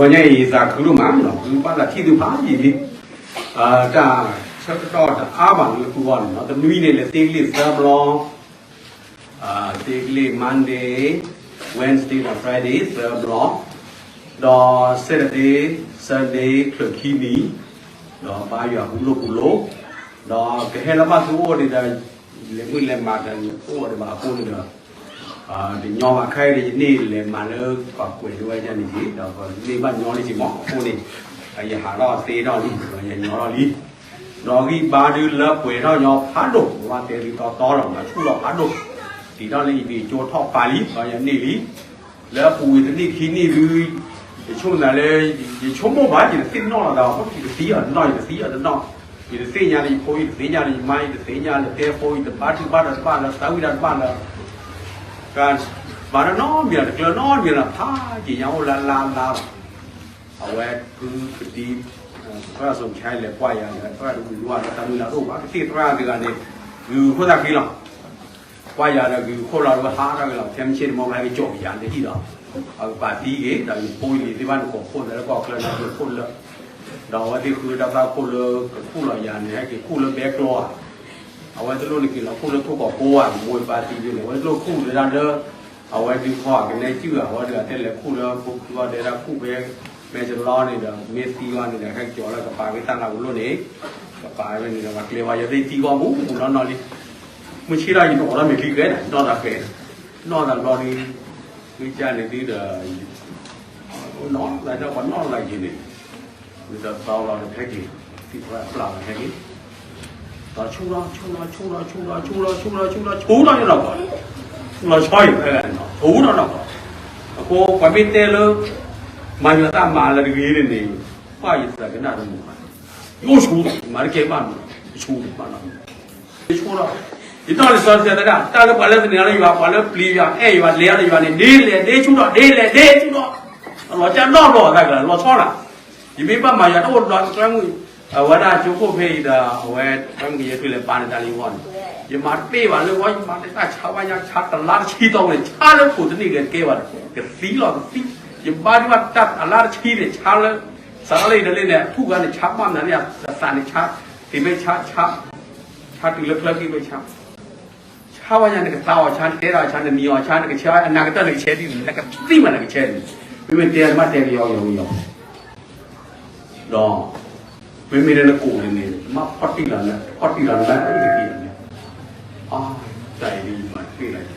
တနံၤညါအံၤ ယသးခုဒိၣ်မးနီၤ, သုဘၣ်သးထံၣ်သုဖးယံာ်လံ, တၢ်ဆၢကတီၢ်တအါဘၣ်လၢပဂီၢ်န့ၣ်နီၤ, တနွံန့ၣ်လဲၤသ့ကလ့ၢ်သၢဘျီ, သ့ကလ့ၢ် Monday, Wednesday ဒီး Friday သၢဘျီ, ဒီး Saturday, Sunday ချၢၣ်ခံနံၤ, ဒီးဘါယွၤဟူလိာ်ပူၤလိာ်, ဒီးကဟဲလၢဘၣ်သုအိၣ်န့ၣ်ဒီး လဲၤမုၢ်လဲၤမၤဒီးအိၣ်ဒီးဘၣ်အဃိန့ၣ်ဒီး တညီဘၣ်ခဲအံၤဒီး ယန့ၢ်လဲၤမၤလၢပှၤကွဲးဒိဝဲဒ်န့ၣ်က့ၤ, ဒီးပန့ၢ်ဘၣ်ညီလံက့ၤမးအဃိန့ၣ်, ယဟးထီၣ်သ့ထီၣ်လံ, ဒီးယညီထီၣ်လံ, ဒီးဂံၢ်ဘါဒုလၢပှဲၤထီၣ်ညီဖးဒိၣ်, ပဘၣ်တဲလံတီတီလီၤ, မၤဆူၣ်လီၤဖးဒိၣ်, တံၤထီၣ်လၢယဘ့ၣ်ကၠိထီၣ်ပာ်လံ, ဒီးယန့ၢ်လံ, လၢအပူၤဝံၤတနံၣ်ခံနံၣ်ဒု ယဆိကမိၣ်သးလၢ ယဆိကမိၣ်ဘၣ် ယတသ့ၣ်နီၣ်လီၤသး ယကသံအီၤတနီၣ် ယတသံအီၤတနီၣ်, ယတသ့ၣ်ညါလၢယဖိ ယတသ့ၣ်ညါလၢယမါ ယတသ့ၣ်ညါလၢတဲဖိ ယတဘါထုကဖၣ်တၢ်တဘၣ်လၢ သးဝံၣ်တၢ်တဘၣ်လၢ ကဘၣ်တနီတမံၤလီၤ တကျၢၤနီတမံၤလီၤ ဖးယံာ်ညါအိၣ်လၢအလါအလါလီၤ. အဝဲဖုကဒံ သရၣ်စိၤဆါလဲၤကွၢ်ယၤဒီး သရၣ်တဝံၤဝါလၢတၢ်မုၢ်လၢ်တအိၣ်ဘၣ် ကသ့ၣ်သရၣ်တဂၤန့ၣ် ဂုာ်ခိၣ်သၣ်ဃံလီၤ. ကွၢ်ယၤဒီးဂုာ်ခိၣ်လီၤဒီးဟးထီၣ်က့ၤလီၤ ထဲမ့ၢ်ဆ့ၣ်တမီၢ်ဘၣ် ဟဲက့ၤကၠီၣ်က့ၤယၤလၢဟံၣ်ဒီး အကပာ်သံက့ၤ ဒီးယဖိယလံၤသ့ၣ်တဖၣ်န့ၣ် ကိးခိၣ်လၢလၢကီၢ်ချၢန့ၣ် ကိးခိၣ်လၢ ဒီးအဝဲသ့ၣ်ဃုတၢ်သၣ်ခိၣ်လၢ ကခိၣ်လီၤယၤန့ၣ် ဟဲက့ၤခိၣ်လၢဘဲကျိဧါ အဝဲတလိၣ်န့ၣ်က့ၤလီၤခိၣ်လၢထိၣ်ကီးကိးဧါ မ့ၢ်ပာ်သံန့ၣ် အဝဲတလိၣ်ခိၣ်လၢဒၣ်လၢ အဝဲဒုးခီၣ်ကနဲကၠူၣ်ဧါ အဝဲဒုးအတဲလဲၤခိၣ်လၢဖိခုအီၤဒဲဒၣ်ခိၣ်ဖဲ မဲာ်စလီန့ၣ်ဒီး မ့ၢ်သံအီၤန့ၣ်ဒီး ဟဲက့ၤကၠီၣ်လၢကပာ်ဝဲတၢ်လၤကလိၣ်န့ၣ် ကပာ်ဝဲန့ၣ်ဒီး ပှၤကျဲၤဝဲယသ့ၣ်သံဂီၢ်မူးမူးနီၢ်နီၢ်လံ မုၢ်ဆ့ၣ်ထီၣ်ယတအိးထီၣ်မ့ၢ်ချံဃဲ နီၢ်သးဃဲ နီၢ်သးဘျီဒုး မ့ၢ်ကၢ်န့ၣ်ဒုးဒီး နီၢ်သးဒီးပှၤနီၢ်သးက့ၤန့ၣ် မ့ၢ်တသီလီၤဒီးဟဲက့ၤ သံၣ်ပှၢ်ပျၢ်လီၤဟဲက့ၤ ဒီးဆူၣ်ထီၣ်ဆူၣ်ထီၣ်ဆူၣ်ထီၣ်ဆူၣ်ထီၣ်ဆူၣ်ထီၣ်ဆူၣ်ထီၣ်ဆူၣ်ထီၣ်ဆူၣ်ထီၣ်ဆူၣ်ထီၣ်ဆူၣ်ထီၣ်ဆူၣ်ထီၣ်ဆူၣ်ထီၣ်ဆူၣ်ထီၣ်ဆူၣ်ထီၣ်ဆူၣ်ထီၣ်ဆူၣ်ထီၣ် အဃိပှၤမ့ၢ်တဲလၢ မၤယွၤသးမၤလၢတဂ့ၤန့ၣ်န့ၣ် ပှၤယသးကနၣ်တမုာ်ဘၣ် ယအိၣ်ဆိးမၤတကဲဘၣ်မုာ် ယဆိးဘၣ်လီၤ ယဆိးလီၤ ယနီၢ်လံာ်စီဆှံသရၣ် တၢ်လၢပှၤလၢသန့ၤလၢယွၤ ပှၤလၢပျံၤယွၤ အဲၣ်ယွၤ လဲၤအီၤလၢယွၤန့ၣ် ဒ်လဲၣ်ဒ်ဆူၣ်ထီၣ် ဒ်လဲၣ်ဒ်ဆူၣ်ထီၣ် လီၤကၢ်နီတဘျီသးကလီၤဆီလီၤ ယမ့ၢ်ဘၣ်မၤယွၤတအိၣ်ဘျီတြၢ်မုၢ် အဝဲဒၣ်ကၠိခိၣ်ဖဲအံၤဒီး အဝဲတြၢ်မုၢ်ကယဲၢ်ထွံၣ်လဲၤပာ်န့ၢ်တၢ်လၢယဂီၢ်န့ၣ် ယမၤတပ့ၢ်ဘၣ်လၢဂီၢ် ယမၤတၢ်ဆါဝါညါဆါတလါတဆံတီၢ်န့ၣ် ဆါလၢခိၣ်တနံၣ်ဂဲၤကဲဘၣ် ကသံလီၤကသံ ယဘါထုကဖၣ်တၢ်အလါတဆံန့ၣ် ဆါလၢ စးထီၣ်လၢယတလ့န့ၣ် အထူၣ်ဂၤန့ၣ် ဆါဘၣ်မနုၤန့ၣ် အသးန့ၣ်ဆါ သ့ၣ်မ့ၢ်ဆါ ဆါ ဆါတုၤလၢချၢက့ၤဝဲဆါ ဆါဝဲညါန့ၣ် ကသါအီၤဆါ နတဲတၢ်အီၤဆါ နနံၤအီၤဆါ နကဆဲးအနၤကတၢၢ်နကဆဲးဒ်န့ၣ် နကသံမးနကဆဲးန့ၣ် မ့မ့ၢ်တဲမးတဲကယီကယီကယီ ဒီး မ့မ့ၢ်လၢနကိးန့ၣ်န့ၣ် မ့ၢ်ဖီၣ်တံၢ်လီၤန ဖီၣ်တံၢ်လီၤန အံၤတက့ၢ်န့ၣ် အတၢ်အံၤဒ်ယမၤတပ့ၢ်ဘၣ်န့ၣ်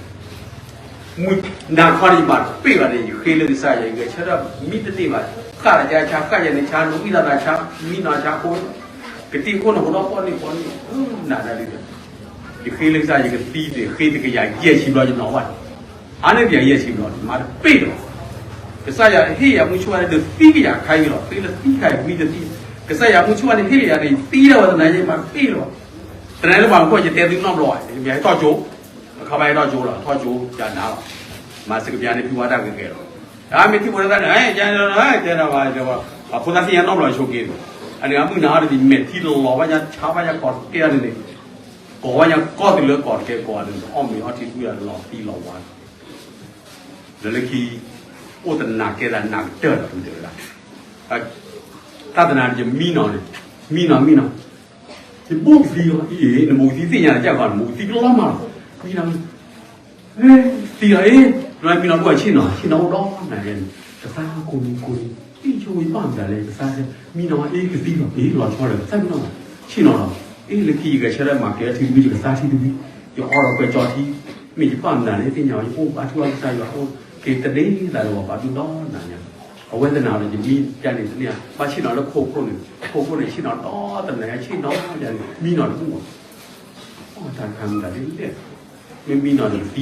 မုၢ်နၤခီန့ၣ်ယမၤတပ့ၢ်ဘၣ်န့ၣ် ယဃ့လၢကစၢ်ယွၤ ယဂဲၤဆၢထၢၣ်မံတန့ၢ်ဘၣ် ဃၣ်တၢ်ကါဆါ ဃၣ်ယၤန့ၣ်ဆါ နဝံၣ်လီၤသးဆါ မံနီၤဆါအဃိ ကတံၢ်ခိၣ်နဟိးဒီးပီၢ်န့ၣ်ပီၢ်န့ၣ် နၤဒၣ်ဒ်ဒီး ယဃ့လၢကစၢ်ယွၤ ယကသံန့ၣ် ဃ့တကယၤယဲၢ်ဆံဘျီယနီၤဘၣ်န့ၣ် အါန့ၢ်တကယၤယဲၢ်ဆံဘျီန့ၣ် မၤတပ့ၢ်လီၤ ကစၢ်ယွၤဟ့ၣ်ယၤမုၢ်ဆ့ၣ်ဝါန့ၣ် ဒုးသံကယၤခါအံၤလီၤ သံလၢသံခါအံၤ မံတသံ ကစၢ်ယွၤမုၢ်ဆ့ၣ်ဝါန့ၣ် ဟ့ၣ်လၢယၤန့ၣ် သံလၢဝဲသနာ်က့ မၤတပ့ၢ်လီၤ သနာ်က့လၢပှၤမုၢ်ခိၣ် ယတဲသုနီတဘျီဘၣ် ယမ့ၢ်ဟဲထီၣ်ကၠိ အခါဘၣ်ဟဲထီၣ်ကၠိလီၤ ထီၣ်ကၠိယၤနၤလီၤ မၤစကပျါန့ၣ် ဖုဝါတၢ်ဂ့ၤဂ့ၤလီၤ တၢ်မ့ၢ်ထံၣ်ဖိတၢ်သၣ်န့ၣ် ကဲတဲနၤဘၣ် အဖိသၣ်သ့ၣ်ညါနီတဘျီဆိးက့န့ၣ် အန့ၣ်အမုၢ်နၤအီၤတမံၤ မဲာ်ထံလီၤဘၣ်ညါ ဆါဘၣ်ညါကီၢ်တကဲအီၤန့ၣ်န့ၣ် ကီၢ်ဘၣ်ညါကီၢ်တုၤလၢကီၢ်တကဲကီၢ်န့ၣ် အီၣ်မ့ၤအီထံဒုၣ်ဒၣ်လီၤသံလီၤဝါ လၢလၢခံ အိၣ်တနၤကဲသးနၤကတၢၢ်လီၤ ပူၤတဲဝဲဒၣ် တၢ်တနၤန့ၣ် ယမံနီၤန့ၣ် မံနီၤမံနီၤ ယဘူးကသံလီၤ အံၤ နဘူးကသံသ့ၣ်ညါလၢကၢ်ကီၢ် နဘူးကသံကလီမးလီၤ မံနီၤ သံလီၤအံၤ မံနီၤဘူးဆ့ၣ်နီၤ ဆ့ၣ်နီၤအိၣ်ဒီးနၤန့ၣ် ကသါကိးမံၤကိးမံၤ အံၤဆိယဘၣ်မတၤလဲၣ် ကသါဆ့ မံနီၤအံၤကသံလီၤ အံၤလီၤဆီလီၤ ကသါမံနီၤ ဆ့ၣ်နီၤလီၤ အံၤလၢခံယဂဲၤဆၢထၢၣ်မၤကဲထံတဘံၣ် ယကသါထံတဘံၣ် ယအီဒီးကွဲးကၠီထံ မ့ၢ်ယဘၣ်မတၤလဲၣ်သ့ၣ်ညါ ယအိၣ်ဘါထုကဖၣ်ကစၢ်ယွၤအိၣ် က့ၤတန့ၢ်သးလၢပှၤဘၣ်ဒူၣ်ဒီးနၤညါ အဝဲသနာ်ဒီးယမံယၤန့ၣ်တန့ၢ် ဘၣ်ဆ့ၣ်နီၤလၢခိခိၣ်န့ၣ် ခိခိၣ်န့ၣ် ဆ့ၣ်နီၤဒီးတနၤညါဆ့ၣ်နီၤယၤန့ၣ် မံနီၤတဘူၣ်ဘၣ် အတၢ်တခါမတၤလဲၣ် မ့ၢ်မံနီၤတကသ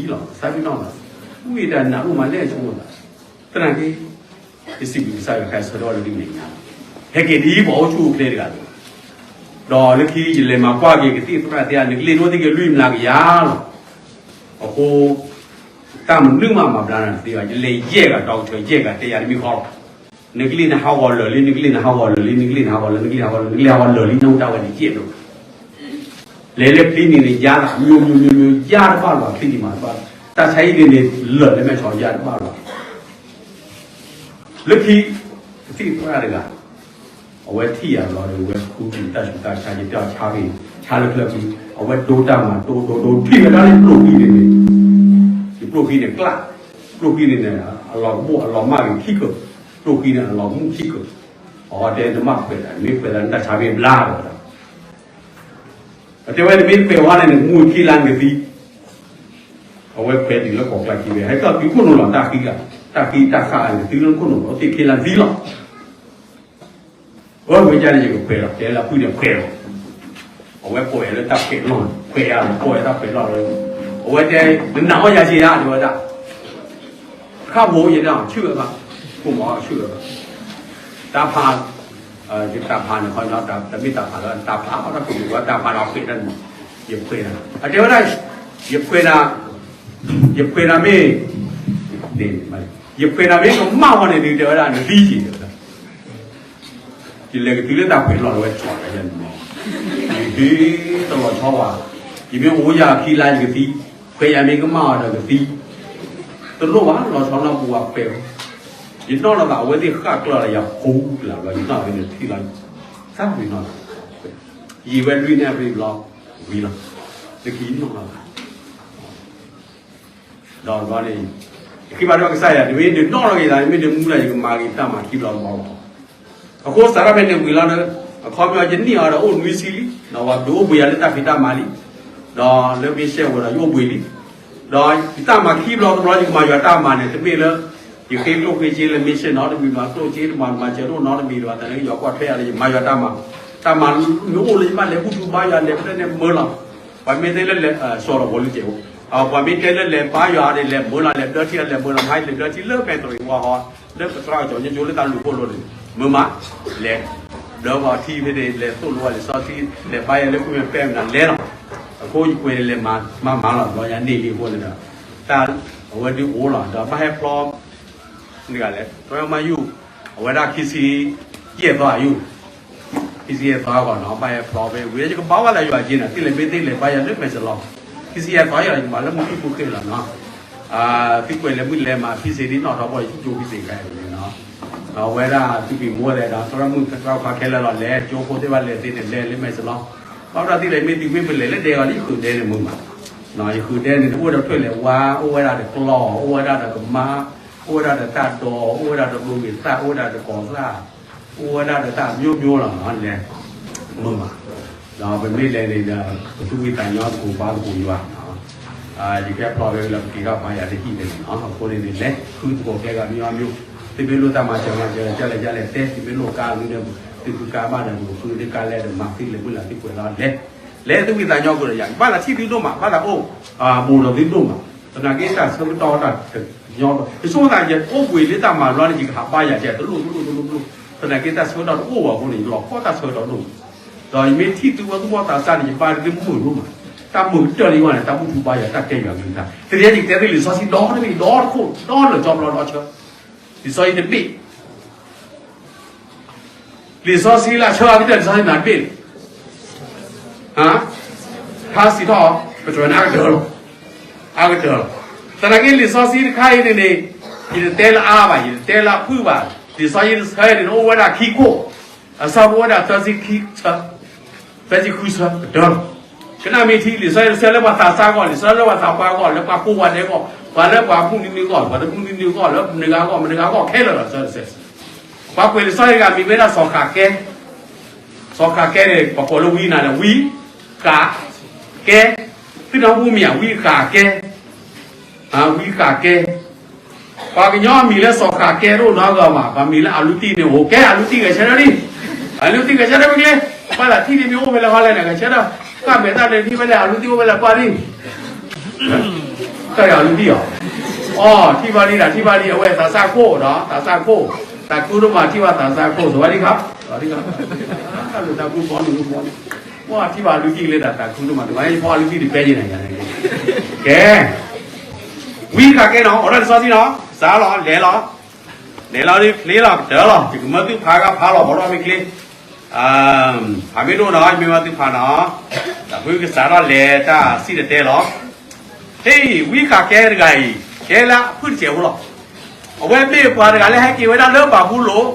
ံလီၤ ကသါမံနီၤလီၤ ဝံၤတၢ်နးအိၣ်မးလဲၣ်ဆိကမိၣ်သး သနာ်က့ ယစံးဘျုးကစၢ်ယွၤ ယဆၢထၢၣ်လၢဒ်န့ၣ်ညါလီၤ ဟဲက့ၤဒ်ပှၤအိၣ်ဆူၣ်အိၣ်ချ့တဂၤလီၤ ဒီးလၢခံယလဲၤမၤကွၢ်က့ၤကသံၣ်သရၣ်သ့ၣ် နကလ့ၢ်ဒိၣ်သ့ၣ်က့ၤလွံၢ်မျးကယၤလီၤ အဃိ တၢ်မနုၤမးမၤဘျါနၤတသ့ဘၣ် ယလဲၤယဲၢ်ဂၤ doctor ယဲၢ်ဂၤတဲယၤတမံၤဃီလီၤ နကလ့ၢ်နဟးဂီၤလၢာ်လံ နကလ့ၢ်နဟးဂီၤလၢာ်လံ နကလ့ၢ်နဟးဂီၤလၢာ် နကလ့ၢ်နဟးဂီၤလၢာ် နကလ့ၢ်နဟးဂီၤလၢာ်လံ နအိၣ်တၢ်ဝဲန့ၣ်ယဲၢ်ဒိၣ် လဲၤလၢ clinic န့ၣ် ယါသး မျိုးမျိုးမျိုးမျိုး ယါတဘၣ်လီၤ clinic မးတဘၣ် တၢ်ဆါဟံၣ်န့ၣ်န့ၣ် လၢာ်လၢမဲာ်ဆီ ယါတဘၣ်လီၤ လၢခံ ကသံၣ် သ့ၣ်ပှၢ်တဂၤ အဝဲထံၣ်ယၤလီၤဒီး အဝဲဃုက့ၤတၢ်ဆူးတၢ်ဆါ ယတဲအီၤဆါက့ၤ ဆါလၢချၢခံ အဝဲဒိတၢ်မၤ ဒိဒိဒိ ထံၣ်ဝဲဒၣ်လၢယပျိၢ်ခံန့ၣ်န့ၣ် ယပျိၢ်ခံန့ၣ်ကျၣ် ပျိၢ်ခံန့ၣ်န့ၣ် အလီၤကဘိၣ်အလီၤမၢ်ဂ့ၤခံကၢၢ် ပျိၢ်ခံန့ၣ် အလီၤမူခံကၢၢ် အဝဲတဲနမ့ၢ်ခွဲးတၢ် မ့ၢ်ခွဲးတၢ် နတၢ်ဆါမ့ၢ်ဘျါဒီး အတဲဝဲ နမ့ၢ်ခွဲးဝဲန့ၣ် နကမူခံလါနကသံ အဝဲခွဲးတုၤလၢကီၢ်ကျါခံဝဲ ဟဲကီၢ်တုၤခိၣ်နူာ်လီၤ တၢ်ဃံဂၤ တၢ်ဃံတၢ်ဃါနကသံလၢခိၣ်နူာ်လီၤ သ့ၣ်ခံလါနသံလီၤ အဝဲဝဲကန့ၣ် ယကခွဲးလီၤ တဲလၢဖုန့ၣ်ခွဲးလီၤ အဝဲကိးယၤလၢတၢ်ခွဲးလီၢ် ခွဲးယၤလီၤ ကိးယၤတၢ်ခွဲးလီၢ်လၢ အဝဲတဲ နနာ်အီၤယၤက့ၤယၤ တဲဝဲဒၣ် ခါဘိယဲဒၣ် ဆူၣ်ဝဲဘၣ် ကိးမၤအီၤဆူၣ်ဝဲဘၣ် တၢ်ဖး ယတၢ်ဖးန့ၣ်ခီညီ တမ့ၢ်တၢ်ဖးလၢ တၢ်ဖးအီၣ်တၢ်ခိၣ်န့ၣ် တၢ်ဖးန့ၣ်အခွဲးတၢ်န့ၣ် ယခွဲးနၤ အတဲဝဲဒၣ် ယခွဲးနၤ ယခွဲးနၤမ့ၢ် ယခွဲးနၤမ့ၢ်ကမၣ်ဝဲန့ၣ်ဒုး တဲဝဲဒၣ် နသံက့ၤတဲဝဲဒၣ် ယလဲၤကတုၤလၢတၢ်ခွဲးလီၢ်လၢဝဲဆီၣ်တၢ်ယၤန့ၣ်မီၤ ယဟ့ၣ်တလီၤဆီဘၣ် ယမ့ၢ်အိၣ်ယၤခံလါယကသံ ခွဲးယၤမ့ၢ်ကမၣ်အီၤဒီးကသံ တလိၣ်ဘၣ် လီၤဆီနီၢ်ပူၤဝဲခွဲး ယနီၣ်လီၤသး အဝဲသ့ၣ်ဃၣ်ကျၢၢ်လၢယၤဖိလၢ်ဘျီ ယနီၣ်ဝဲန့ၣ်ထံၣ်လီၤ သးဝံၤနီၣ်လီၤ ယံာ်ဝဲလွံၢ်နံၣ်အပရ့ၣ်ဘျီ ဝံၤလီၤ လၢခံနီၣ်လီၤသး ဒီးဘျီန့ၣ် ယဃ့ဘါထုကစၢ်ယွၤ တမ့ၢ်ဒုးနီၣ်လီၤက့ၤသး တမ့ၢ်ဒုးမူလၢ် ယကမၤက့ၤတၢ်မၤခံဘျီတဘျီလီၤ အဃိစးထီၣ်ဖဲန့ၣ်ဝံၤလီၤဒီး အခီပညီယနံၣ်အီၤဒီးအိၣ်နွံဆံလံ ဒီးပှၤဒုးအိၣ်ဘှံးယၤလၢတၢ်ဖံးတၢ်မၤလံ ဒီးလၢမ့ၢ်ရှဲဝဲဒီးယအိၣ်ဘှံးလံ ဒီးယတၢ်မၤခံဘျီတဘျီ ယကမၤယွၤတၢ်မၤန့ၣ် တမ့ၢ်လၢ ယဃ့ကျိၣ်ဃ့စ့လၢမ့ၢ်ရှဲနီတမံၤ မၤကျိၣ်စ့တမၤ မၤစၢၤဒိၣ်နီတမံၤဒီး တၢ်လၢယွၤကွၢ်ထွဲယၤလၢယမၤယွၤတၢ်မၤ တၢ်မၤမ့ၢ်အိၣ်လၢယဘၣ်လဲၤဘူၣ်ထူဘါယွၤ လဲၤဖျၢၣ်န့ၣ်မၢလီၤ ပှၤမ့ၢ်တဲလၢလဲၤ စီၤလီၤပှၤလုၢ်ကဲးအိၣ် ပှၤမ့ၢ်တဲလၢလဲၤဘါယွၤန့ၣ် လဲၤမၢလီၤ လဲၤဘျၢထံ လဲၤမၢလီၤ မၤလဲၤဘျၢထံလၢပဲတရံးဝါဟီ လၢပတြၢ်ကီၤညိကၠိလၢတၢ်လူၤခိၣ်လိၤန့ၣ် မၢမး လဲၤ ဘျၢပှၤထံဖဲန့ၣ် လဲၤသိၣ်လိဝဲလံာ်စီဆှံ လဲၤဘါယွၤလၢကွံာ်မဲာ်ပဲမနုၤလဲၤလီၤ အဃိယကွဲးန့ၣ်လဲၤမၤမၤလီၤ ဘျီယၤန့ၢ်လံအဃိန့ၣ်ဒီး တၢ်အဝဲဒုးအိၣ်လီၤ ဒီးဘၣ်ဟဲဖျီ န့ၣ်ဂၤလဲၣ် တြီမါယုၢ် အဝဲဒၣ်ခံဆံယဲၢ်သီအယုၢ် ခံဆံယဲၢ်သီအဂီၢ်နီၤ ဘၣ်ဟဲဖျီဖဲဝံၤ ယကဘါဝဲလၢယွၤက့ၤန့ၣ် သ့ၣ်လဲၤမ့ၢ်သ့ၣ်လဲၤဘါယွၤလၢမဲာ်စလီ ခံဆံယဲၢ်သီယၤ ယကဘၣ်လၢမူခိၣ်ဖိဃဲလီၤနီၤ သုကွဲးလဲၤမုၢ်လဲၤမး ဖံစ့ဒ်နီၣ်ထီဘီ ယကၠိဖံစ့ခါအံၤနီၤ အဝဲဒၣ်သုပံၤမူဝဲလဲၣ်ဒီး သရၣ်မုၣ်သရၣ်ခွါခဲလၢာ်လီၤ လဲၤကၠိဖိသ့ၣ်တဖၣ်လဲၤသ့န့ၣ် လဲၤလၢမဲာ်စလီ ဘၣ်ဝဲဒၣ်သ့ၣ်လဲၤမ့ၢ်သ့ၣ်မ့ၢ်ပလဲၤလၢဒဲအီၤလံ ယဃုာ်ဒဲန့ၣ်မုာ်မး ယဃုာ်ဒဲန့ၣ် အိၣ်ဝဲဒၣ်ထွဲလဲၤဝါ အိၣ်ဝဲဒၣ်ဒီးကျီၢ် အိၣ်ဝဲဒၣ်ဒီးကမါ အိၣ်ဝဲဒၣ်ဒီးတၢ်ဒိး အိၣ်ဝဲဒၣ်ဒီးဘိဂ့ၤသၣ် အိၣ်ဝဲဒၣ်ဒီးကီၤသၣ် အိၣ်ဝဲဒၣ်ဒီးတၢ်မျိုးမျိုးလီၤနီၤ လဲၤ မုာ်မး ဒီးပမ့ၢ်လဲၤန့ၣ်ဒီး ပသူၣ်ဝံၣ်သးညီသကိးဘါသကိးယွၤ ယကဲဖျီဖဲလၢပက့ၤထီၣ်ဘါယွၤလၢဟံၣ်န့ၣ်လီၤ အဃိန့ၣ်န့ၣ် လဲၤဃုသကိးကျဲဂၤမျိုးမျိုး သုမ့ၢ်လိၣ်တၢ်မၤစၢၤမၤစၢၤ ကလဲၤကလဲၤတဲ သုမ့ၢ်လိၣ်ကါမ့ၢ်ဒီး သုဃုကါဘၣ်ဒီး ပကဃုသုကါလဲၣ်ဒီး မၤသုလဲၤမုၢ်လၢ်သုပှဲၤလီၤလဲၤ လဲၤသုဝံသးညီကိးဒီးယၤ ဘၣ်သးထံၣ်သုဒိၣ်မး ဘၣ်သးအိၣ် ဘူးဒီးသုဒိၣ်မး သနာ်က့တၢ်ဆၢကတီၢ်တၢ်ညီ ယဆိကမိၣ်သး ယအိၣ်ဘှံးလၢတၢ်မၤဘျီန့ၣ် ယကဟးဘါယၤကဲတလိၣ်တလိၣ်တလိၣ်တလိၣ် သနာ်က့တၢ်ဆၢကတီၢ်တအိၣ်ဘၣ်အဃိန့ၣ် ယလီၤခီၣ်တၢ်ဆၢကတီၢ်ဒိၣ်မး ဒီးယမ့ၢ်ထံၣ်သုဝဲသူၣ်ဘီၣ်သးစၢ်န့ၣ် ယဘါတမုာ်ဒိၣ်မး တၢ်မုာ်ကတၢၢ်လံဝဲန့ၣ် တၢ်ဘူၣ်ထူဘါယွၤ တၢ်တဲယွၤကလုၢ်ကထါ တနံၤအံၤယကတဲသုလံာ်စီဆှံဒီတဘ့ၣ်ဒီတခိၣ် ဒီလၢာ်ကၠီဘျီဒီဆၢ လံာ်စီဆှံတဘ့ၣ် လံာ်စီဆှံလၢအဆၢအကတၢၢ် လံာ်စီဆှံမနုၤတဘ့ၣ်လဲၣ် ဟါ ထါစံးထီၣ် ပတြၢၤန့ၣ်အကတၢၢ်လီၤ အကတၢၢ်လီၤ သနာ်က့လံာ်စီဆှံတခါအံၤန့ၣ်န့ၣ် ယတတဲလၢအါဘၣ် ယတတဲလၢအဖုၣ်ဘၣ် လံာ်စီဆှံတဆၢအံၤန့ၣ် အိၣ်ဝဲဒၣ်ခံခိၣ် အဆၢဖိဝဲဒၣ်သၢဆံခံဆၢ သၢဆံဃုဆၢ ကတၢၢ်လီၤ ကနၣ်မ့ၢ်ထံ လံာ်စီဆှံတဆၢလၢပှၤသးစၢ်အဂီၢ် လံာ်စီဆှံလၢပှၤသးပှၢ်အဂီၢ် လၢပှၤကိးဂၤဒဲးအဂီၢ် ပှၤလၢပှၤမုၢ်နံၤနံၤအဂီၢ် ပှၤတမုၢ်နံၤနံၤအဂီၢ် လၢမနုၤဂၤအဂီၢ် မနုၤဂၤအဂီၢ်ခဲလၢာ်လီၤ သၢဆံ ပှၤကွဲးလံာ်စီဆှံတဂၤမံၤမ့ၢ်ဒၣ်စီၤဃးကဲ စီၤဃးကဲန့ၣ် ပှၤကိးလၢဝံနၤဒီး ဝံ ဃး ကဲ သုနၢ်ဟူမ့ၢ်ဧါ ဝံဃးကဲ ဝံဃးကဲ ပှၤကညီအမံၤလၢစီၤဃးကဲတအိၣ်နီတဂၤဘၣ် ပှၤမံၤလၢအလူတံၢ်န့ၣ်အိၣ် ကဲအလူတံၢ်ဂဲၤဆၢထၢၣ်လံ အလူတံၢ်ဂဲၤဆၢထၢၣ်မ့ၢ်ကျဲ ဘၣ်သးထံၣ်န့ၣ်မ့ၢ်အိၣ်ဖဲလဲၣ်ဟီလဲၣ်န့ၣ် ဂဲၤဆၢထၢၣ် ကၢ်မဲာ်တၢ်န့ၣ်ထံၣ်ဖဲလဲၣ် အလူတံၢ်အိၣ်ဖဲလဲၣ်ကွၢ်လံ တၢ်ယၤလူၤတံၢ်အီၤ အီ ထံၣ်ဘၣ်လံဒၣ် ထံၣ်ဘၣ်လံ အဝဲသးစၢ်ခိၣ်ဒီး သးစၢ်ခိၣ် သးခုဒိၣ်မးထံၣ်ဘၣ်သးစၢ်ခိၣ် စဝၤဒံခါ စဝၤဒံခါ တၢ်လူၤတၢ်ကူဘီနုၤကူဘီနုၤ ပှၤထံၣ်ဘၣ်လူၤတံၢ်လၢဒၣ်သးခုဒိၣ်မး တမ့ၢ်ယဖီလူၤတံၢ်တပဲယဲၢ်နၤယၤန့ၣ် ကဲ ဝံဃးကဲနီၤ အိးထီၣ်လံာ်စီဆှံနီၤ စးလီၤ လဲၤလီၤ လဲၤလီၤဒ်ချ့လီၤ ကတၢၢ်လီၤ ယကမၢသုဖးဂၤဖးလီၤ ဘီထီၣ်မ့ၢ်ချ့ ဖးမ့ၢ်ဒိၣ်နီၤ ယမ့ၢ်မၢသုဖးနီၤ တၢ်ဖုကစးထီၣ်လဲၤတၢ်စံၣ်တဲၤတဲလီၤ ဟ့ၣ် ဝံဃးကဲတဂၤအံၤ ကဲလၢအဖုၣ်တစဲးဖိလီၤ အဝဲမ့ၢ်ပှၤတဂၤလၢဟဲက့ၤဝဲဒၣ်လၢဘၤဘူလိၣ်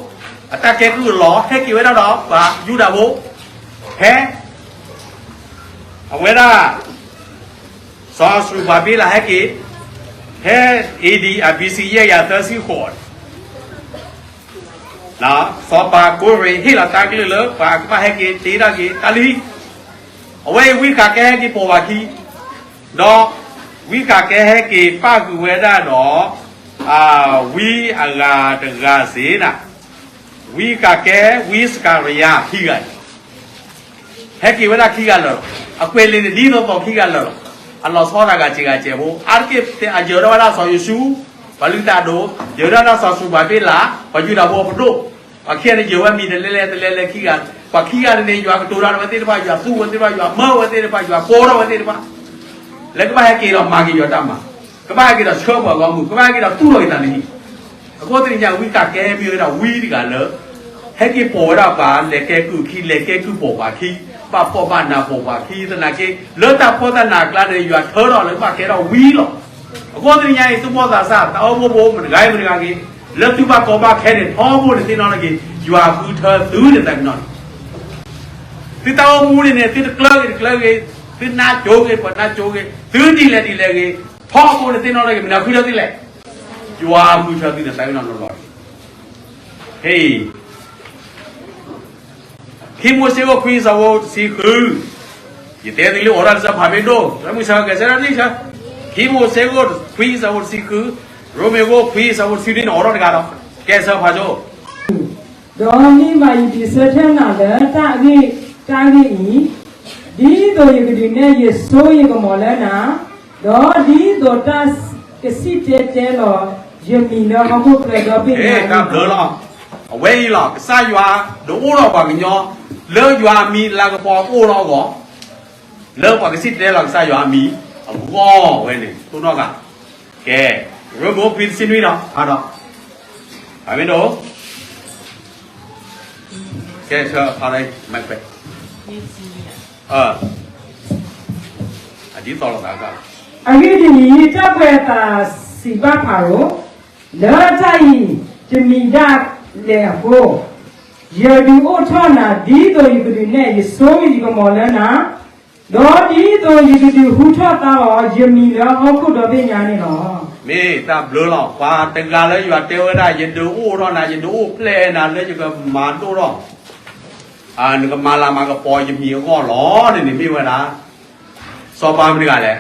အတၢ်ကဲကုၢ်အလီၢ် ဟဲက့ၤဝဲဒၣ်ဒီးပှၤယူဒၤဖိ, ဖဲ အဝဲဒၣ် စီၤစရူၤဘၤဘ့လးဟဲက့ၤ, ဖဲ A D အ B C ယဲၢ်ကယၤသၢဆံဃိး စီၤပၤကိရ့ၣ်ဟ့ၣ်လီၤတၢ်ကလုၢ်လၢပှၤကဘၣ်ဟဲက့ၤတ့ထီၣ်က့ၤတၢ်လုၢ်ဟံၣ်, အဝဲအံၤဝံဃးကဲဟဲက့ၤပိာ်ပှၤခံ, ဒီးဝံဃးကဲဟဲက့ၤပၣ်ဃုာ်ဝဲဒၣ်ဒီး ဝံအဂၤတဂၤစ့ၢ်နၤ, ဝံဃးကဲ ဝံစကၤရယၤခံဂၤန့ၣ် ဟဲက့ၤဝဲဒၣ်ခံဂၤလၢာ်လီၤ. အကွဲးလံာ်န့ၣ် ဒ်သိးသိးခံဂၤလၢာ်လီၤ. အလီၤဆီတဂၤစဲးဂၤစဲးဖိ အါတက့ၢ်အယၢၤထီၣ်ဝဲဒၣ်စီၤယိၤၡူး ပှၤလုၢ်တၢ်ဒိ, ယၢၤဒၣ်တၢ်စီၤစရူၤဘၤဘ့လး ပှၤယူဒၤဖိအပဒိၣ်, ပှၤခံဂၤန့ၣ်ယၢၤဝဲမံၤတလဲလဲတလဲလဲခံဂၤ, ပှၤခံဂၤန့ၣ်န့ၣ် ယွၤကတိၤတၢ်ဒီးဝဲသ့ၣ်တဖၣ်, ယွၤသူဝဲသ့ၣ်တဖၣ်, ယွၤမၢဝဲသ့ၣ်တဖၣ်, ယွၤကိးထီၣ်ဝဲသ့ၣ်တဖၣ် လၢကဘၣ်ဟဲက့ၤဒီးမၤက့ၤယွၤတၢ်မၤ, ကဘၣ်ဟဲက့ၤဒီးဆှၢပှၤဂီၢ်မုၢ်, ကဘၣ်ဟဲက့ၤဒီးသူၣ်ထီၣ်က့ၤတၢ်လုၢ်ဟံၣ်. အဃိသ့ၣ်ညါ ဝံဃးကဲမ့ၢ်ဝဲဒၣ်ဝံတဂၤလၢ ဟဲက့ၤပိာ်ဝဲဒၣ်ပှၤ လဲၤကဲကုၢ်ခံ လဲၤကဲကုၢ်ပိာ်ပှၤခံ, ဘၣ်ဖှီၣ်ဘၣ်နးပိာ်ပှၤခံသနာ်က့ လၢတၢ်ဖှီၣ်တၢ်နးအကျါန့ၣ် ယွၤထၢထီၣ်လၢကဘၣ်ကဲထီၣ်ဝံလီၤ. အဃိသ့ၣ်ညါအံၤ သုဘီၣ်သးစၢ် တၢ်အိၣ်ဖှိၣ်ဖိမတဂၤမတဂၤဂ့ၤ, လၢသုဘၣ်ကီဘၣ်ခဲန့ၣ် ထီဘိန့ၣ်သ့ၣ်နီၣ်ထီၣ်က့ၤ, ယွၤဃုထၢသုန့ၣ်သးကနီၣ်န့ၣ် သုတၢ်အိၣ်မူန့ၣ်န့ၣ် သုတကျၢၤဂ့ၤတကျၢၤဂ့ၤ, သုနါကၠိဂ့ၤ ပှၤနါကၠိဂ့ၤ, သုဒ်လဲၣ်ဒ်လဲၣ်ဂ့ၤ, ထီဘိန့ၣ်သ့ၣ်နီၣ်ထီၣ်က့ၤ မနုၤဃုထၢသုလဲၣ်. ယွၤဃုထၢသုန့ၣ်သးကနီၣ်လီၤလီၤ. ဟ့ၣ် ခံမိၤၡ့ခိၣ်ခွံအဆၢဖိတဆံဃု, ယတဲသုလၢအိးထီၣ်တစၢဖးမ့ၢ်ဒိၣ်, မုၢ်ဆါကဲဆၢဒၣ်န့ၣ်ဆၢ, ခံမိၤၡ့ခိၣ်ခွံအဆၢဖိတဆံဃု, ရိမ့ၤခိၣ်ခွံအဆၢဖိတဆံနွံန့ၣ် အိးထီၣ်တဂၤဒီး ကဲဆၢဖးဒိၣ် ဒီးမ့ၢ်ဘၣ်ယဒုးဆၢထၢၣ်နၤလၢတၢ်အဂ့ၢ်, တၢ်အဂ့ၢ်အံၤ, ဒ်သိးယကဒုးနဲၣ်ယဆိယကမီၤလၢနၤ, ဒီးဒ်သိးတၢ်ကစံၣ်တဲၤတဲလီၤယမံၤလၢဟီၣ်ခိၣ်ချၢဒီဘ့ၣ်ညါန့ၣ်လီၤ. အဝဲအံၤလီၤ ကစၢ်ယွၤဒုးအိၣ်ထီၣ်ပှၤကညီ လၢယွၤအမံၤလၤကပီၤအိၣ်ထီၣ်အဂီၢ်, လၢပှၤကစံၣ်တဲၤတဲလီၤကစၢ်ယွၤအမံၤအဂီၢ်ဝဲန့ၣ် တိၢ်နီၣ်ဃာ် ကဲ, ရိမ့ၤခိၣ်ခွံတဆံနွံဒီး ဖးဒီး, ဖးမ့ၢ်ဒိၣ်, ကဲဆၢဖးဒီး မၤခွဲး, အဒ်သိးလိာ်သးက, အဂ့ၢ်ဒ်အံၤ, တၢ်ကွဲးအသးစံးဘၣ်ဖၤရိၤ, လၢတၢ်အံၤတမံၤဒၣ်လဲာ်အဃိ, ယဒုးအိၣ်ထီၣ်နၤ ဒ်သိးယကဒုးနဲၣ်ယဆိယကမီၤလၢနၤ, ဒီးဒ်သိးယကဒုးဟူထီၣ်သါအီၤ ယမံၤလၢဟီၣ်ခိၣ်ဒီဘ့ၣ်ညါန့ၣ်လီၤ. မ့ၢ်တၢ်ဘျုးလီၤ. ပှၤတဂၤလၢယွၤတဲဝဲဒၣ် ယဒုးအိၣ်ထီၣ်နၤ, ယဒုးအိၣ်ဖျဲၣ်နၤလၢယကမၤဒိၣ်ထီၣ်, နကမၤလၤမၤကပီၤယမံၤအဂီၢ်လီၤန့ၣ်န့ၣ် မ့ၢ်ဝဲဒၣ် စီၤပၤမတဂၤလဲၣ်,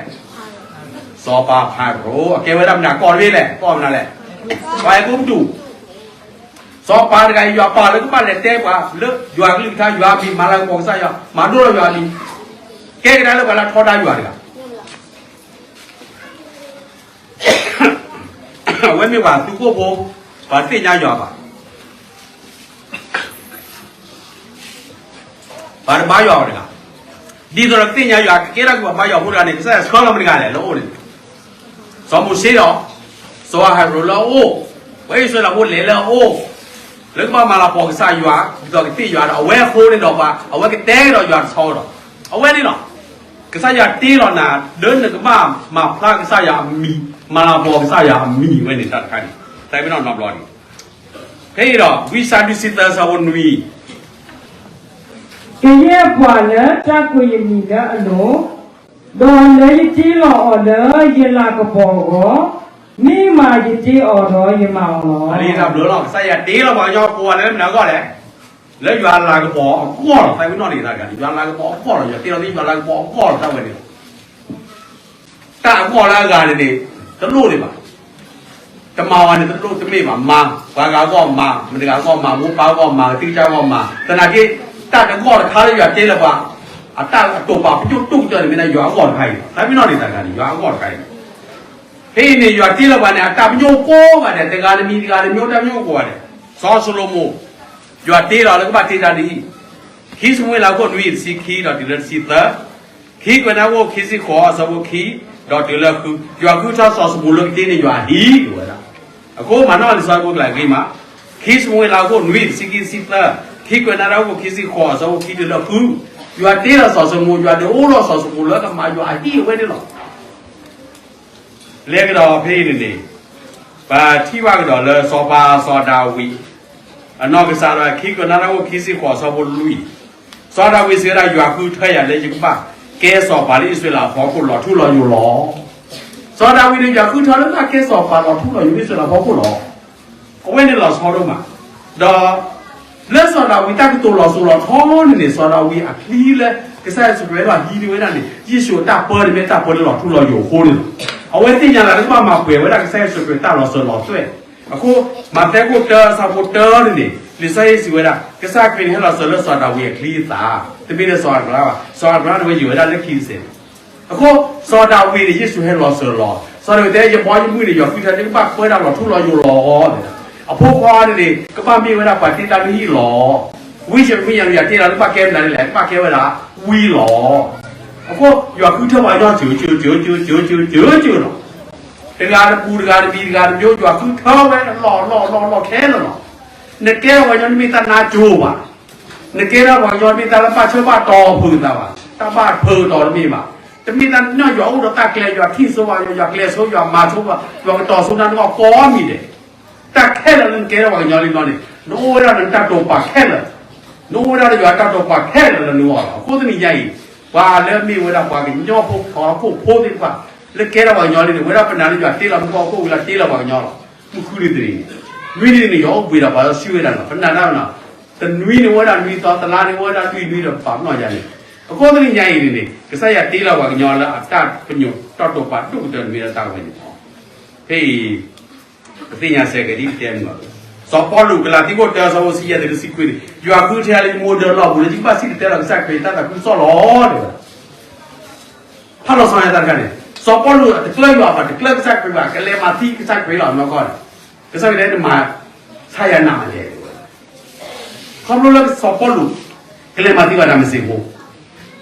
စီၤပၤဖၤရိၤ အကဲဝဲဒၣ်မတၤကီၢ်တဘ့ၣ်လဲၣ်, ကီၢ်မနုၤလဲၣ်, ပှၤအဲၤကူပတူး စီၤပၤတဂၤအံၤ ယွၤပာ်လၢကဘၣ်လဲၤတဲပှၤလၢယွၤကလုၢ်ကထါ ယွၤအမံၤ မၤလၤကပီၤကစၢ်ယွၤ မၤဒိၣ်ထီၣ်ယွၤအမံၤ, ကဲကဒါလၢပှၤလၢအထီဒါယွၤတဂၤ အဝဲမ့ၢ်ပှၤသုးခိၣ်ဖိ, ပှၤတသ့ၣ်ညါယွၤဘၣ်, ပှၤတဘါယွၤဘၣ်တဂၤ, ဒ်သိးဒီးကသ့ၣ်ညါယွၤ ကကဲထီၣ်က့ၤပှၤဘါယွၤဖိတဂၤန့ၣ် ကစၢ်ယွၤဆှၢလီၤမတဂၤလဲၣ်လၢအအိၣ်န့ၣ်, စီၤမိၤၡ့ဒီး စီၤအၤဟရိၣ်လၢအအိၣ်, ပှၤအံၣ်စရ့လးဖိလဲၤလၢအအိၣ်, လၢကဘၣ်မၤလၤကပီၤကစၢ်ယွၤ ဒ်သိးကသ့ၣ်ယွၤဒီး အဝဲအဃိန့ၣ်ဒီးပှၤ အဝဲကတဲဒီးယွၤတဆီဒီး အဝဲန့ၣ်လီၤ. ကစၢ်ယွၤတ့လီၤနၤ လၢနကဘၣ်မၤဖျါကစၢ်ယွၤအမံၤ, မၤလၤကပီၤကစၢ်ယွၤအမံၤဝဲန့ၣ် တၢ်တခါန့ၣ် တၢ်မ့ၢ်နီၢ်နီတဘျီန့ၣ်, ဖဲအံၤဒီး ဝံစါဒုးဆံသၢဆၢဖိနွံ ကယဲၢ်ပှၤလၢတၢ်ကွဲးယမံၤလၢအလိၤ, ဒီးလၢယတ့လီၤအီၤလၢယလၤကပီၤအဂီၢ်, မ့ၢ်မၤယတ့အီၤဒီးယမၤအီၤလီၤ. တၢ်ဘျုးလီၤ. ကစၢ်ယွၤတ့လီၤပှၤကညီ ကိးဂၤဒဲးလၢမနုၤအဂီၢ်လဲၣ်, လၢယွၤလၤကပီၤအဂီၢ်လီၤ. တၢ်မ့ၢ်နီၢ်န့ၣ် တၢ်တခါန့ၣ် ယွၤလၤကပီၤအဂီၢ်လီၤ. ယွၤတ့လီၤသ့ၣ် ယွၤလၤကပီၤအဂီၢ်လီၤ တၢ်ဝဲန့ၣ်လီၤ. တၢ်အဂီၢ်လၢအဂၤန့ၣ်န့ၣ် တလိၣ်ဒံးဘၣ်. တမၤဝဲန့ၣ် တလိၣ်တမ့ၢ်ဘၣ်. မၤပှၤဂၤအဂီၢ်မၤ, မတဂၤအဂီၢ်မၤ, မိၢ်ပၢ်အဂီၢ်မၤ, ကသံၣ်ကစၢ်အဂီၢ်မၤ, သနာ်က့ တၢ်တဂီၢ်တခါလၢယွၤတ့လၢပှၤ အတၢ်အတိာ်ပာ်ပညိၣ်တူၢ်ကတၢၢ်န့ၣ် မ့ၢ်ဒၣ်ယွၤအဂီၢ်တခါအံၤလီၤ. တၢ်မ့ၢ်နီၢ်န့ၣ် တၢ်တခါန့ၣ် ယွၤအဂီၢ်တခါအံၤလီၤ. ဖဲအံၤန့ၣ် ယွၤတ့လီၤပှၤန့ၣ် အတၢ်ပညိၣ်ကိးဂၤဒဲး တဂၤတမံၤ တဂၤတမံၤ တၢ်ပညိၣ်ကိးဂၤဒဲး. စီၤၡလိၤမိၣ် ယွၤတ့လီၤလၢကဘၣ်တ့တၢ်ဒ်အံၤ, ခံၡမူၤအ့လးခိၣ်နွံ တဆံခံ ဒီးတုၤလၢတဆံသၢ, ခံကွဲးနီၣ်ခိၣ်ခံဆံဃိး အဆၢဖိခံ ဒီးတုၤလၢဃု, ယွၤဃုထၢစီၤၡလိၤမိၣ်လၢကတ့န့ၣ် ယွၤဟံးဝဲဒၣ်. အဃိမၤနီၣ်လံာ်စီဆှံဖိကျါဂ့ၤမး, ခံၡမူၤအ့လးခိၣ်နွံ တဆံခံ တဆံသၢ, ခံကွဲးနီၣ်ခိၣ်ခံဆံဃိး အဆၢဖိခံတုၤလၢဃု, ယွၤတ့လီၤစီၤၡလိၤမိၣ်, ယွၤဒုးအိၣ်ထီၣ်စီၤၡလိၤမိၣ်လၢကမၤယွၤအဟံၣ်အဝဲန့ၣ်လီၤ. လဲၤကဒီးဖဲအံၤန့ၣ်န့ၣ်, ပထံၣ်ဘၣ်ကဒီးလၢစီၤပၤစီၤဒၤဝံး, အနီၢ်ကစၢ်ဒၣ်ဝဲ ခံကနၣ်တၢ်အိၣ်ခံဆံဃိး အဆၢဖိလွံၢ်, စီၤဒၤဝံးစံးဝဲဒၣ် ယွၤဃုထၢယၤလၢယကဘၣ်ကဲစီၤပၤလၢအံၣ်စရ့လးအဖီခိၣ် လီၤထူလီၤယိာ်လီၤ. စီၤဒၤဝံးန့ၣ် ယွၤဃုထၢလၢဘၣ်ကဲစီၤပၤလီၤထူလီၤယိာ်လၢအံၣ်စရ့လးအဖီခိၣ်လီၤ. အဝဲန့ၣ်လီၤဆီဒိၣ်မး, ဒီး လၢစီၤဒၤဝံးတၢ်ကတိၤလီၤစိၤလီၤထီန့ၣ်န့ၣ် စီၤဒၤဝံးအချံလၢ ကစၢ်ယ့ၣ်ၡူးခရံာ်ဟဲလီၤဟံးန့ၢ်ဝဲဒၣ်န့ၣ် ယ့ၣ်ၡူးအတၢ်ပၢန့ၣ်မ့ၢ်တၢ်ပၢလၢလီၤထူလီၤယိာ်အဃိန့ၣ်လီၤ. အဝဲသ့ၣ်ညါလၢကဘၣ်မၤပှဲၤဝဲဒၣ်ကစၢ်ယ့ၣ်ၡူးခရံာ်တၢ်လီၤစၢၤလီၤသွဲၣ်. အဃိ မးသဲခိၣ်တၢအဆၢဖိတၢန့ၣ်န့ၣ် လံာ်စီဆှံစံးဝဲဒၣ် ကစၢ်ခရံာ်န့ၣ်ဟဲလီၤစၢၤလၢစီၤဒၤဝံးအချံအသၣ်, တမ့ၢ်လၢစီၤအၤဘြၤဟၣ်ဘၣ်, စီၤအၤဘြၤဟၣ်န့ၣ်ဝဲယံာ်ဝဲဒၣ်လၢခံတစဲးန့ၣ် အဃိ စီၤဒၤဝံးန့ၣ် ယ့ၣ်ၡူးဟဲလီၤစၢၤလီၤ. စီၤဒၤဝံးတဲ ယဘီယမုၢ်န့ၣ် ယွၤဃုထၢလၢကဘၣ်ပၢတၢ်လီၤထူလီၤယိာ်လီၤ. အဖိခွါန့ၣ်န့ၣ် ကဘၣ်မ့ၢ်ဝဲဒၣ်ပှၤတ့တၢ်လုၢ်ဟံၣ်လီၤ. ဝံယံးရမံယၤ ယွၤတ့လီၤလၢကဘၣ်ကဲမနုၤလဲၣ်, ကဘၣ်ကဲဝဲဒၣ်ဝံလီၤ. အဃိ ယွၤဃုထၢပှၤကညီ စၢၤစၢၤစၢၤစၢၤစၢၤစၢၤစၢၤလီၤ. တဂၤတပူၤ တဂၤတမံၤ တဂၤတမျိုး ယွၤဃုထၢဝဲလီၤလီၤလီၤလီၤခဲလၢာ်လီၤ. နကဲပှၤကညီတမ့ၢ်တၢ်နါကၠိဘၣ်. နကဲထီၣ်ပှၤကညီတမ့ၢ်တၢ်လၢဘၣ်ဆၢဘၣ်တီၤဖုးသးဘၣ်, တၢ်ဘၣ်ဖုးတီၤတမ့ၢ်ဘၣ်. တမ့ၢ်တၢ်နီၢ်ယွၤအိၣ်ဒီးတၢ်ကျဲၤ ယွၤထံၣ်ဆိပှၤကညီ ယွၤကျဲၤဆိ ယွၤမၤဆိပှၤ ယွၤကတီၤဆိနၤနဂီၢ်ကိးမံၤဒဲး. တၢ်ခဲလၢာ်လၢနကဲထီၣ်ပှၤကညီလံဘျီန့ၣ် နအိၣ်ဝဲဒၣ်ဒီးနတၢ်တိာ်ပာ်ခဲလၢာ်, နအိၣ်ဝဲဒၣ်ဒီးယွၤတၢ်တိာ်ပာ်ခဲလၢာ်လၢနဂီၢ်လီၤ. အဃိသတးန့ၣ်ညါအံၤ ပှၤလၢအမ့ၢ်ဝဲဒၣ်ပှၤကညီဖိ ပှၤဟီၣ်ခိၣ်ဖိသ့ၣ်တဖၣ် လၢကဲထီၣ်ပှၤကညီလံန့ၣ် ဝဲဒၣ်ပနာ်လၢယွၤတ့လီၤမူခိၣ်ဟီၣ်ခိၣ်ဝံၤလၢတ့လီၤပှၤကညီလီၤ. မုၢ်ခုလံတနံၤ နွံနံၤန့ၣ် ယွၤအိၣ်ဘှံးဒီးပှၤလၢအစုဝဲဒၣ်လီၤ. ပနာ်တၢ်နီၤ, တနွံန့ၣ်အိၣ်ဝဲဒၣ်နွံသီ, တလါန့ၣ်အိၣ်ဝဲဒၣ်လွံၢ်နွံဒီးပာ်ပနီၣ်ယၤန့ၣ်. အဃိသတးန့ၣ်ညါအံၤန့ၣ်န့ၣ် ကစၢ်ယွၤတ့လီၤပှၤကညီလၢအတၢ်ပညိၣ်တၢ်တိာ်ပာ်ဒိၣ်ကတၢၢ်တမံၤလၢတၢ်ဝဲန့ၣ်လီၤ. ဖဲအံၤ ပသ့ၣ်ညါစဲးကဲးဒ်ပတဲမုၢ်လီၤ. စီၤပီလူး ကလၤတံခိၣ်တၢ အဆၢဖိတဆံယဲၢ်တုၤတဆံခွံန့ၣ် ယွၤဃုထၢလၢယမိၢ်ဒၢလီၢ်ပူၤလၢယကဘၣ်စံၣ်တဲၤတဲလီၤ ကစၢ်ခရံာ်တၢ်သးခုကစီၣ်လီၤ တဲဝဲဒၣ်. ဖးလီၤဆီယၤတၢ်တခါန့ၣ် စီၤပီလူးအတကျၢၤယွၤဘၣ်, တကျၢၤကစၢ်ခရံာ်ဘၣ်, ကလဲၤမၤသံကစၢ်ခရံာ်လီၤ နီၢ်ကီၢ်န့ၣ်. ကစၢ်ခရံာ်တဲ နမၤဆါယၤနးမးလဲၣ်. ခီဖျိလၢစီၤပီလူး ကလဲၤမၤသံဘၣ်တၢ်မၤစ့ၢ်ဖိ,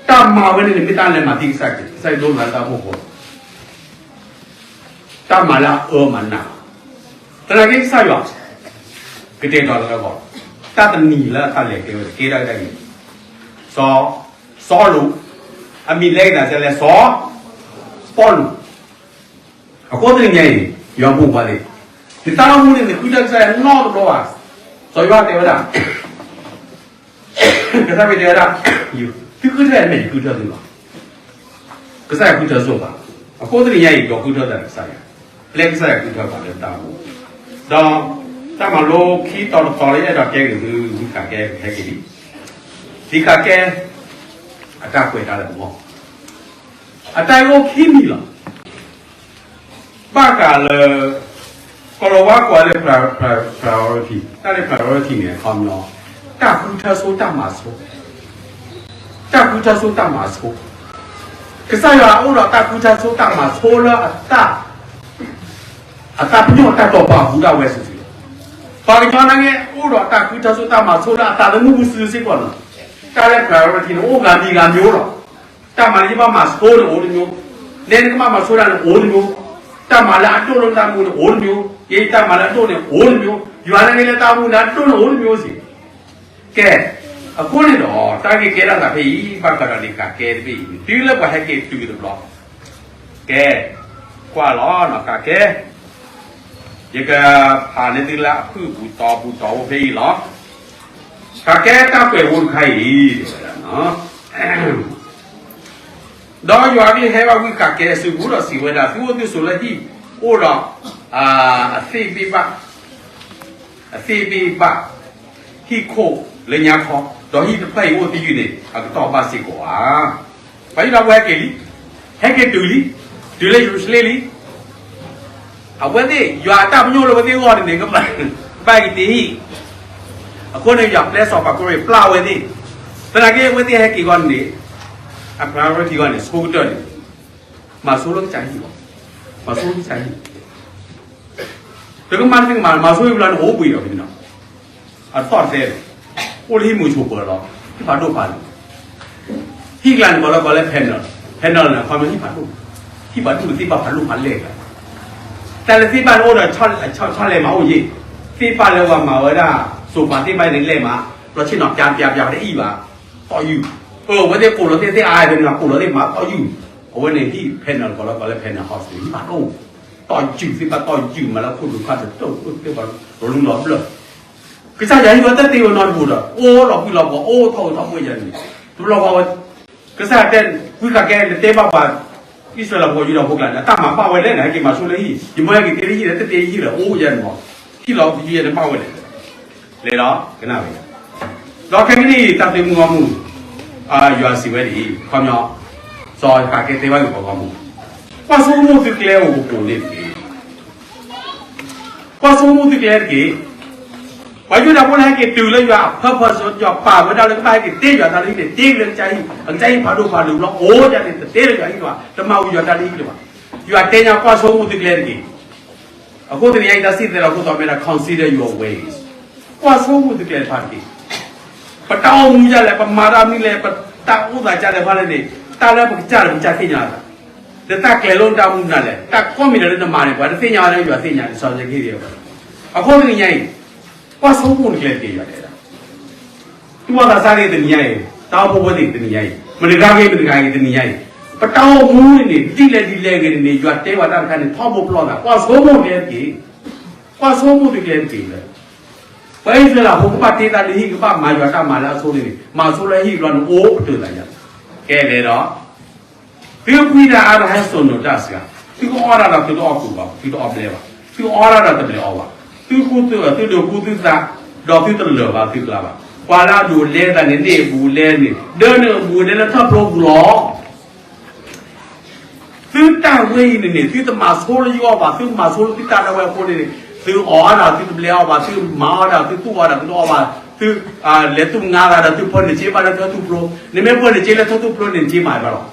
တၢ်မၤဝဲန့ၣ်န့ၣ် မ့ၢ်တၢ်လဲၤမၤသံကစၢ်ခရံာ်, ကစၢ်ခရံာ်ဒိကနၣ်လၢတၢ်အိၣ်ဖှိၣ်ဖိ တၢ်မၤလၢအအၢမၤနး, သနာ်က့ကစၢ်ယွၤ ကတဲာ်ကတီၤလၢအဂီၢ်, တၢ်တနံၤလၢအတၢ်လဲၤကျဲဝဲ ကဲဒၣ်ကဒါက့ၤ, စီၤ, စီလူး, အမံၤလဲကနၣ်စဲလဲၣ် စီၤ, ပီလူး. အဃိသတးန့ၣ်ညါအံၤ ယွၤဖိခွါသ့ၣ်, နတၢ်အိၣ်မူန့ၣ် နဃုထၢကစၢ်ယွၤနီတဘျီဘၣ်. စီၤယိၤဟၣ်တဲဝဲဒၣ် ကစၢ်ခရံာ်တဲဝဲဒၣ်, သုဃုထၢယၤမ့ၢ်ယဃုထၢသုလီၤ. ကစၢ်ယွၤဃုထၢစိပှၤ, အဃိသတးန့ၣ်ညါအံၤ ဒီးဃုထၢသးဒီးကစၢ်ယွၤ, ပျဲကစၢ်ယွၤဃုထၢပှၤလၢတၢ်အိၣ်မူ, ဒီးတၢ်မၤလိခံတီၤတတီၤလၢယအဲၣ်ဒိးကဲက့ၤသု ဝံဃးကဲ ဟဲက့ၤလံ, ဝံဃးကဲ အတၢ်ကွဲးတၢ်လၢပဂီၢ်, အတၢ်ဂ့ၢ်အိၣ်ခံမံၤလီၤ. ဘၣ်ဃးလၢ ကီၤလၤဝါကိးလၢ priority, တၢ်လၢ priority န့ၣ် အခီပညီ တၢ်ဃုထၢဆိတၢ်မၤဆိ, တၢ်ဃုထၢဆိတၢ်မၤဆိ, ကစၢ်ယွၤအိၣ်ဒီးတၢ်ဃုထၢဆိတၢ်မၤဆိလၢအတၢ် အတၢ်ပညိၣ်တၢ်တိာ်ပာ်အပူၤဒၣ်ဝဲစုာ်စုာ်လီၤ. ပှၤကညီနာ်က့ အိၣ်ဒီးတၢ်ဃုထၢဆိတၢ်မၤဆိလၢအသးသမူပူၤစုာ်စုာ်စ့ၢ်ကီးလီၤ. တၢ်လၢ priority န့ၣ် အိၣ်ဂၤမံၤဂၤမံၤလီၤ. တၢ်မၤလၢယဘၣ်မၤဆိန့ၣ်အိၣ်တမျိုး, နဲနကဘၣ်မၤဆိဒၣ်န့ၣ်အိၣ်တမျိုး, တၢ်မၤလၢအဒိၣ်လၢနတၢ်မူန့ၣ်အိၣ်တမျိုး, ယဲယတၢ်မၤလၢအဒိၣ်န့ၣ်အိၣ်တမျိုး, ယွၤနာ်က့လၢတၢ်မူန့ၣ်အဒိၣ်န့ၣ်အိၣ်တမျိုးစ့ၢ်ကီး. ကဲ, အဃိန့ၣ်ဒီး တၢ်ဂ့ၢ်ကဲထီၣ်သးဖဲအံၤ ဘၣ်ဃးဒီးလံာ်ဃးကဲတဘ့ၣ်အံၤ တုၤလၢပှၤဟဲက့ၤတုၤတဘျီ, ကဲ, ကွၢ်လီၤ ဃးကဲ, ယကဖးန့ၢ်သုလၢအဖုၣ်ပူၤတီပူၤတီအိၣ်ဖဲအံၤလီၤ. ဃးကဲတၢ်ကွဲးဝဲတခါအံၤ, ဒီးယွၤကလုၢ်ဟဲဘၣ်ဝံဃးကဲအစုပူၤဒီးစံးဝဲဒၣ်, သုအိၣ်သုဆိးလၢဟံၣ်အိၣ်ဒီး အသ့ၣ်ဘ့ၣ်ဘၣ် အသ့ၣ်ဘ့ၣ်ဘၣ် ဟံၣ်ခိၣ်လၢညါခီ, ဒီးဟံၣ်တဖျၢၣ်အံၤအိၣ်သယုၢ်န့ၣ် အကတီၢ်ဘၣ်စ့ၢ်ကီးဧါ. ပှၤယူဒၤဖိဟဲက့ၤလံ, ဟဲက့ၤတုၤလံ, တုၤလၢယရူၤၡလ့ၣ်လံ. အဝဲသ့ၣ် ယွၤအတၢ်ပညိၣ်လၢအဝဲသ့ၣ်အဂီၢ်န့ၣ်န့ၣ် ကဘၣ်က့ၤတ့ဟံၣ်, အဃိန့ၣ် ယွၤပျဲစီၤပၤကိရ့ၣ်ပျၢ်အဝဲသ့ၣ်, သနာ်က့အဝဲသ့ၣ်ဟဲက့ၤအဂီၢ်န့ၣ်န့ၣ်, အ priority အဂီၢ်န့ၣ် ဆိကတၢၢ်န့ၣ် မၤဆိလၢကစၢ်ဟံၣ်လီၤ. မၤဆိလၢကစၢ်ဟံၣ် တကမၣ်တကမၣ် မၤဆိဝံၤဘျီန့ၣ် အိၣ်ဘှံးဒီးဖဲန့ၣ်, အသီၣ်တဲ, အိၣ်လၢဟံၣ်မူးဆိးပၢၤလီၤ, ဟံၣ်ဖးဒိၣ်ဖးလံၤ, ဟံၣ်ကျါန့ၣ် ကိးလၢကိးလၢ panel, panel န့ၣ် အခီပညီဟံၣ်ဖးဒိၣ်, ဟံၣ်ဖးဒိၣ်န့ၣ်သ့ၣ်ဘၣ်ဖးဒိၣ်ဖးလဲၢ်ကျါ, တၢ်လၢသ့ၣ်ဘၣ်န့ၣ်အိၣ်ဒီး ဆီလဲၤမးအိၣ်ယ့ၣ်, သ့ၣ်ဘၣ်လၢပှၤမၤဝဲဒၣ် စိၤပၤသ့ၣ်ဘၣ်န့ၣ်လဲၢ်မး, လီၤဆ့ၣ်နီၤ ပျးပျးပျး ပတအံၣ်ဘၣ်, တီၢ်ယုၢ်, အဝဲသ့ၣ်ကိးလီၤသ့ၣ်သ့ၣ်အါဖဲန့ၣ် ကိးလီၤသ့ၣ်မးတီၢ်ယုၢ်, အဝဲန့ၣ်ဟံၣ် panel ကိးလၢကိးလၢ panel house န့ၣ် ဟံၣ်ဖးဒိၣ်, တီၢ်ယုၢ်သ့ၣ်ဘၣ်တီၢ်ယုၢ်မးလၢခိၣ်ဒူခါတတိၢ်သ့ၣ်ဘၣ် လီၤလူလီၤဘျၢၣ် ကစၢ်ယွၤဟ့ၣ်ဝဲတၢ်သ့ဝဲနီတပူၤဒီး အိၣ်လီၤကွံာ်လီၤပှီၤ အိၣ်ထီၣ်အိၣ်ထီၣ်အိၣ်ယၤန့ၣ် တဘျီဃီဝဲ ကစၢ်တဲ ဝံဃးကဲ နတဲဘၣ်ပှၤ အံၣ်စရ့လးဖိယူဒၤဖိကျါန့ၣ် အတၢ်မၤဘၣ်ဝဲလဲၣ်န့ၣ် ဟဲက့ၤမၤဆိလၢဟံၣ် ယမၢဟဲက့ၤတဲလၢဟံၣ်ဒီး တတဲလၢဟံၣ်ဒီး အိၣ်ယၤန့ၣ်မး ဟံၣ်လီၤယၤန့ၣ်ဘၣ်ဝဲလဲၣ် လဲၤဒီးကနၣ်ဝဲ ဒီးခဲကနံၣ်အံၤ တၢ်သ့မုၢ်ဂီၢ်မုၢ် ယွၤစံးဝဲဒ်အံၤ ခီပညီ စီၤဃးကဲတဲဘၣ်က့ၤပှၤဂီၢ်မုၢ် ကွၢ်ဆိကမိၣ်သုကျဲအိၣ်ကပူၤန့ၣ်တက့ၢ်. ကွၢ်ဆိကမိၣ်သုကျဲတက့ၢ်. ပှၤယူဒၤဖိလၢဟဲက့ၤတုၤလၢယွၤအ purpose ယွၤပာ်ဝဲဒၣ်လၢကဘၣ်ဟဲက့ၤတ့လၢယွၤတၢ်လုၢ်ဟံၣ်န့ၣ် တ့လၢကစၢ်ဟံၣ် အကစၢ်ဟံၣ်ဖးဒိၣ်ဖးဒိၣ်လီၤ အိၣ်ဒၣ်န့ၣ် တတ့လၢယွၤဟံၣ်လၢၤဘၣ် တမၤဝံၤယွၤတၢ်လုၢ်ဟံၣ်လၢၤဘၣ်. ယွၤတဲညါကွၢ်ဆိကမိၣ်သုကျဲတက့ၢ်. အဃိတနံၤအံၤ တၢ်စံၣ်တဲၤလီၤခိၣ်သီမ့ၢ်ဒၣ် consider your ways ကွၢ်ဆိကမိၣ်သုကျဲတဖၣ်တက့ၢ်. ပတၢ်အိၣ်မူဒ်လဲၣ် ပမၤတၢ်မနုၤလဲၣ် ပတၢ်အိၣ်သးဒ်လဲၣ်တဖၣ်န့ၣ် တၢ်လၢပကစၢ်လၢပကစၢ်သ့ၣ်ညါသး ဒီးတၢ်ကျဲၤလိာ်တၢ်မူနၤလဲၣ် တၢ်ကိးမံၤဒဲးလၢနမၤန့ၣ် ပှၤတသ့ၣ်ညါဝဲလၢယွၤသ့ၣ်ညါန့ၣ် စီၤက့ၤ အဃိတနံၤအံၤ ကွၢ်ဆိကမိၣ်တကျဲတက့ၢ် ယွၤတဲဒၣ် တူၢ်ဘၣ်သးစၢ်ဂ့ၤတနံၤညါအံၤ တၢ်အိၣ်ဖှိၣ်ဖိသ့ၣ်တနံၤညါအံၤ မတဂၤဂ့ၤမတဂၤဂ့ၤတနံၤညါအံၤ ပတၢ်အိၣ်မူန့ၣ်န့ၣ် ဒ်လဲၣ်ဒ်လဲၣ်ဂ့ၤန့ၣ်န့ၣ် ယွၤတဲဝဲတၢ်တခါန့ၣ် ထီဘိပလီၢ်သး ကွၢ်ဆိကမိၣ်တကျဲတက့ၢ်. ကွၢ်ဆိကမိၣ်တကျဲတက့ၢ်လၢ ပှၤအံၣ်စရ့လးဖိကဘၣ်တ့တၢ်လုၢ်ဟံၣ် ကဘၣ်မၤယွၤတၢ်မၤလၢအဆိန့ၣ်န့ၣ် မၤဆိလၢဟံၣ်တဘျီန့ၣ် အိၣ်ပတုာ်သးယၤ ကဲလဲၣ်ဒီး သုဖှံတၢ်အါဒီးဟဲစိာ်နီၤတၢ်စှၤ, သုကအီၣ်တၢ်ဒီးသုတအီၣ်ကူးဘၣ်, သုတအီၣ်ဘျဲဘၣ်, သုအီၣ်တၢ်ဒီးတဘျဲးအီၣ်ဘၣ်, သုကူသု, သုဒိးကူသုသး, ဒီးသုတလၢာ်ဘၣ်သုကျါဘၣ်. ပှၤလၢအဒိးလဲသးန့ၣ် န့ၢ်အဘူးအလဲန့ၣ် ဒၢန့ၢ်အဘူးအလဲလၢထၢၣ်ဖျိပူၤလီၤ. သုတၢ်ဝဲအံၤန့ၣ်န့ၣ် သုတမၤဆိလၢယဂီၢ်ဘၣ်, သုမၤဆိလၢသုတၢ်ဒၣ်ဝဲအဃိန့ၣ်န့ၣ် သုအီၣ်တၢ်ဒီးသုတဘျဲအီၣ်ဘၣ်, သုမၤအီၣ်တၢ်ဒီးသုသူၣ်အီၣ်တၢ်သုတအီၣ်ဘၣ်, သု လဲၤသူၣ်မၤသးဒီးသုဖၢနုာ်စ့ဘၣ်လၢထၢၣ်ထူၣ်ဖျိ, နမ့ၢ်ဖၢနုာ်စ့လၢထၢၣ်ထူၣ်ဖျိန့ၣ် နစ့မၤဘၣ်လီၤ.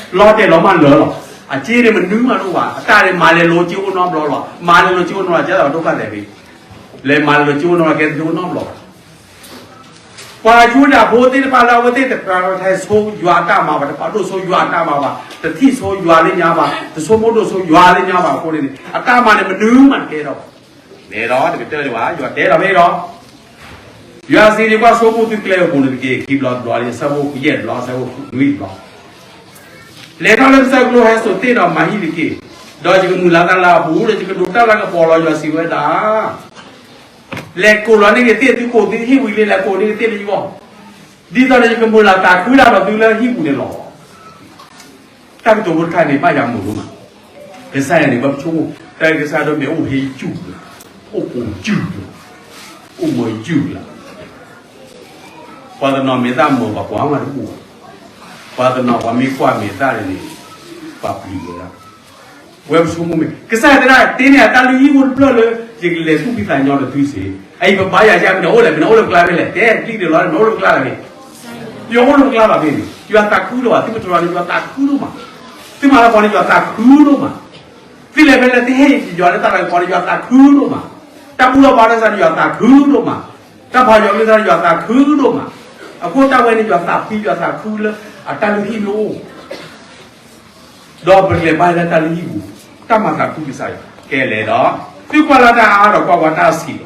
လီၤတဲာ်လီၤမၢ်လၢာ်လီၤ. အစ့န့ၣ်မနုၤမးတအိၣ်ဘၣ်, အတၢ်န့ၣ်မၤလဲၤလိၤစ့အိၣ်နီတဘျီလီၤ, မၤလဲၤလိၤစ့အိၣ်နီတဘျီ ကဲသးဒိၣ်ကၢ်သဲးဖဲ လဲၤမၤလဲၤလိၤစ့အိၣ်နီတဘျီ ကဲသးဒိၣ်နီတဘျီဘၣ်. ပှၤယူဒၤဖိသ့ၣ်တဖၣ်လၢအဝဲသ့ၣ်တပာ်ထီၣ်ဆိယွၤအတၢ်မၤဘၣ်, တပာ်ဒိၣ်ဆိယွၤအတၢ်မၤဘၣ်, တထံၣ်ဆိယွၤလၢညါဘၣ်, တဆိကမိၣ်ဒိၣ်ဆိယွၤလၢညါဘၣ်အဃိန့ၣ် အတၢ်မၤန့ၣ်မနုၤမးတကဲထီၣ်ဘၣ်. လဲၤဒီးတကတၢၢ်ဒံးဘၣ်, ယွၤတဲဒီးမ့ၢ်ဒီး ယွၤစံးန့ၣ် ကွၢ်ဆိကမိၣ်သုကျဲအပူၤန့ၣ်တက့ၢ်. ခံဘျီတဘျီလံ, အဆၢဖိယဲၢ်တဘျီ, အဆၢဖိနွံတဘျီ, လဲၤထီၣ်လၢကစၢၢ်ကျိဟဲစိာ်တ့ၢ်ဒီးမၤဟံၣ်တက့ၢ်. ဒီးယကမုာ်လၤသးလၢအပူၤ, ဒီးယကဒိးတၢ်လၢကပီၤလီၤ, ယွၤစံးဝဲဒၣ် လဲၤကိးလီၤန့ၢ်က့ၤတ့ၢ်သုကိးသုဟံၣ်ဝံၤလံ, လဲၤကိးန့ၢ်က့ၤတ့ၢ်လၢယဂီၢ်, ဒ်သိးဒီးယကမုာ်လၤသးခုတၢ်ဒီးသုလၢဟံၣ်ပူၤန့ၣ်လီၤ. တၢ်ကတိၤဖိတခါန့ၣ် ဘၣ်ယွၤမုာ်ဒိၣ်မး, ကစၢ်ယွၤန့ၣ် ဘၣ်ပဆိကမိၣ် တၢ်ကစၢ်ဒိၣ်မ့ၢ်အိၣ်ဟ့ယုၢ်လီၤ, အိၣ်ကိးယုၢ်လီၤ, အိၣ်မၢယုၢ်လီၤ. ပှၤတနီၤမ့ၢ်သးမုာ်ဘၣ်ပှၤမးတဘူၣ်ဘၣ်, ပှၤတနီၤပှၤမ့ၢ်ကွၢ်မဲာ်သၣ်န့ၣ်န့ၣ် ပှၤပျံၤဝဲဒၣ် ဝဲပဆိကမိၣ်မ့ၢ် ကစၢ်ယွၤတဲဒၣ် တ့န့ၢ်အတၢ်လုၢ်ဟံၣ်ဖိတဖျၢၣ်လၢ ယကလဲၤသူၣ်ဖှံသးညီဒီးသုစ့ၢ်, အအံၤပဘါယွၤယါ မနုၤအိၣ်လဲၣ်, မနုၤအိၣ်လၢပကျါဖဲလဲၣ်, တဲပျံၤန့ၣ်လီၤ, မနုၤအိၣ်လၢပကျါလၢဖဲ, ယွၤအိၣ်လၢပကျါဘၣ်ဖဲန့ၣ်, ယွၤသးခုဒိၣ်မး, သုပတြၢၤန့ၣ် ယွၤသးခုဒိၣ်မး, သုမၤလၢပှၤန့ၣ် ယွၤသးခုဒိၣ်မး, သုလဲၤဖဲလဲၣ် သုဟ့ၣ်ယွၤလၢတၢ်လၤကပီၤန့ၣ် ယွၤသးခုဒိၣ်မး, တၢ်ဘူၣ်ထီၣ်ဘါထီၣ်စ့ၢ်န့ၣ် ယွၤသးခုဒိၣ်မး, တၢ်ဖးယွၤကလုၢ်စ့ၢ်န့ၣ် ယွၤသးခုဒိၣ်မး, အဃိတၢ်ဝဲန့ၣ် ယွၤသးဖှံ ယွၤသးခုလၢအတၢ်လုၢ်ဟံၣ်လၢအိၣ် ဒီးပကလဲၤဘါယွၤလၢတၢ်လုၢ်ဟံၣ်ပူၤ, တၢ်မၤသးခုကစၢ်ယွၤ, ကဲလဲၣ်ဒီး, သုကွၢ်လၢတၢ်အါဒီးကွၢ်ဝဲတၢ်ဆံးလီၤ,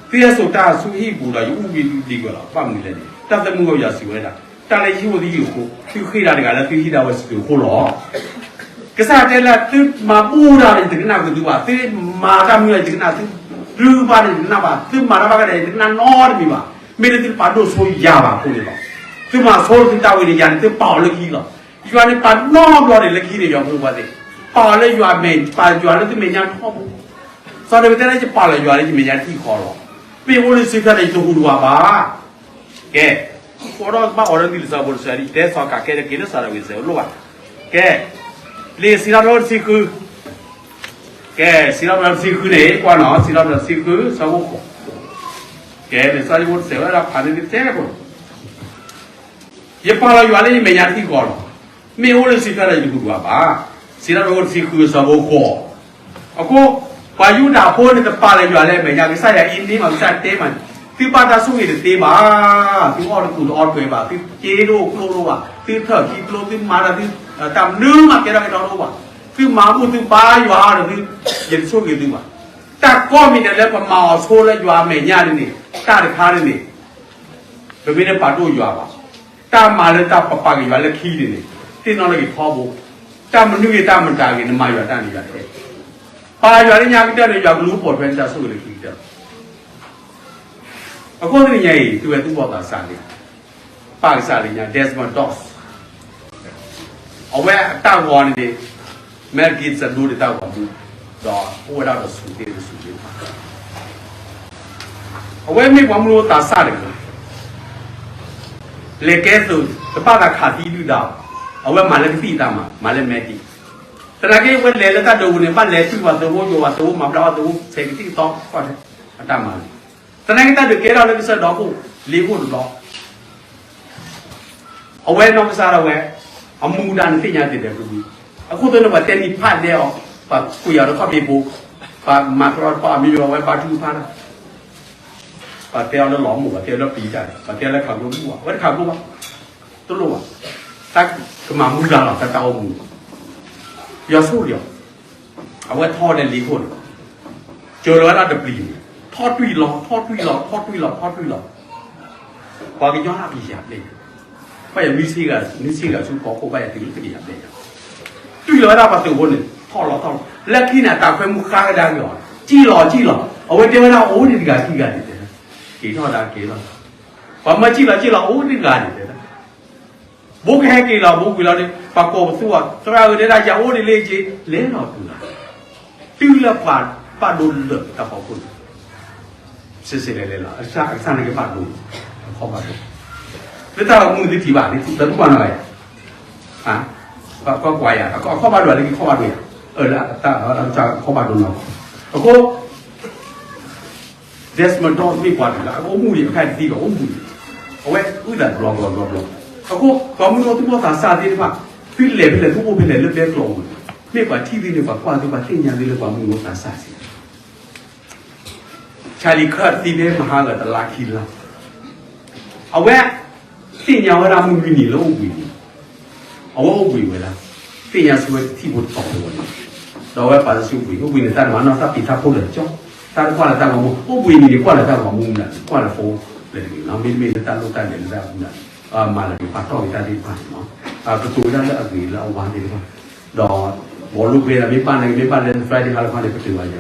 သုဟဲစိာ်တၢ်ဆူဟံၣ်ပူၤဒီး ယအုၣ်က့ၤဒံးကွံာ်လီၤ, ဘၣ်မနုၤလဲၣ်န့ၣ် တၢ်သးမုၢ်ဂီၢ်ယွၤစံးဝဲဒၣ်, တၢ်လၢယဟံၣ်ဖိသ့ၣ်ယိာ်အဃိ, သုဃ့တၢ်တဂၤလၢသုဟ့ၣ်ဒၣ်ဝဲစံးတ့ၢ်အဃိလီၤ. ကစၢ်ယွၤတဲလၢသုမၤဘူၣ်တၢ်ဒီး ယတကနၣ်က့ၤသုဘၣ်, သုမၤတၢ်မနုၤဒီး ယတကနၣ်, သုဒုးဘၣ်ဒီး ယတကနၣ်ဘၣ်, သုမၤတၢ်ဘၣ်ကဒီး ယတကနၣ်နီတမံၤဘၣ်, မ့ၢ်လၢသုတပာ်ဒိၣ်ဆိယၤဘၣ်အဃိန့ၣ်လီၤ. သုမၤဆိလၢသုတၢ်ဝဲန့ၣ် ယၤန့ၣ် သုပာ်အီၤလၢခံလီၤ. ယွၤန့ၣ်ပာ်နီတဘျီန့ၣ်လၢခံန့ၣ် ယွၤဖိခွါသ့ၣ်, ပာ်အီၤလၢယွၤမဲာ်, ပာ်ယွၤလၢသုမဲာ်ညါထီဘိ, စီၤဒၤဝံးတဲလၢ ယပာ်လီၤယွၤလၢယမဲာ်ညါတဟံၣ်ဃီလီၤ. မ့ၢ်အိၣ်လၢစံးဖျါဒီး ယတဟူးတဝးဘၣ်. ကဲ, အိးထီၣ်ဘၣ်အီၤဒီးနံၣ်လံာ်စီၤဖိတစၢၤဒ် တဲစီၤကးကဲတက့ၢ်လၢစီၤဒၤဝံးတစဲးလိၣ်ဘၣ်. ကဲ, လံာ်စံးထီၣ်ပတြၢၤတဆံဃု, ကဲ, စံးထီၣ်ပတြၢၤတဆံဃုန့ၣ် ကွၢ်နီၤ, စံးထီၣ်ပတြၢၤတဆံဃု ဆၢဖိဃိး, ကဲ, လံာ်စီၤဖိတစဲးဝဲဒၣ်ဖးန့ၣ်တတဲဖိ ယပာ်လီၤယွၤလၢယမဲာ်ညါတဟံၣ်ဃီလီၤ. မ့ၢ်အိၣ်လၢစံးဖျါဒီးယတဟူးတဝးဘၣ်. စံးထီၣ်ပတြၢၤတဆံဃု ဆၢဖိဃိး, အဃိ, ပှၤယူဒၤဖိန့ၣ် တပာ်လီၤယွၤလၢအမဲာ်ညါ, ကစၢ်ယွၤအံၤန့ၢ်မး ကစၢ်တဲမး, သုဘၣ်တၢ်ဆိၣ်ဂ့ၤတသ့ဘၣ်, သုအီၣ်တကူၣ်တအီတကွဲးဘၣ်, သုစ့တအိၣ်ကျိတအိၣ်ဘၣ်, သုထၢၣ်ခံကျိ, သုမၤတၢ်, တၢ်မနုၤမးကဲထီၣ်ကဲထီၣ်တအိၣ်ဘၣ်, သုမၤဘူၣ်သုဘါယွၤဒီးသု, ယတဆိၣ်ဂ့ၤသုဘၣ်. တၢ်ကိးမံၤဒဲးလၢပမၤအီၤဆိလၢယွၤအမဲာ်ညါန့ၣ်န့ၣ်, တၢ်တခါန့ၣ်န့ၣ် ပမ့ၢ်တပာ်ဒိၣ်ယွၤဘၣ်, တၢ်မၤလၢတၢ်ပပာ်က့ၤယွၤလၢခံန့ၣ်န့ၣ်, သ့ၣ်နီၣ်လၢက့ၤထီဘိ, တၢ်မနုၤဂ့ၤတၢ်မတၤဂ့ၤ နမၤယွၤတၢ်န့ၣ်ယွၤထဲ, ပာ်ယွၤလၢညါကတၢၢ်န့ၣ် ယွၤကလူၤပိာ်ထွဲနတၢ်ဆိၣ်ဂ့ၤလၢခံကတၢၢ်. အဃိတနံၤညါအံၤ သုဝဲသူၣ်ဘီၣ်သးစၢ်န့ၣ် ပၢ်ကစၢ်လၢညါ Desmond Doss အဝဲအတၢ်ဂီၤန့ၣ်န့ၣ် Mel Gibson ဒိးန့ၢ်တၢ်ဂီၤမူ ဒီးအိၣ်ဝဲဒၣ်ဒီးဆူၣ်သ့ၣ်တဆူၣ်သ့ၣ်တဖၣ် အဝဲမ့ၢ်ပှၤမုၢ်လၢသးစၢ်တဂၤ လဲၤကဲသုး တဘၣ်သးခးသံဒုၣ်ဒါဘၣ် အဝဲမၤလၢကသံၣ်အတၢ်မၤ မၤလၢမဲာ်တံၢ် သနာ်က့ဝဲလဲၤလၢတၢ်ဒုးပူၤန့ၣ် ဘၣ်လဲၤတုၤပှၤသုးဖိ ယိၤပှၤသုးဖိ မၤဘျါပှၤသုးဖိ ဆဲးကသံၣ်ကသီ ကီၢ်ထဲအတၢ်မၤန့ၣ် သနာ်က့တၢ်ဒုးကဲထီၣ်လၢကစၢၢ်ဒီခိၣ် လ့ခိၣ်တဘျီ အဝဲနီၢ်ကစၢ်ဒၣ်ဝဲ အမူဒါန့ၣ်သ့ၣ်ညါတ့ၢ်ဒီးကွံာ်ကွံာ် အဃိသတးန့ၣ် ပှၤတဲနံၤဖးဒဲးအီၤ ပှၤကွံာ်အီၤဒီးခီၣ်ဖံးဖိ ပှၤမၤတရီတပါအမံၤ အဝဲဘါထုကဖၣ်တၢ် ပှၤတဲအီၤလၢလီၤမိၢ် ပှၤတဲအီၤလၢပျံၤတၢ် ပှၤတဲအီၤလၢခးကျိပူၤ အဝဲတခးကျိဘၣ် တလိၣ်ဘၣ် တၢ်ကမၤမူဒါလီၤ တၢ်တၢ်အိၣ်မူ ယွၤဆိၣ်ဂ့ၤအီၤ အဝဲထီၣ်ဝဲလၢလ့ခိၣ်န့ၣ် ကၢၤလီၤဝဲဒၣ်တပျံၤန့ၣ် ထီၣ်တွံၢ်လီၤ ထီၣ်တွံၢ်လီၤ ထီၣ်တွံၢ်လီၤ ထီၣ်တွံၢ်လီၤ ပှၤကညီအကယၤဘျဲၣ်ညါ ဘၣ်ယၤမ့ၢ်ဆ့ဂၤ မ့ၢ်ဆ့ဂၤဆူကီၢ်ခိၣ် ဘၣ်ယၤတုၤလၢတကယၤဘျဲၣ်ညါ တွံၢ်လီၤဝဲဒၣ်ပှၤသုးဖိန့ၣ် ထီၣ်လီၤထီၣ်လီၤ လၢခံန့ၣ် တၢ်ခွဲမူဃါကဒါက့ၤအီၤ စံၣ်လီၤစံၣ်လီၤ အဝဲတဲဝဲဒၣ်အိၣ်ဒံးတဂၤခံဂၤန့ၣ်တဲ က့ၤထီၣ်ဒၣ်က့ၤလီၤ ပှၤမၢစံၣ်လီၤစံၣ်လီၤ အိၣ်ဒံးတဂၤန့ၣ်တဲ ဘိကဟဲက့ၤလီၤ ဘိကွံာ်လီၤဒီး ပှၤကိးပသူအီၤ သရၣ်ဧၢ တဲဒၣ်ယအိၣ်ဒံးလၢအက့ၤ လဲၤလီၤတုၤလီၤ တုၤလၢပှၤဘၣ်ဒိလၢာ်တၢ်ဖီခိၣ်န့ၣ် စံးစ့ၢ်လဲၤလဲၤလီၤ အကစၢ်န့ၣ်ကဘၣ်ဒိ အခီၣ်ဘၣ်ဒိ လၢတၢ်ဂီၤမူန့ၣ်သုထံၣ်ဘၣ် သုတကွၢ်နီၣ်ဘၣ် ကွၢ်ကွၢ်ယၤ အခီၣ်ဘၣ်ဒိ လၢက့ၤခီၣ်ဘၣ်ဒိယၤ လၢအကစၢ်အခီၣ်ဘၣ်ဒိနီၢ် အဃိ Desmond Doss မ့ၢ်ပှၤတဂၤ အအိၣ်မူဒံး အခါတသံဒီးအိၣ်မူဒံး အဝဲအုၣ်သးတဘျီဘျီဘျီဘျီ အဃိ ပှၤမုၢ်လၢသူၣ်ဘီၣ်သးစၢ်သ့ၣ်တဖၣ် သုလဲၤဖဲလဲၣ် သုအိၣ်ဖဲလဲၣ် လၢဘဲကျိးပူၤန့ၣ် မ့ၢ်ပှၤထံၣ်သုန့ၣ် ပှၤကွၢ်သု ပှၤသ့ၣ်ညါသုလၢပှၤမုၢ်လၢသးစၢ်စ့ၢ် Charlie Kirk သံဖဲမဟါဂၤတလါခံလါ အဝဲ သ့ၣ်ညါဝဲဒၣ်မုၢ်လွံၢ်နံၤလၢအိၣ်ဘှံးနံၤ အဝဲအိၣ်ဘှံးဝဲဒၣ် သ့ၣ်ညါဆိဝဲထံဖိတဖၣ်ဝဲန့ၣ် ဒီးအဝဲပာ်လၢစုအိၣ်ဘှံး အိၣ်ဘှံးန့ၣ် တၢ်တမၤနီၢ် တၢ်ပံးထါဖိလၢာ်ကၠီ တၢ်တကွၢ်လၢတၢ်ဂီၤမူ အိၣ်ဘှံးနံၤန့ၣ် ကွၢ်လၢတၢ်ဂီၤမူမနုၤ ကွၢ်လၢဖိလၢတဂ့ၤနီၤ မ့တမ့ၢ်လၢတၢ်လိၣ်တၢ်လဲၤလၢတၢ်မနုၤ မၤလၢက့ၤပာ်တီၢ်က့ၤတၢ်သ့ၣ်တဖၣ်န့ၣ်နီၤ ပတိၤဝဲဒၣ်လၢအဂ့ၤလၢအဝါသ့ၣ်တဖၣ် ဒီး ဘီလိကွဲဒၣ်မ့ၢ်ဘၣ်န့ၣ် မ့ၢ်ဘၣ်လၢ Friday ဟါလီၤခီန့ၣ် ပတုၤဘၣ်ယၤ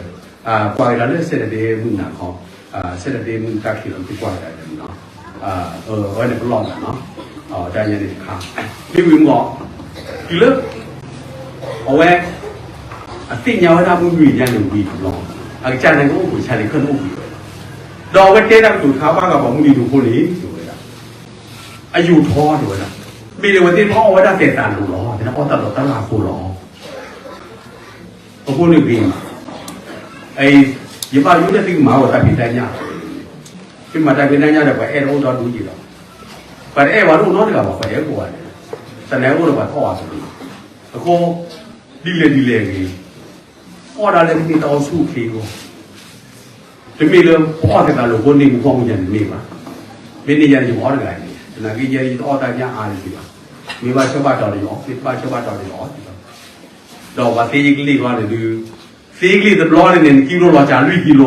ကွၢ်က့ၤဒၣ်လၢ Saturday မုၢ်နၤခီ Saturday မုၢ်တၢ်ခံးလီၤ သုကွၢ်က့ၤဒၣ်ယၤနီၤ အဝဲန့ၣ်ပလီၢ်မးနီၤ တၢ်ညါန့ၣ်တခါ မ့ၢ်ဝံၤမ့ၢ် တုၤလၢ အဝဲ အသ့ၣ်ညါဝဲဒၣ်မုၢ်လွံၢ်ညါန့ၣ်ဝံၤတဘျီ အကစၢ်န့ၣ်ကအိၣ်ဘှံး Charlie Kirk န့ၣ်အိၣ်ဘှံးဝဲ ဒီးအဝဲတဲတၢ်ကတိၤတခါဘၣ်ဂ့ၤ ပှၤမုၢ်နံၤဒိၣ်ဖိန့ၣ် တဲဝဲဒၣ် အယိာ်ထီတဲဝဲဒၣ် မ့ၢ်လၢအဝဲသ့ၣ်တဖၣ်အီၣ်ဝဲဒၣ်တဲာ်သးလိၤလီၤ သနာ်က့အီၣ်တၢ်လီၤတၢ်လၢ်အဃိလီၤ အဃိန့ၣ်ဂ့ၤမး ယဘၣ်ယိၣ်လၢသုကမၤဝဲတၢ်ဖံးတၢ်ညၣ် သုမၤတၢ်ဖံးတၢ်ညၣ်ဒီး ပှၤအဲၣ်တအိၣ်ဒီဒူၣ်က့ၤလီၤ ပှၤတအဲၣ်ပှၤတအိၣ်နီတဂၤဘၣ် ပှၤအဲၣ်ကိးဂၤဒဲး သနာ်က့အိၣ်ဒီးပှၤတအီၣ်အါတဂ့ၤ အဃိ ဒ်လဲၣ်ဒ်လဲၣ်ဂ့ၤ အီၣ်ဒၣ်လၢကမ့ၢ်တၢ်အိၣ်ဆူၣ်အိၣ်ချ့အဂီၢ် တမ့ၢ်လၢပအီၣ်သ့ၣ်သးလိၤဖိန့ၣ် မူဖီၣ်မူညါတမ့ၢ်ဘၣ်. မ့ၢ်န့ၢ်ယၤန့ၣ် ယကအီၣ်တဂၤအံၤန့ၣ် သနာ်က့ယဲယတအီၣ်တၢ်ညၣ်အါတဂ့ၤဘၣ်. မ့ၢ်ဘၣ်ဆၢဘၣ်တီၤဒီးယအီၣ်, မ့ၢ်တဘၣ်ဆၢဘၣ်တီၤဒီးယအီၣ်စ့ၢ်ကီး. ဒီးပှၤသ့ယကလံၢ်ဘၣ်န့ၣ်ဒုး, သ့ယကလံၢ်တဘျီန့ၣ်န့ၣ် နကံလိလီၤစှၤလွံၢ်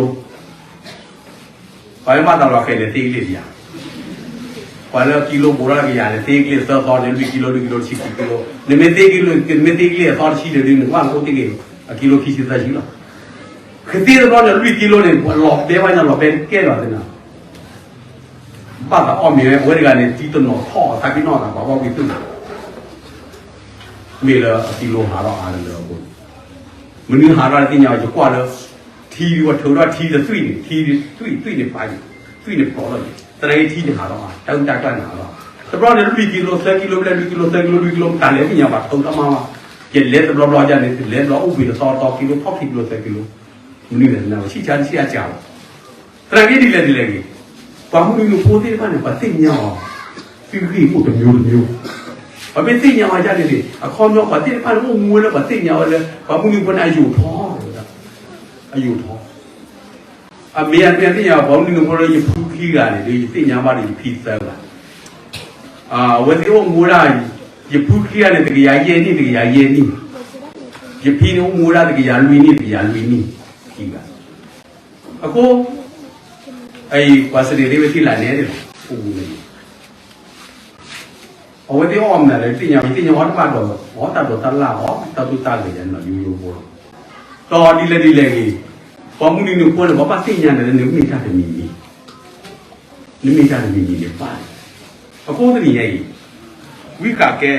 ကံလိ ပှၤမ့ၢ်ဘၣ်သးလီၤဃဲၤန့ၣ်သ့ယကလံၢ်တယၤ, ပှၤလၢကံလိဘူးဒီးကယၤန့ၣ် သ့ယကလံၢ်သၢသီန့ၣ် လွံၢ်ကံလိ လွံၢ်ကံလိတဆံခံကံလိ, နမ့ၢ်သ့ကံလိ နမ့ၢ်သ့ကလံၢ်အသီတဆံန့ၣ်ဒုး နကွၢ်လၢအိၣ်တ့ၢ်ဂ့ၤ အကံလိခံဆံသၢဆံလီၤ. ကသ့တဘျီန့ၣ် လွံၢ်ကံလိန့ၣ် လီၤဘဲဝဲညါလီၤဘဲကဲလီၤသ့ၣ်နၤ ဘၣ်သးအီၣ်မ့ၤဝဲ အဝဲတဂၤန့ၣ် တံတနီၤထီၣ်အသးကံၣ်နီၣ်သး ပှၤဘၣ်ဝံၤသူၣ်န့ၣ် မ့ၢ်လၢအကံလိဟးထီၣ်အါလၢအဃိန့ၣ်, မနုၤဟးထီၣ်လၢသ့ၣ်ညါ ယကွၢ်လၢ ထံဒုးဝဲထုးထီၣ်ထံတသွံၣ်န့ၣ် ထံသွံၣ် သွံၣ်န့ၣ်ပာ်ယံၤ သွံၣ်န့ၣ်ဖျိးလီၤန့ၣ် သနာ်က့ထံန့ၣ်ဟးထီၣ်အါ တၢ်အုၣ်တၢ်ကျၢ်န့ၣ်ဟးထီၣ်အါ တဘျီန့ၣ် လွံၢ်ကံလိ သၢကံလိဘျဲၣ် လွံၢ်ကံလိ သၢကံလိ လွံၢ်ကံလိ တၢ်လဲၤသ့ၣ်ညါဘၣ်ထုးတၢ်မါမါ ယလဲၤတဘျီဘျီယၤန့ၣ် လဲၤတဘျီအိၣ်ဘှံးတသီတသီ ကံလိ ထီၣ်ခံကံလိ သၢကံလိ မနုၤလဲၣ် သနာ်က့ ဆံၣ်ဆံၣ်ဆံၣ်အါကၢ်လီၤ. သနာ်က့ဒ်လဲၣ်ဒ်လဲၣ်ဂ့ၤ, ပှၤမုၢ်နံၤနုာ်ဖိသ့ၣ်တဖၣ်န့ၣ် ပှၤသ့ၣ်ညါအီၤ သုဂ့ၢ်အိၣ်တမျိုးတမျိုး, ပှၤမ့ၢ်သ့ၣ်ညါအီၤဒ်န့ၣ်န့ၣ် အခီပညီပှၤသ့ၣ်တဖၣ်န့ၣ် အိၣ်မူဝဲလၢပှၤသ့ၣ်ညါဝဲလၢ ပှၤမုၢ်နံၤဖိန့ၣ် အယိာ်ထီ အယိာ်ထီ အမ့ၢ်အမ့ၢ်သ့ၣ်ညါ ပှၤမုၢ်နံၤနုာ်ဖိလၢယဖုခံဂၤန့ၣ် ဒ်ယသ့ၣ်ညါဘၣ်ဒီး ယဖံသၢဂၤ, အဝဲသ့ၣ်အိၣ်မူဝဲဒၣ် ယဖုခံဂၤန့ၣ် တကယၤယဲၢ်နံၣ် တကယၤယဲၢ်နံၣ်, ယဖံန့ၣ်အိၣ်မူဝဲဒၣ် တကယၤလွံၢ်နံၣ် တကယၤလွံၢ်နံၣ် ခံဂၤ, အဃိ ပှၤစန့ၣ်သ့ၣ်ဝဲထံၣ်လၢနဲဒၣ်လီၤ အိၣ်မူန့ၣ် အဝဲသ့ၣ်အီၣ်မနုၤလဲၣ် ယသ့ၣ်ညါ ယသ့ၣ်ညါအီၣ်တဘၣ်ဒီး အီၣ်တၢ်ဒိးတၢ်လၢ်အီၣ် တၢ်သူၣ်တၢ်ဂဲၤယၤန့ၣ်လီၤ ယိယိဖိလီၤ. ဒီးဒ်လဲၣ်ဒ်လဲၣ်ဂ့ၤ, ပှၤမုၢ်နံၤနုာ်ဖိန့ၣ် ပှၤဘၣ်သ့ၣ်ညါန့ၣ်လၢနမ့ၢ်တၢ်တမံၤမံၤ, နမ့ၢ်တၢ်တမံၤမံၤန့ၣ်ဘၣ်လီၤ. အဃိတနံၤညါအံၤ ဝံဃးကဲ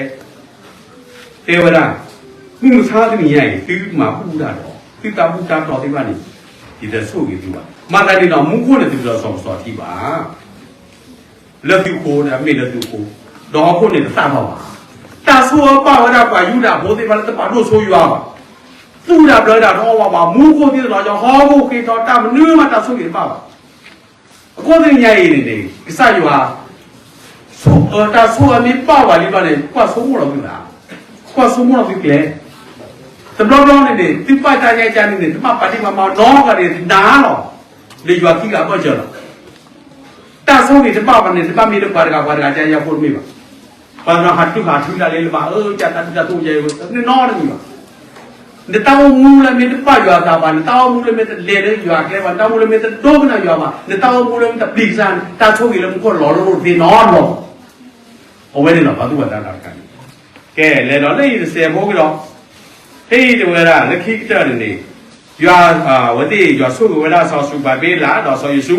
တဲဝဲဒၣ်, မုၢ်မဆါတနံၤညါအံၤ သုမၤဘူၣ်တၢ်ဒီး သုတၢ်ဘူၣ်တၢ်တီသ့ၣ်တဖၣ်န့ၣ် ယတဆိၣ်ဂ့ၤသုဘၣ်. မၤသးဒ်န့ၣ်ဒီး မူခိၣ်န့ၣ် တဒုးလီၤစီၤပစီၤထံဘၣ်. လၢသုဃိ မ့ၢ်လၢသုဃိ, ဒီးဟီၣ်ခိၣ်န့ၣ်တသၣ်ထီၣ်ဘၣ်. တၢ်ဆိၣ်အၢဘၣ်ဝဲဒၣ်ပှၤယူဒၤဖိသ့ၣ်တဖၣ်လၢတပာ်ဒိၣ်ဆိယွၤဘၣ်. သူၣ်တၢ်ဘျၢတၢ်တအီၣ်ဘၣ်ဘၣ်, မူခိၣ်သံတလီၤကီ, ဟီၣ်ခိၣ်ဃ့ထီ တၢ်မနုၤမးတၢ်ဆိၣ်ဂ့ၤတဘၣ်ဘၣ်. အဃိတနံၤညါအံၤန့ၣ်န့ၣ် ကစၢ်ယွၤ ဆိၣ်အၢ တၢ်ဆိၣ်အၢမ့ၢ်ဘၣ်ဝဲလံဘျီန့ၣ် ကွၢ်ဆိကမိၣ်လီၤသုသး, ကွၢ်ဆိကမိၣ်လီၤသုကျဲ. တဘျီဘျီန့ၣ်န့ၣ် သုဘၣ်တၢ်ညါကန့ၣ်န့ၣ် တဘၣ်ပာ်ဒံးမၤမၤနီတဂၤန့ၣ် နၤလီၤ. ဒီးယွၤခံဂၤအဘၢၣ်စၢၤလီၤ. တၢ်ဆိၣ်ဂ့ၤတဘၣ်ဘၣ်န့ၣ် တဘၣ်မ့ၢ်လၢပှၤတဂၤပှၤတဂၤကယၤဖိတမ့ၢ်ဘၣ်. ပှၤတနီၤဟးတုၤဟးထုတၢ်လၢလၢဘၣ် အၢ ကတၢ်တၢ်တၢ်တအိၣ်ယဲၢ် တန့ၢ်နီတမံၤဘၣ်. နတၢ်အိၣ်မူလၢမ့ၢ်တဘၣ်ယွၤအသးဘၣ်, နတၢ်အိၣ်မူလၢမ့ၢ်တလဲၤလၢယွၤကျဲဘၣ်, နတၢ်အိၣ်မူလၢမ့ၢ်တဒိကနၣ်ယွၤဘၣ်, နတၢ်အိၣ်မူလၢမ့ၢ်တပျံၤကစၢ်န့ၣ် တၢ်ဆိၣ်ဂ့ၤလၢမူခိၣ်လီၤလိၣ်လိၣ်သ့နီတဘျီ. အဝဲန့ၣ်လီၤ ပှၤသူၣ်ပှၤသးတၢ်တခါန့ၣ်. ကဲ လဲၤဒီးလၢအံၤတစဲးဖိကဒီး, ဖဲအံၤတဲဝဲဒၣ် လၢခံကတၢၢ်န့ၣ်န့ၣ် ယွၤ အဝဲသ့ၣ်ယွၤဆိၣ်ဂ့ၤဝဲဒၣ်စီၤစရူၤဘၤဘ့လး ဒီးစီၤယိၤၡူ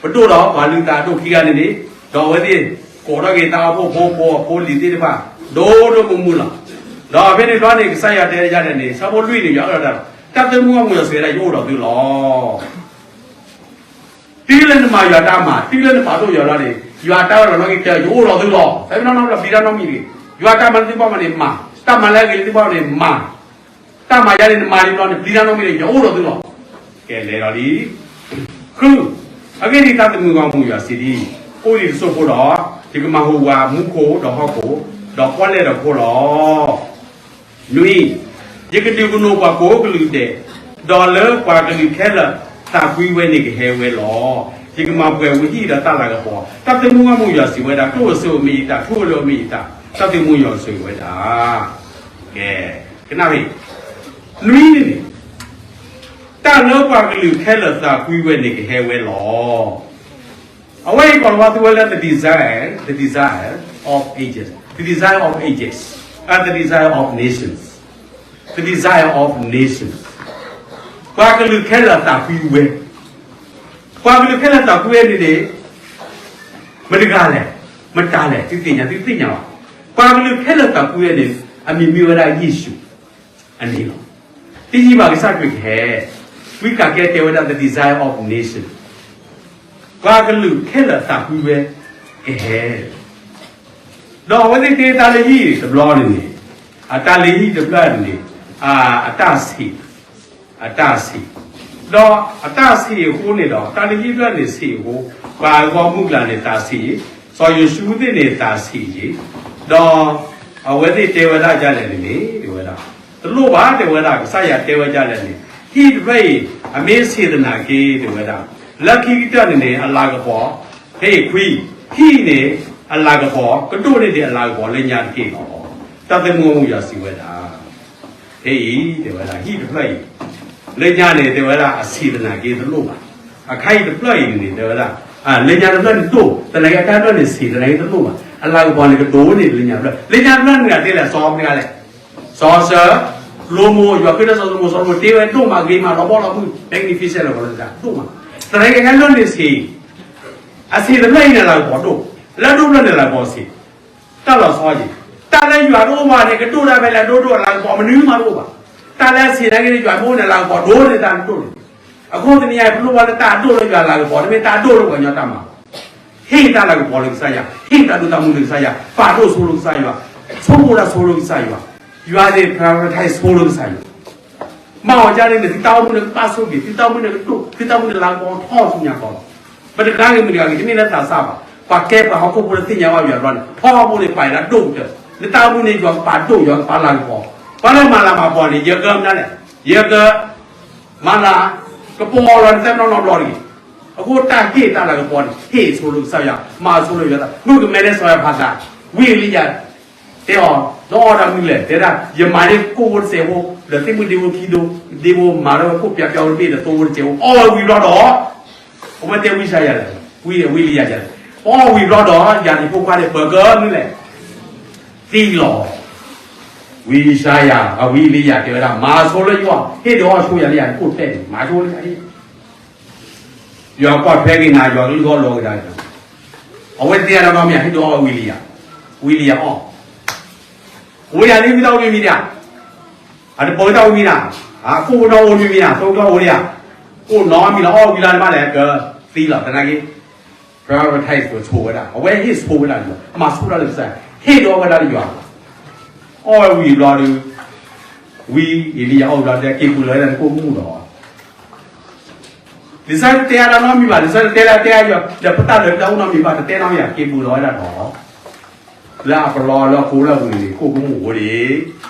ပဒိၣ်ဒီးပှၤလုၢ်သးဒိၣ်ခံဂၤန့ၣ်န့ၣ်, ဒီးအဝဲသ့ၣ်ကိးထီၣ်က့ၤတၢ်အိၣ်ဖှိၣ်ဖိဖိအဖိလံၤသ့ၣ်တဖၣ် ဒိၣ်ဒိၣ်မုၢ်မုၢ်လီၤ. ဒီးဖဲန့ၣ်တဘျီန့ၣ် ကစၢ်ယွၤတဲဒ်လဲၣ်န့ၣ် ဆၢဖိလွံၢ်န့ၣ် ယွၤအၢၣ်လီၤတၢ်လီၤ, တၢ်သ့ၣ်မုၢ်ဂီၢ်မုၢ်လီၤစံးဝဲဒၣ် ယအိၣ်ဒီးသုလီၤ. တုၤလၢနမၤယွၤတၢ်မၤ, တုၤလၢနပာ်ဒိၣ်ယွၤလီၤန့ၣ် ယွၤတၢ်အၢၣ်လီၤနီၣ်ဂံၢ်တဲ ယအိၣ်ဒီးသုလီၤ. ဖဲမ့ၢ်နီၢ်နီၢ်ဘျီ ပျံၤတၢ်နီတမံၤတဂ့ၤ. ယွၤတၢ်မၤလၢသုဘၣ်မၤန့ၣ်မၤ, တၢ်မၤလၢအဂ့ၤလၢသုဘၣ်မၤန့ၣ်မၤ, တၢ်မၤယါန့ၣ် နမၤလံဘျီန့ၣ် ပျံၤတၢ်နီတမံၤန့ၣ် ယအိၣ်ဒီးသုလီၤ. ကဲလဲၤဒီးလံ. ဃု, အဂ့ၢ်ဒ်အံၤ တၢ်သ့ၣ်မုၢ်ဂီၢ်မုၢ်ယွၤစံးဒ်အံၤ, အိၣ်ဒံးတစိၢ်ဖိဒီး ယကမၤဟူးဝးမူခိၣ်ဒီးဟီၣ်ခိၣ်, ဒီးပီၣ်လဲၣ်ဒီးခိၣ်လီၤ. နွံ, ယကဒုးကနိးပှၤကိးကလုာ်ဒဲး, ဒီးလၢပှၤကလုာ်ခဲလၢာ်သးကွံဝဲန့ၣ်ကဟဲဝဲလီၤ. ယကမၤပှဲၤဝံဟံၣ်ဒီးတၢ်လၤကပီၤ. တၢ်သ့ၣ်မုၢ်ဂီၢ်မုၢ်ယွၤစံးဝဲဒၣ်, ကျိၣ်ဧိၤစ့ဧိၤမ့ၢ်ယတၢ်, ထူဧိၤလ့ၤဧိၤမ့ၢ်ယတၢ်, တၢ်သ့ၣ်မုၢ်ဂီၢ်မုၢ်ယွၤစံးဝဲဒၣ်. ကဲ, ကနၣ်, နွံန့ၣ်န့ၣ် တၢ်လၢပှၤကလုာ်ခဲလၢာ်သးကွံဝဲန့ၣ်ကဟဲဝဲလီၤ. အဝဲအံၤကိးလီၤဝဲသုဝဲလၢ the desire, the desire of ages, the desire of ages, the desire of nations, the desire of nations. ပှၤကလုာ်ခဲလၢာ်သးကွံဝဲ, ပှၤကလုာ်ခဲလၢာ်သးကွံဝဲန့ၣ်န့ၣ် မတဂၤလဲၣ်, မတၤလဲၣ်, သုသ့ၣ်ညါ, သုသ့ၣ်ညါဘၣ်. ပှၤကလုာ်ခဲလၢာ်သးကွံဝဲန့ၣ် အမံၤမ့ၢ်ဝဲဒၣ်ယ့ၣ်ၡူး အန့ၣ်လီၤ. တယံာ်ဘၣ်ကစၢ်ခရံာ်ကဟဲ, ဝံဃးကဲတဲဝဲဒၣ် the desire of nation, ပှၤကလုာ်ခဲလၢာ်သးကွံဝဲကဟဲ. ဒီးအဝဲသ့ၣ်တ့တၢ်လုၢ်ဟံၣ်တဘျီန့ၣ်န့ၣ်, အတၢ်လုၢ်ဟံၣ်တဖျၢၣ်န့ၣ်န့ၣ်, အတၢ်ဆံး, အတၢ်ဆံး, ဒီးအတၢ်ဆံးအဃိန့ၣ်ဒီး တၢ်လုၢ်ဟံၣ်တဖျၢၣ်န့ၣ်ဆံးအဃိ, ပှၤဂီၢ်မုၢ်ကျါန့ၣ်သးဆံး, စီၤယိၤၡူသ့ၣ်န့ၣ်သးဆံး, ဒီးအဝဲသ့ၣ်တဲဝဲဒၣ်ဒ်လဲၣ်န့ၣ်န့ၣ် တဲဝဲဒၣ်, တလိၣ်ဘၣ် တဲဝဲဒၣ်, ကစၢ်ယွၤတဲဝဲဒ်လဲၣ်န့ၣ်, ဟံၣ်တဖျၢၣ်အံၤ အမ့ၢ်ဆံးသနာ်က့ တဲဝဲဒၣ်, လၢခံကတၢၢ်န့ၣ်န့ၣ် အလၤကပီၤ, ဖဲအံၤခွံ, ဟံၣ်န့ၣ် အလၤကပီၤ ကဒိၣ်န့ၢ်ဒံးအလၤကပီၤလၢညါတက့ၢ်လီၤ. တၢ်သ့ၣ်မုၢ်ဂီၢ်မုၢ်ယွၤစံးဝဲဒၣ် ဖဲအံၤ တဲဝဲဒၣ် ဟံၣ်တဖျၢၣ်အံၤ လၢညါန့ၣ် တဲဝဲဒၣ် အဆံးသနာ်က့တလိၣ်ဘၣ်. အခါအံၤတဖျၢၣ်အံၤန့ၣ် တဲဝဲဒၣ် လၢညါတဖျၢၣ်န့ၣ်ဒိၣ်, သနာ်က့အတၢ်တဖျၢၣ်န့ၣ်ဆံး သနာ်က့တလိၣ်ဘၣ်. အလၤကပီၤန့ၣ်ကဒိၣ်န့ၢ်လၢညါတဖျၢၣ်, လၢညါတဖျၢၣ်န့ၣ်မ့ၢ်ဒ်လဲၣ်, စီၤမ့ၢ်ဂၤလဲၣ်, စီၤစၢ, လီမိၤ, ယွၤဃ့ထီၣ်စီၤလီမိၤ, စီၤလီမိၤတ့ဝဲဒိၣ်မးဂ့ၤမးလီၤဘီလီၤမုၢ်, magnificent လီၤဘီလီၤ, ဒိၣ်မး. သနာ်က့အတၢ်တဖျၢၣ်န့ၣ်ဆံး အဆံးတဖျၢၣ်အံၤန့ၣ် အလၤကပီၤဒိၣ်, လၢဒိၣ်တဖျၢၣ်န့ၣ် အလၤကပီၤဆံး, တၢ်လီၤဆီက့ၤ, တၢ်လၢယွၤတအိၣ်ဘၣ်န့ၣ် ကဒိၣ်ဒၣ်ဖဲလဲၣ်ဒိၣ်ဒိၣ် အလၤကပီၤမနုၤမးတအိၣ်ဘၣ်. တၢ်လၢအဆံးသနာ်က့န့ၣ် ယွၤမ့ၢ်အိၣ်န့ၣ် အလၤကပီၤဒိၣ်န့ၢ်တၢ်ဒိၣ်န့ၣ်. အဃိတနံၤအံၤ ပလိၣ်ဘၣ်လၢတၢ်အဒိၣ်လၢယွၤအလၤကပီၤ, တမ့ၢ်တၢ်အဒိၣ်လၢပှၤကညီတၢ်မၤဘၣ်. ဟ့ၣ်တၢ်လၤကပီၤလၢကစၢ်ယွၤ, ဟ့ၣ်တၢ်ဒိၣ်တၢ်မူလၢကစၢ်ယွၤ, ပာ်ဒိၣ်ဆိလၢကစၢ်ယွၤ, ဆိကမိၣ်တၢ်ဆိလၢကစၢ်ယွၤ, ယွၤန့ၣ် prioritize ဆိလၢကစၢ်ယွၤ မၤအီၤဒ်န့ၣ်န့ၣ် သုတၢ်အိၣ်မူန့ၣ်ကဘၣ်ဆိၣ်ဂ့ၤ, သုတၢ်အိၣ်မူန့ၣ်ကဒိၣ်, သုတၢ်အိၣ်မူန့ၣ်လၤကပီၤထီၣ်ဆူညါကီးလီၤ. ပတဂၤဂ့ၤမုၢ်တဂၤဂ့ၤ တမ့ၢ်လၢသးစၢ်ဘၣ်. ပှၤကဲပှၤဟီၣ်ခိၣ်ဖိလၢသ့ၣ်ညါဘၣ်ယွၤဘျီန့ၣ် ထီဘိန့ၣ်ပာ်လၢအဒိၣ်ကတၢၢ်, နတၢ်အိၣ်မူန့ၣ် ယွၤကပာ်ဒိၣ် ယွၤကပာ်လၤကပီၤ. ပှၤလၢမၤလၤမၤကပီၤန့ၣ် ယကမနုၤလဲၣ်, ယက မၤလၤကပီၤလီၤနသးနီတဘျီတဂ့ၤ. အဃိတၢ်ဟ့ၣ်တၢ်လၤကပီၤန့ၣ် ဟ့ၣ်ဆိလၢကစၢ်ယွၤ, မၤဆိလၢယွၤသး, မုၢ်ကမဲလၢစီၤယဖၤသး, ဝံအ့လံယၤ တဲအီၤ, နအီၣ်တၢ်မနုၤလဲၣ်, တဲဒၣ် ယမၤန့ၢ်ကိၣ်ဖိတစဲးဖိ, ဒီးသ့ၣ်မုၣ်ဒ့ဖိခံဒိ, ဒ့ဖိမၤလၢကိၣ်ပျးပျးအိၣ်တဘ့ၣ်ဒီးသိဖိတစဲးဖိ, အီၣ်ဝဲဝံၤဘျီဒီး, အဝဲတဲဝံယၡါယၤလဲၣ်, ဝံအ့လံယၤလဲၣ်, အီၣ်ဝံၤဘျီဒီး ယၤန့ၣ်ဖိခွါန့ၣ် ပကမနုၤလဲၣ်, သံလီၤ. ဝံယၡါယၤ, အဝံအ့လံယၤတဲဝဲဒၣ် မၤဆိလၢယွၤ, ဟ့ၣ်ဒီးအီၣ်ဆိယၤလၢယၤန့ၣ်ကိၣ်တဲာ်န့ၣ် မၤဆိလၢယၤ, ယွၤကွၢ်ထွဲက့ၤနၤ, ယွၤကလုၢ်ဂီၢ်လီၤက့ၤနၤ, အဝဲတတဲအါဒီးနီတမံၤဧါ, ဟ့ၣ်ဒုးအီၣ်ဝံၤလံယၤ, ဝံၤလံယၤအီၣ်, အိၣ်ယၤလံ ဝံသးအိၣ်မံၤမံၤဒၣ်, အတပၢၤဝံသးအိၣ်မံၤနၤ, အကိၣ်ဖိနီၣ်အိၣ်မံၤမံၤနၤ, သိကျီၢ်အိၣ်လံယၤ, အိၣ်နီတမံၤလီၤ အီၣ်ဝံၤလၢနဘၣ်လဲၣ် ကသံလီၤ သနာ်က့ prioritize ဆိဝဲဒၣ်, အဝဲဟ့ၣ်ဆိဝဲဒၣ်လၢယွၤ, အမၤဆိဒၣ်လၢကစၢ်, ဟ့ၣ်ဒုးအီၣ်ဝဲဒၣ်လၢယွၤ, အီၣ်ဝဲဝံၤဘျီဒုး, ဝံအ့လံယၤအီၣ်ဝံၤဘျီ တဲက့ၤပူၤလီၤဝဲဒၣ်နကိၣ်ကမူၣ်လီၤ လံာ်စီဆှံတတဲအါဒီးနီတမံၤဘၣ်, လံာ်စီဆှံတတဲလၢတဲအါယွၤ ဒီးပတၢ်လၢတၢ်အိၣ်နီတမံၤဘၣ် တတဲနီတမံၤဘၣ် က့ၤပူၤလီၤဝဲဒၣ်ဒီး, လၢအပလီၢ်လၢအကိလၢအပူၤန့ၣ် ကိၣ်ကမူၣ်အိၣ်ဒံး,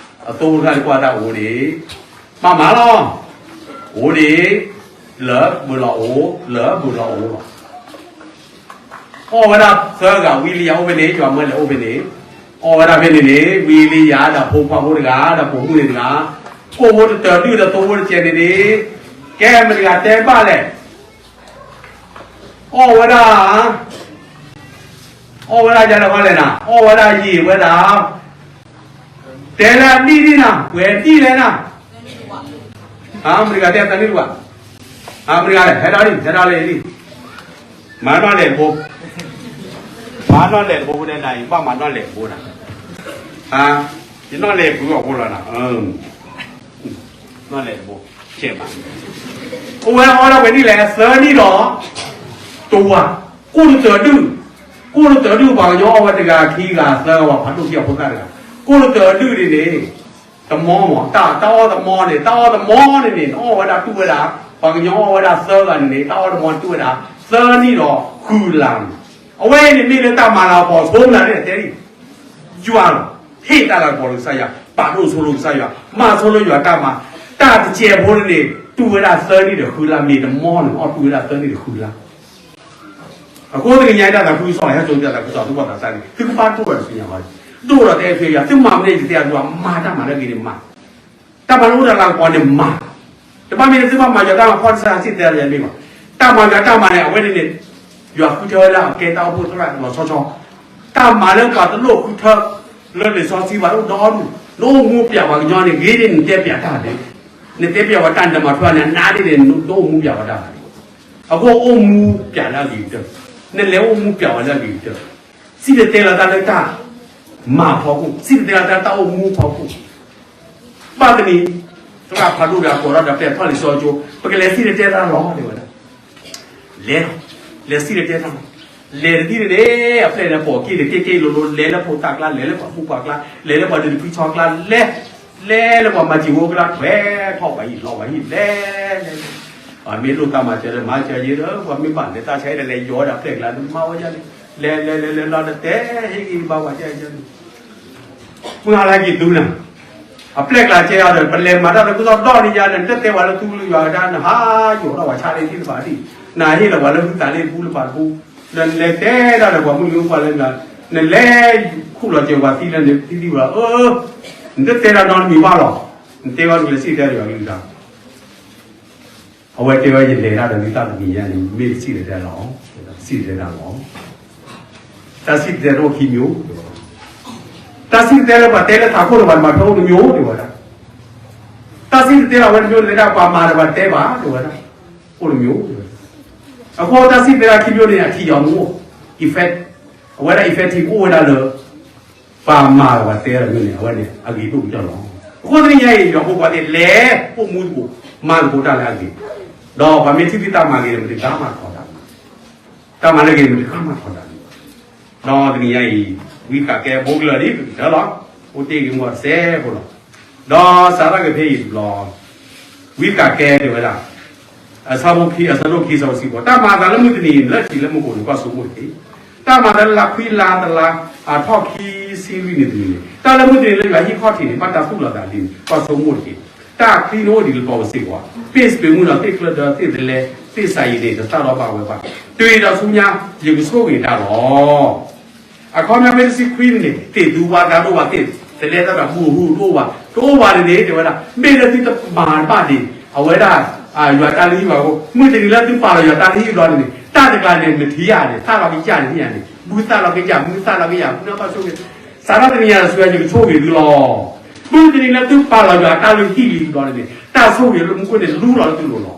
အသိတဂၤတကွၢ်တၢ်အိၣ်ဒံး, မၤမၤလီၤ, အိၣ်ဒံး, လၢဘၢလီၤအိၣ်, လၢဘၢလီၤအိၣ်လီၤ အီၣ်ဝဲဒၣ်သၢဂၤ ဝံလံယၤအိၣ်ဖဲန့ၣ် ယွၤမၢလဲၤအိၣ်ဖဲန့ၣ်, အီၣ်ဝဲဒၣ်ဖဲန့ၣ်န့ၣ် ဝံလံယၤဒီးဖိခွါဖိတဂၤ ဒီးပိာ်မုၣ်န့ၣ်တဂၤ, ကိၣ်ဖိတတၢၤဒုၣ်ဒီးသိဖိတကဲးန့ၣ်န့ၣ်, ကဲမတၤတဂၤတဲဘၣ်လဲၣ်, အီၣ်ဝဲဒၣ် အီၣ်ဝဲဒၣ်ယၤလၢဖဲလဲၣ်နၤ, အီၣ်ဝဲဒၣ်ယံာ်ဝဲဒၣ်, တဲလၢအဒံၣ်ဒံၣ်နၤ ပှဲၤဒံၣ်လဲၣ်နၤ, မတၤတဂၤတဲသးနံၣ်တဝဲ, မတၤတဂၤလဲၣ် ဟဲဒၣ်လံ ဟဲဒၣ်လံလံ, မၤနီၣ်လဲၣ်တဘိ, မၤနီၣ်လဲၣ်တဘိ ပဒဲနၤအံၤ ဘၣ်မၤနီၣ်လဲၣ်တဘိနၤ, ယနီၣ်လဲၣ်ပှၤအီၣ်ဖိလီၤနၤ, နီၣ်လဲၣ်တဘိ, ကဲဘၣ်, အိၣ်ဝဲအီၣ်ဒၣ်ပှဲၤနံၣ်လဲၣ် သၢနံၣ်ဒီး တဝၤ, ကိၣ်တတၢၤဒုၣ်, ကိၣ်တတၢၤဒုၣ် ပှၤကညီအီၣ်ဝဲတဂၤခံဂၤသၢဂၤ ပှၤဖးဒိၣ်ခံဂၤဖိသၣ်တဂၤ, ကိၣ်တတၢၤဒုၣ်န့ၣ်န့ၣ်, တမီမီၢ် တၢ် တၢ်အီၣ်တမီန့ၣ် တၢ်အီၣ်တမီန့ၣ်န့ၣ် နအီၣ်ဝဲဒၣ်တူၢ်ဝဲဒၣ်, ပှၤကညီအီၣ်ဝဲဒၣ်သၢဂၤန့ၣ်န့ၣ် တၢ်အီၣ်တမီတူၢ်ဝဲဒၣ်, သၢနံၣ်ဒီးဃုလါန့ၣ်, အဝဲအံၤန့ၣ်မ့ၢ်လၢတၢ်မၤလၤကပီၤဆိမနၤန့ၣ်တဲလံ ယွၤလီၤ, ဟ့ၣ်တၢ်လၤကပီၤလၢကစၢ်ယွၤ, ပာ်ဒိၣ်ဆိလိာ်ကစၢ်ယွၤ, မၤဆိလၢယွၤတၢ်မၤ, တၢ်တစဲးဖိန့ၣ်န့ၣ် တူၢ်ဝဲဒၣ်သၢနံၣ်ဒီးဃုလါ, မ့ၢ်တမီန့ၣ် အီၣ်တူၢ်ဝဲဒၣ်သၢနံၣ်ဒီးဃုလါ, အဃိသ့ၣ်ညါအံၤတၢ်သးခုကစီၣ် ဟဲစိာ်တၢ်သးခုကစီၣ် သုဘၣ်သးစၢ်န့ၣ် သုကဘၣ်ဒိၣ်ထီၣ်ဒီးသ့ၣ်ညါဘၣ်, ဒိၣ်ထီၣ်ဒီးတဲဖဲယွၤ, သုမၤမနုၤယတဲအဒိၣ် မၤတၢ်မၤလၢအဂ့ၤန့ၣ်မၤ တၢ်မၤလၢအိၣ်ဒီးလၤကပီၤန့ၣ်မၤ, တဘၣ်မ့ၢ်သုဘၣ်မၤယွၤတၢ်မၤဖီၣ်တစၢ်စံၣ်တဲၤတဲလၢယမ့ၢ်ဘၣ်, တၢ်မၤယွၤတၢ်မၤန့ၣ် အဝဲန့ၣ်န့ၣ်, ယွၤဃုထၢဝဲလၢအကဲတၢ်အိၣ်ဖှိၣ်သရၣ်လီၤဆီဆီ, တၢ်မၤလၢပှၤတလိၣ်ဃုထၢ, လၢလံာ်စီဆှံဘၣ်အိၣ်ဒီဒူၣ်, နအိၣ်မူပျဲပှၤကညီန့ၣ် ဂ့ၤန့ၢ်နတဲပျဲတၢ်န့ၣ်, နတဲပျဲဝဲတၢ်န့ၣ် တမၤထွဲန့ၣ် နါဒ်န့ၣ် နအိၣ်မူပျဲဝဲတၢ်ဘၣ်န့ၣ်, အဃိအိၣ်မူပျဲလၢအဂ့ၤကတၢၢ်, နလဲၤအိၣ်မူပျဲဝဲလၢအဂ့ၤကတၢၢ်, စံၣ်တဲၤတဲလီၤတၢ်လၢတၢ်မၤဖီခိၣ်, စံၣ်တဲၤတဲလီၤတၢ်လၢတၢ်အိၣ်မူဖီခိၣ်, ဘၣ်တနံၤ, သရၣ်ဖးဒိၣ်ဒီးအကိးထီၣ်ဒီးပျဲၢ်ထီၣ်လံာ်စီဆှံကၠိ, ပကလဲၤစံၣ်တဲၤတဲတၢ်လီၤ တဲဝဲဒၣ်, လဲၤလီၤ, လဲၤစံၣ်တဲၤတဲတၢ်လီၤ, လဲၤတဒ်န့ၣ်န့ၣ် အပျဲၢ်န့ၣ်ပိာ်က့ၤန့ၣ် က့ၤက့ၤလိၤလိၤ လဲၤလၢဖိသၣ်ကျါ လဲၤလၢပှၤမုၣ်ပှၢ်ကျါ လဲၤလၢပှၤဒုးတဖုဆီကျါ လဲၤ, လဲၤလၢပှၤမၤစၢၤဝဲကျါ ထွဲထီၣ်ပှၤဟံၣ်လီၤပှၤဟံၣ်လဲၤ, လဲၤ, ပှၤမ့ၢ်လိၣ်တၢ်မၤစၢၤဒီး မၤစၢၤယဲဒီး ပှၤမ့ၢ်ဘၣ်လဲၤတၢ်ဆါဒီး လဲၤယီၤဝဲဒၣ်ပျဲၢ်ကျါ မၤဝဲဒ်န့ၣ်, လဲၤလဲၤလဲၤလဲၤလီၤဒီးတဲ ဟ့ၣ်ဂံၢ်ဘါပှၤကဲန့ၣ် မုၢ်ဟါလၢက့ၤသူနၤ, အပျဲၢ်ကျါကဲအီၤဒီး ပလဲၤမၤတၢ်သးခုကစီၣ်ဒီနံၤယါန့ၣ် နတတဲဝဲလၢသူလၢယွၤဝဲဒၣ် နဟးယိးထီၣ်ပှၤဆါလၢထံတဖၣ်ဒံး, နဟးဟ့ၣ်လီၤပှၤလၢဟုသးလၢပူလၢပှၤတပူ, ဒီးနလဲၤတဲဒၣ်ဒီးပှၤမုၣ်ကပှၢ်လၢနၤ, နလဲၤခူၣ်လီၤစၢၤပှၤသံလၢနသံသံဝဲဒၣ်, အၢ, နတတဲဒၣ်နီတမံၤဘၣ်လီၤ, နတဲဝဲကလဲၤစံၣ်တဲၤတဲလီၤယွၤကလုၢ်ကထါ အဝဲတဲဝဲယလဲၤတၢ်ဒီးမ့ၢ်တၢ်တမံၤညါန့ၣ် မ့ၢ်တစံၣ်တဲၤတဲလီၤ, စံၣ်တဲၤတဲလီၤ, တၢ်စံၣ်တဲၤတဲတအိၣ်ခံမံၤ, တၢ်စံၣ်တဲၤတဲလၢပှၤတဲလၢထးခိၣ်ဒီးပှၤမၤထွဲအိၣ်တမံၤ တဲဝဲဒၣ်, တၢ်စံၣ်တဲၤတဲလီၤဝဲတမံၤလၢဒၣ်ပှၤမၤဒီးပှၤတဲဘၣ် တဲဝဲဒၣ်, အိၣ်တမံၤ, အဃိတၢ်စံၣ်တဲၤတဲခံမံၤန့ၣ် အထံၣ်ယီၤမူ effect, အဝဲဒၣ် effect ထံၣ်အိၣ်ဝဲဒၣ်လၢ ပှၤမၤဒီးပှၤတဲတမံၤန့ၣ် အဝဲန့ၣ် အဂ့ၤဒိၣ်ကတၢၢ်လီၤ. အဃိတနံၤညါအံၤ ယွၤဖိခွါသ့ၣ်လဲၤ အိၣ်မူတပူၤ မၤသကိးတၢ်လၢအဂ့ၤ, ဒီးပှၤမ့ၢ်ထံၣ်သ့ၣ်တၢ်မၤဂ့ၤန့ၣ် မတၤတဂၤမၤထီဒါ, တၢ်မၤလၢအဂ့ၤန့ၣ် မတၤတဂၤမၤထီဒါန့ၣ်, ဒီးတနံၤညါအံၤ ဝံဃးကဲဘိကလၢာ်ဒ်ပကတၢၢ်လီၤ, အိၣ်တ့ၢ်ဂ့ၤမီၢ်တစဲးဖိလီၤ, ဒီးစးထီၣ်က့ၤဖဲအံၤတဘျီ ဝံဃးကဲတဲဝဲဒၣ် အဆၢဖိခံ အဆၢဒိၣ်ခံ အဆၢဖိစံးပီၤ, တၢ်မၤအသးလၢမုၢ်တနံၤ လၢထံးလၢမူခိၣ်န့ၣ် ကွၢ်ဆိကမိၣ်တက့ၢ်. တၢ်မၤအသးလၢလါခွံလါတလါ အထီၣ်ခံဆံလွံၢ်နံၣ်တနံၤန့ၣ် တၢ်လၢမုၢ်တနံၤလၢယွၤဟ့ၣ်ခီၣ်ထံးန့ၣ် ဘၣ်တၢ်သူၣ်လီၤသးလံန့ၣ် ကွၢ်ဆိကမိၣ်တက့ၢ်. တၢ်ချံန့ၣ်အိၣ်ဒံးလၢပှၤဝဲစ့ၢ်ကီး, ပ့ၢ်စပ့းမုၣ်ဒီးသ့ၣ်ချၢဒီးသ့ၣ်သလဲ သ့ၣ်စၤယံၤန့ၣ် တသၣ်ထီၣ်ဘၣ်ဝဲဘၣ်. တုၤအံၤဒီးဆူညါ ယကဆိၣ်ဂ့ၤတၢ်လီၤ. အခီပညီမ့ၢ်တဆံခွံန့ၣ် သ့ၣ်သူဝါသးတအိၣ်ဘၣ်, သ့ၣ်သလဲတၢ်တၢ်ဘူၣ်ဟူတအိၣ်ဘၣ်, တအိၣ်ဘၣ်န့ၣ်န့ၣ် တဲဝဲဒၣ် မ့ၢ်လၢသုတမၤဘၣ်န့ၣ် အဝဲဒၣ် ယွၤတၢ်လုၢ်ဟံၣ်ဘၣ်အဃိ မုၢ်တနံၤလၢသုပာ်လီၤယွၤတၢ်လုၢ်ဟံၣ်ဘျီန့ၣ်န့ၣ် တၢ်တကျါန့ၣ် နထံၣ်ဧါန့ၣ် သၣ်လီၤကယၢ်န့ၣ်ဧါန့ၣ် ဘုသၣ်လီၤကယၢ် မုၢ်သၣ်လီၤကယၢ် မုၢ်နၢ်ဘၣ်ဆိၣ်ဂ့ၤ စးထီၣ်တနံၤညါဒီး ဆူညါယကဆိၣ်ဂ့ၤသုလီၤ. မုၢ်တနံၤလၢသုပာ်လီၤယွၤတၢ်လုၢ်ဟံၣ်လံဘျီန့ၣ်န့ၣ် တၢ်ဆိၣ်ဂ့ၤလၢမူခိၣ်န့ၣ် လူလီၤလၢသုလိၤလီၤ.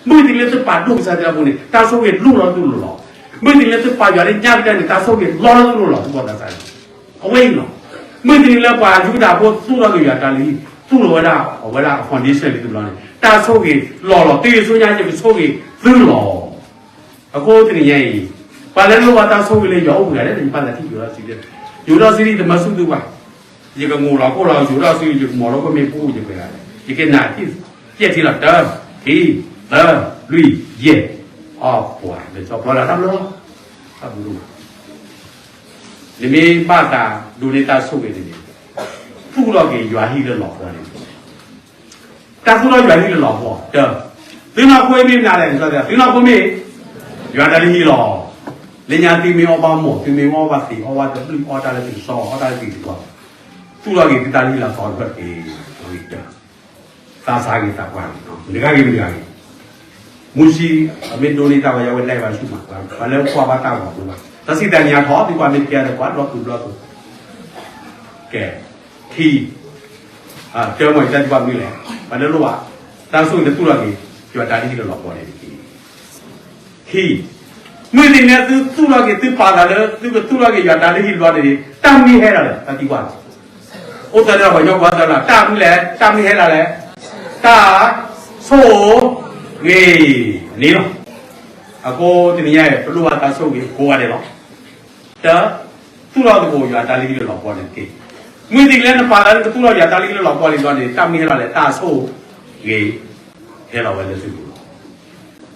မုၢ်တနံၤလၢသုပာ်ဒိၣ်ကစၢ်သ့ၣ်တဖၣ်န့ၣ် တၢ်ဆိၣ်ဂ့ၤလူလီၤလၢသုလိၤလီၤ. မုၢ်တနံၤလၢသုပာ်ယွၤလၢညါကတၢၢ်န့ၣ် တၢ်ဆိၣ်ဂ့ၤလီၤလၢသုလိၤလီၤ သုဘီသးစၢ်န့ၣ်, အဝဲအံၤလီၤ. မုၢ်တနံၤလၢပှၤယူဒၤဖိသူၣ်ထီၣ်က့ၤယွၤတၢ်လုၢ်ဟံၣ် သူၣ်လီၤဝဲဒၣ် အဝဲဒၣ်အ foundation လံတဘျီန့ၣ် တၢ်ဆိၣ်ဂ့ၤလီၤလီၤ. သုယဆိညါ ယကဆိၣ်ဂ့ၤသုလီၤ. အဃိတနံၤညါအံၤ ပှၤလၢလိၣ်ဘၣ်တၢ်ဆိၣ်ဂ့ၤလၢယွၤအိၣ်ပှဲၤဂၤလဲၣ်န့ၣ် ယဘၣ်သးထံၣ်ယိၤထီၣ်စုလၢ ယိၤထီၣ်စုလံ တမၤဆူၣ်သုပှၤ, ယကငိးလီၤခိၣ်လီၤ ယိၤထီၣ်စု ယကမီၤလီၤခိၣ်မ့ၣ်ပိၢ်ယပှဲၤဂၤလဲၣ် ယကနၣ်ထံၣ် ယဲၢ်ထံလီၤ တၢ ခံ သၢ လွံၢ် ယဲၢ်, အီၣ်ပှၤ လၢစီၤပီလၢတၢ်ဘျီ တၢ်ဘျီ နမ့ၢ်ဘၣ်သးဒိးန့ၢ်တၢ်ဆိၣ်ဂ့ၤန့ၣ်န့ၣ် သူၣ်ထီၣ်က့ၤယွၤဟံၣ်လၢလီၤပှီၢ်န့ၣ်, တၢ်သူၣ်ထီၣ်ယွၤဟံၣ်လၢလီၤပှီၢ် တၢ, သုနီၢ်ခိမ့ၢ်မနုၤလဲၣ် သုနီၢ်ခိမ့ၢ် ယွၤတၢ်လုၢ်ဟံၣ်လီၤ. လၢညါသုမ့ၢ်အီၣ်ဘၣ်မိၢ် သုမ့ၢ်အီၣ်ဘၣ်သံး အီၣ်ဘၣ်တဘျုး အီၣ်တၢ်လၢသုးစီ အီၣ်တၢ်လၢသုးတဘျီ, သူၣ်ထီၣ်က့ၤသုတၢ်လုၢ်ဟံၣ်လၢသီတဖျၢၣ်တက့ၢ်. သးစၢ်ဂ့ၤသးပှၢ်ဂ့ၤ မတၤဂ့ၤမတၤဂ့ၤ မူဆံ အမ့ၢ်ဒိးန့ၢ်တၢ်ဝဲ ယဝဲလဲၤဘၣ်ဆူၣ်မး ပှၤလၢကွၢ်ဘၣ်တၢ်ဂီၤမူဘၣ် တၢ်စံးတၢ်ညါထီၣ် သုကွၢ်မ့ၢ်တကဲဒီးကွၢ်ဘျီပူၤဘျီပူၤ ကဲ, ခံ, တၢမ့ၢ်တၢ်တဘၣ်မနုၤလဲၣ် ပှၤလၢလိၣ်ဘၣ် တၢ်ဆိၣ်ဂ့ၤတသူၣ်ထီၣ်က့ၤ ယွၤတၢ်လုၢ်ဟံၣ်လၢလီၤပှီၢ်န့ၣ်တက့ၢ်. ခံ, မုၢ်တနံၤလၢသုသူၣ်ထီၣ်က့ၤ သုပာ်သးလၢ သုကသူၣ်ထီၣ်က့ၤယွၤတၢ်လုၢ်ဟံၣ်တဘျီန့ၣ် တၢ်မနုၤဟဲဒၣ်လဲာ် တၢ်သံကွၢ် အိၣ်သၢလၢပှၤညီကွၢ်သၢလၢ တၢ်မနုၤလဲၣ် တၢ်မနုၤဟဲဒၣ်လဲာ် တၢ်ဆိၣ်ဂ့ၤန့ၣ်လီၤ. အဃိတနံၤညါအံၤ ပလိၣ်ဘၣ်တၢ်ဆိၣ်ဂ့ၤကိးဂၤဒဲးလီၤ. တၢ, သူၣ်ထီၣ်သကိးယွၤတၢ်လုၢ်ဟံၣ်လၢလီၤပှီၢ်န့ၣ်တက့ၢ်. မုၢ်တနံၤလၢနပာ်သးလၢကသူၣ်ထီၣ်ယွၤတၢ်လုၢ်ဟံၣ်လၢလီၤပှီၢ်န့ၣ်တဘျီန့ၣ် တၢ်မနုၤဟဲဒၣ်လဲာ် တၢ်ဆိၣ်ဂ့ၤ ဟဲလီၤဝဲလၢသုပူၤလီၤ.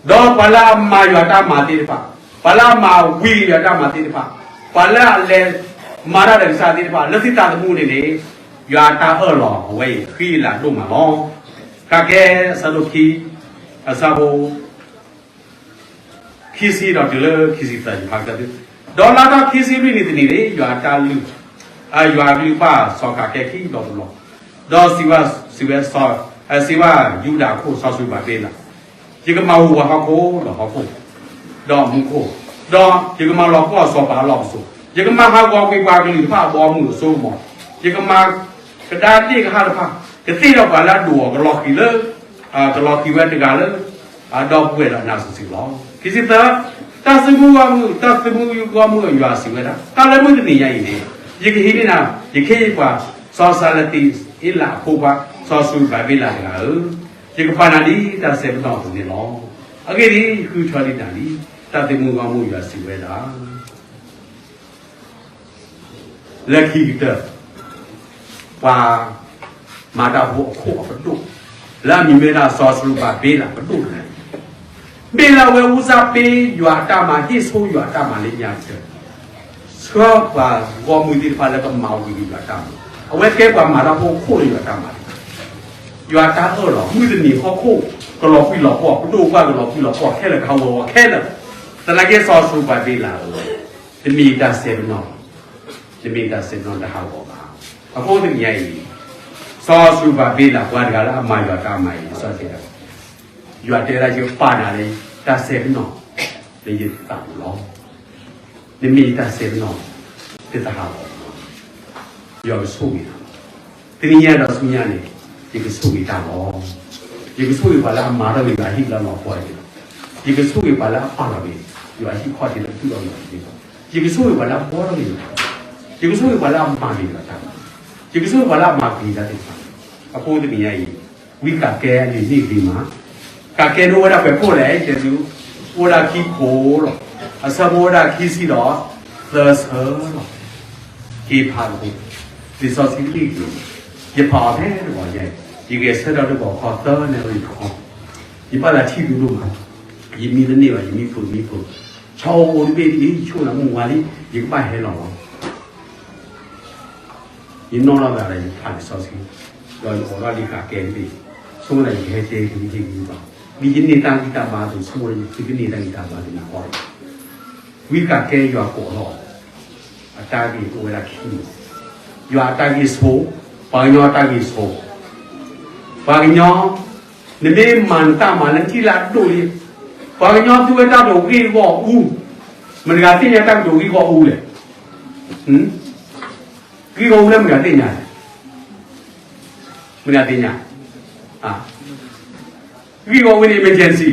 ဒီးပှၤလၢအမၤယွၤတၢ်မၤသ့ၣ်တဖၣ်, ပှၤလၢအမၤဝံၤယွၤတၢ်မၤသ့ၣ်တဖၣ်, ပှၤလၢအလဲၤမၤတၢ်ဒီးကစၢ်သ့ၣ်တဖၣ် လၢသုသးသမူန့ၣ်န့ၣ် ယွၤအတၢ်အၢၣ်လီၤအဝဲအံၤ ဃံလၤဒိၣ်မးလီၤ. ကးကဲအဆၢဒိၣ်ခံ အဆၢဖိ ခံဆံဒီးတုၤလၢခံဆံသၢ ယဖးကတၢၢ်သု, ဒီးလါထီၣ်ခံဆံလွံၢ်နံၤတနံၤန့ၣ် ယွၤအတၢ်လုၢ်, ယွၤအကလုၢ်ဘၣ်စီၤကးကဲခံဘျီတဘျီ, ဒီးစံးဘၣ်, စံးဝဲစီၤ, စံးဘၣ်ယူဒၤအခိၣ်စီၤစရူၤဘၤဘ့လး, ယကမၤဟူးဂဲၤဟီၣ်ခိၣ်ဒီးဟီၣ်ခိၣ်, ဒီးမူခိၣ်, ဒီးယကမၤလီၤပှီၢ်စီၤပၤအလီၢ်ပစိာ်, ယကမၤဟးဂီၤကွံာ်ပှၤကလုာ်တဖၣ်အဘီအမုၢ်အစိကမီၤ, ယကမၤ ကဒါတ့ၢ်ကဟၣ်တဖၣ်, ကသ့ၣ်ဒီးပှၤလၢအဒိၣ်အီၤ ကလီၤဃံၤလၢ, ကလီၤဃံၤဝဲတဂၤလၢ, ဒီပုၢ်ဝဲၢ်ဒီးနါစံးဆံလီၤ. ခံဆံသၢ, တၢ်သုးမုၢ်ဂီၢ်မုၢ်, တၢ်သုးမုၢ်ဂီၢ်မုၢ်ယွၤစံးဝဲဒၣ်, တၢ်လၢမုၢ်တနံၤညါအံၤန့ၣ်, ယကဟံးန့ၢ်နၤ, ယခ့ယပှၤ, စီၤစၤလတံအ့လးအဖိခွါ, စီၤစရူၤဘၤဘ့လးတဂၤဧၢ, ယကပာ်နၤဒ်တၢ်စဲပနီၣ်အသိးန့ၣ်လီၤ. အဂ့ၢ်ဒ်အံၤ, ဃုထၢလံနၤလံ, တၢ်သုးမုၢ်ဂီၢ်မုၢ်ယွၤစံးဝဲဒၣ် လၢခံကတၢၢ်, ပှၤမၤတၢ်ဖိအခိၣ်အပဒိၣ်, လၢအမံၤမ့ၢ်ဒၣ်စီၤစရူၤဘၤဘ့လးပဒိၣ်တဂၤန့ၣ်, မ့ၢ်လၢအဝဲအူစၢ်ပ့ယွၤအတၢ်မၤ ဟ့ၣ်ဆိယွၤအတၢ်မၤလၢညါကတၢၢ်, ဆှၢပှၤဂီၢ်မုၢ်သ့ၣ်တဖၣ်လၢကမၤဝံၤက့ၤယွၤတၢ်မၤ, အဝဲကဲပှၤမၤတၢ်ဖိအခိၣ်လၢယွၤတၢ်မၤ, ယွၤတၢ်အၢၣ်လီၤ မုၢ်တနံၤဟီၣ်ခိၣ်ကလီၤကွံာ်လီၤပှီၢ် ပဒိၣ်ပှၢ်ကလီၤကွံာ်လီၤပှီၢ်ခဲလၢာ်ကဟးဂီၤအီၤခဲလၢာ်, သနာ်က့စီၤစရူၤဘၤဘ့လးဧၢ တမ့ၢ်တၢ်စဲပနီၣ်, တမ့ၢ်တၢ်စဲပနီၣ်တဟးဂီၤဘၣ်. အဃိတနံၤညါအံၤ, စီၤစရူၤဘၤဘ့လးပှၤတဂၤလၢအမၤယွၤတၢ်မၤအံၤ လံာ်စီဆှံတဲဒၣ်, ယွၤတဲဒၣ်ယပာ်နၤလၢတၢ်စဲပနီၣ် လၢယသးပူၤလီၤ. နမ့ၢ်တၢ်စဲပနီၣ် တသးဟးဂီၤဘၣ်. ယွၤကဆိၣ်ဂ့ၤနၤလီၤ. တနံၤညါဒီးဆူညါန့ၣ်, ယကဆိၣ်ဂ့ၤတၢ်လီၤ. ယကဆိၣ်ဂ့ၤပှၤလၢအမၤထီၣ်က့ၤယွၤအဟံၣ်လၢလီၤပှီၢ်န့ၣ်လီၤ. ယကဆိၣ်ဂ့ၤပှၤလၢအပာ်လီၤက့ၤ ယွၤအဟံၣ်ခီၣ်ထံးလၢကသူၣ်ထီၣ်က့ၤယွၤန့ၣ်လီၤ. ယကဆိၣ်ဂ့ၤပှၤလၢအဘှီထီၣ်က့ၤယွၤ, ယကဆိၣ်ဂ့ၤပှၤလၢအမၤက့ၤယွၤတၢ်မၤ, ယကဆိၣ်ဂ့ၤပှၤလၢအမၤက့ၤယွၤတၢ်သ့ၣ်တဖၣ်န့ၣ်, အဃိတနံၤညါအံၤ, ဝံကးကဲအန့ၣ်န့ၢ်ဂ့ၤမး, ကးကဲန့ၣ်အိၣ်ဝဲဒၣ်ပှဲၤခိၣ်လဲၣ် တဲသု, အိၣ်ဝဲဒၣ်ခံခိၣ်လီၤ. အဆၢဖိအိၣ်ဝဲဒၣ်ခံဆံဒီးသၢဆၢလီၤ. က့ၤဖးသကိး, လံာ်စီဆှံန့ၢ်ဂ့ၤ, ယဖးအီၤဖဲတဘျီညါအံၤ, ယဂဲၤဆၢထၢၣ်တဘျီခီသၢနၣ်ရံၣ်တခီ, ယဘၣ်သးထံၣ်သုဒိၣ်မး, ယမံတန့ၢ်ဘၣ် ယမံဖုးမံဖုး, ဆီအိၣ်အိၣ်တဘ့ၣ်ဒ်အံၤ ယဆိၣ်နၤမုၢ်ဝါလံ, ယကဘၣ်ဟဲလီၤလီၤ. ယနီၣ်ထီၣ်သးဒီးယဖးလံာ်စီဆှံ, ဒီးယအိးထီၣ်လံာ်ကးကဲတဘ့ၣ်, ဆိကမိၣ်ယကဟဲတဲသုဟ့ၣ်ဂံၢ်ဘါ, ဒ်ယန့ၢ်တၢ်ဂံၢ်တၢ်ဘါအသိး ဆိကမိၣ်လၢယသုကန့ၢ်တၢ်ဂံၢ်တၢ်ဘါသ့ၣ်ညါဃီလီၤ. ဝံကးကဲယွၤကိးထီၣ် အတၢ်ဂ့ၢ်အိၣ်ဝဲဒၣ်ခံ, ယွၤအတၢ်ဂ့ၢ်ဆိ, ပှၤကညီအတၢ်ဂ့ၢ်ဆိ, ပှၤကညီ, နမ့ၢ်မၤနတၢ်မၤလၢနထံၣ်လၢအဒိၣ်လံ, ပှၤကညီသူဝဲတၢ်ဒိးဂ့ၢ်ဂီၢ်အူ, မတၤဂၤသ့ၣ်ညါတၢ်ကဒိးဂ့ၢ်ဂီၢ်အူလဲၣ်. ဂ့ၢ်ဂီၢ်အူလၢမတၤဂၤသ့ၣ်ညါလဲၣ်. မတၤဂၤသ့ၣ်ညါ, ဂ့ၢ်ဂီၢ်အူန့ၣ် emergency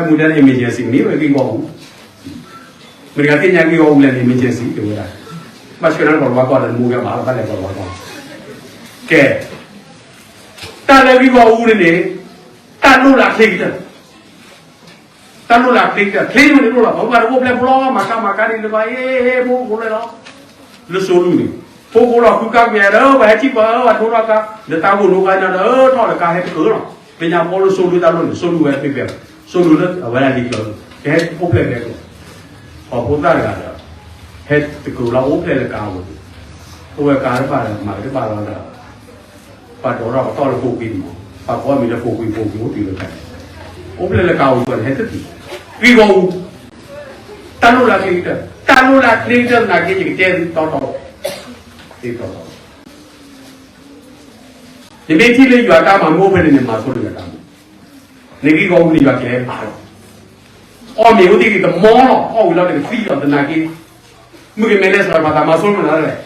မူဒါန့ၣ် emergency မ့ၢ်ဝဲဂ့ၢ်ဂီၢ်အူ, မတၤတဂၤသ့ၣ်ညါဂ့ၢ်ဂီၢ်အူလဲၣ်န့ၣ် emergency တဲဝဲဒၣ်, ဘၣ်ဆှၢနၤလၢကီၢ်လၤဝါကီၢ်ဒီး နမိၢ်ကဘၣ်လီၤ ဘၣ်လဲၤကီၢ်လၤဝါကီၢ်, ကဲ, တၢ်လၢဂ့ၢ်ဂီၢ်အူန့ၣ်န့ၣ်, တၢ်လိၣ်လၢအချ့ကတၢၢ် တၢ်လိၣ်လၢအချ့ကတၢၢ်, ချ့န့ၣ်န့ၣ်လိၣ်လီၤ, ပှၤတအိၣ်ဖျဲၣ်ဖိလီၤ မၤကါမၤကါန့ၣ်လၢၤဘၣ်, ဟ့ၣ်ဟ့ၣ်ဖိဖိဖျဲၣ်လီၤ, လၢစိလူၤန့ၣ်, ဖိဖိလီၤဃုကါကွံာ်ဒီး ပှၤဟဲထံၣ်ပှၤဧၢ ပှၤထိထီၣ်ကါ, ဒီးတၢ်ဂိၢ်နိကါန့ၣ်ဒီး ထီၣ်လၢကါဟဲတကၢၢ်လီၤ, လၢညါဘီလၢစိလူၤတၢ်လိၣ်န့ၣ် စိလူၤဝဲတမ့ၢ်ဖဲ, စိလူၤလၢအဝဲဒၣ်လံကျၢၤ, ကဟဲအိၣ်ဖျဲၣ်ဖဲကျၢၤ, ပှၤဖိသၣ်တဂၤဒီး, ဟဲတကၢၢ်လီၤအိၣ်ဖျဲၣ်လၢကါအပူၤ, အိၣ်ဝဲကါတဘၣ်ဒီး မၤတဘၣ်လီၤဒီး ပှၤဒိးထီၣ်ပတီၢ်လၢဖိကွံမး, ပှၤကိးမံၤလၢဖိကွံဖိကွံအိၣ်တုၤလၢတၢ်, အိၣ်ဖျဲၣ်လၢကါအူပူၤန့ၣ် ဟဲတတုၤ, ဂ့ၢ်ဂီၢ်အူ, တၢ်လိၣ်လၢအချ့ကတၢၢ်, တၢ်လိၣ်လၢအချ့ကတၢၢ်သနာ်က့ ယကတဲသုတီတီ, သ့တီတီ, နမ့ၢ်ထံၣ်လၢယွၤတၢ်မၤမ့ၢ်အိၣ်ဖဲန့ၣ်န့ၣ် မၤဆိလၢယွၤတၢ်မၤ, နဂ့ၢ်ဂီၢ်အူန့ၣ်ယွၤကလဲၤဘၣ်လီၤ, အီၣ်မ့ၤအိၣ်သ့ၣ်ဂ့ၤတမီလီၤ, အီၣ်ဝံၤလီၤတကသံလီၤသနာ်က့, မုၢ်ကမဲလဲၤစၢၤပှၤသးမၤဆိလၢနၤလဲၣ်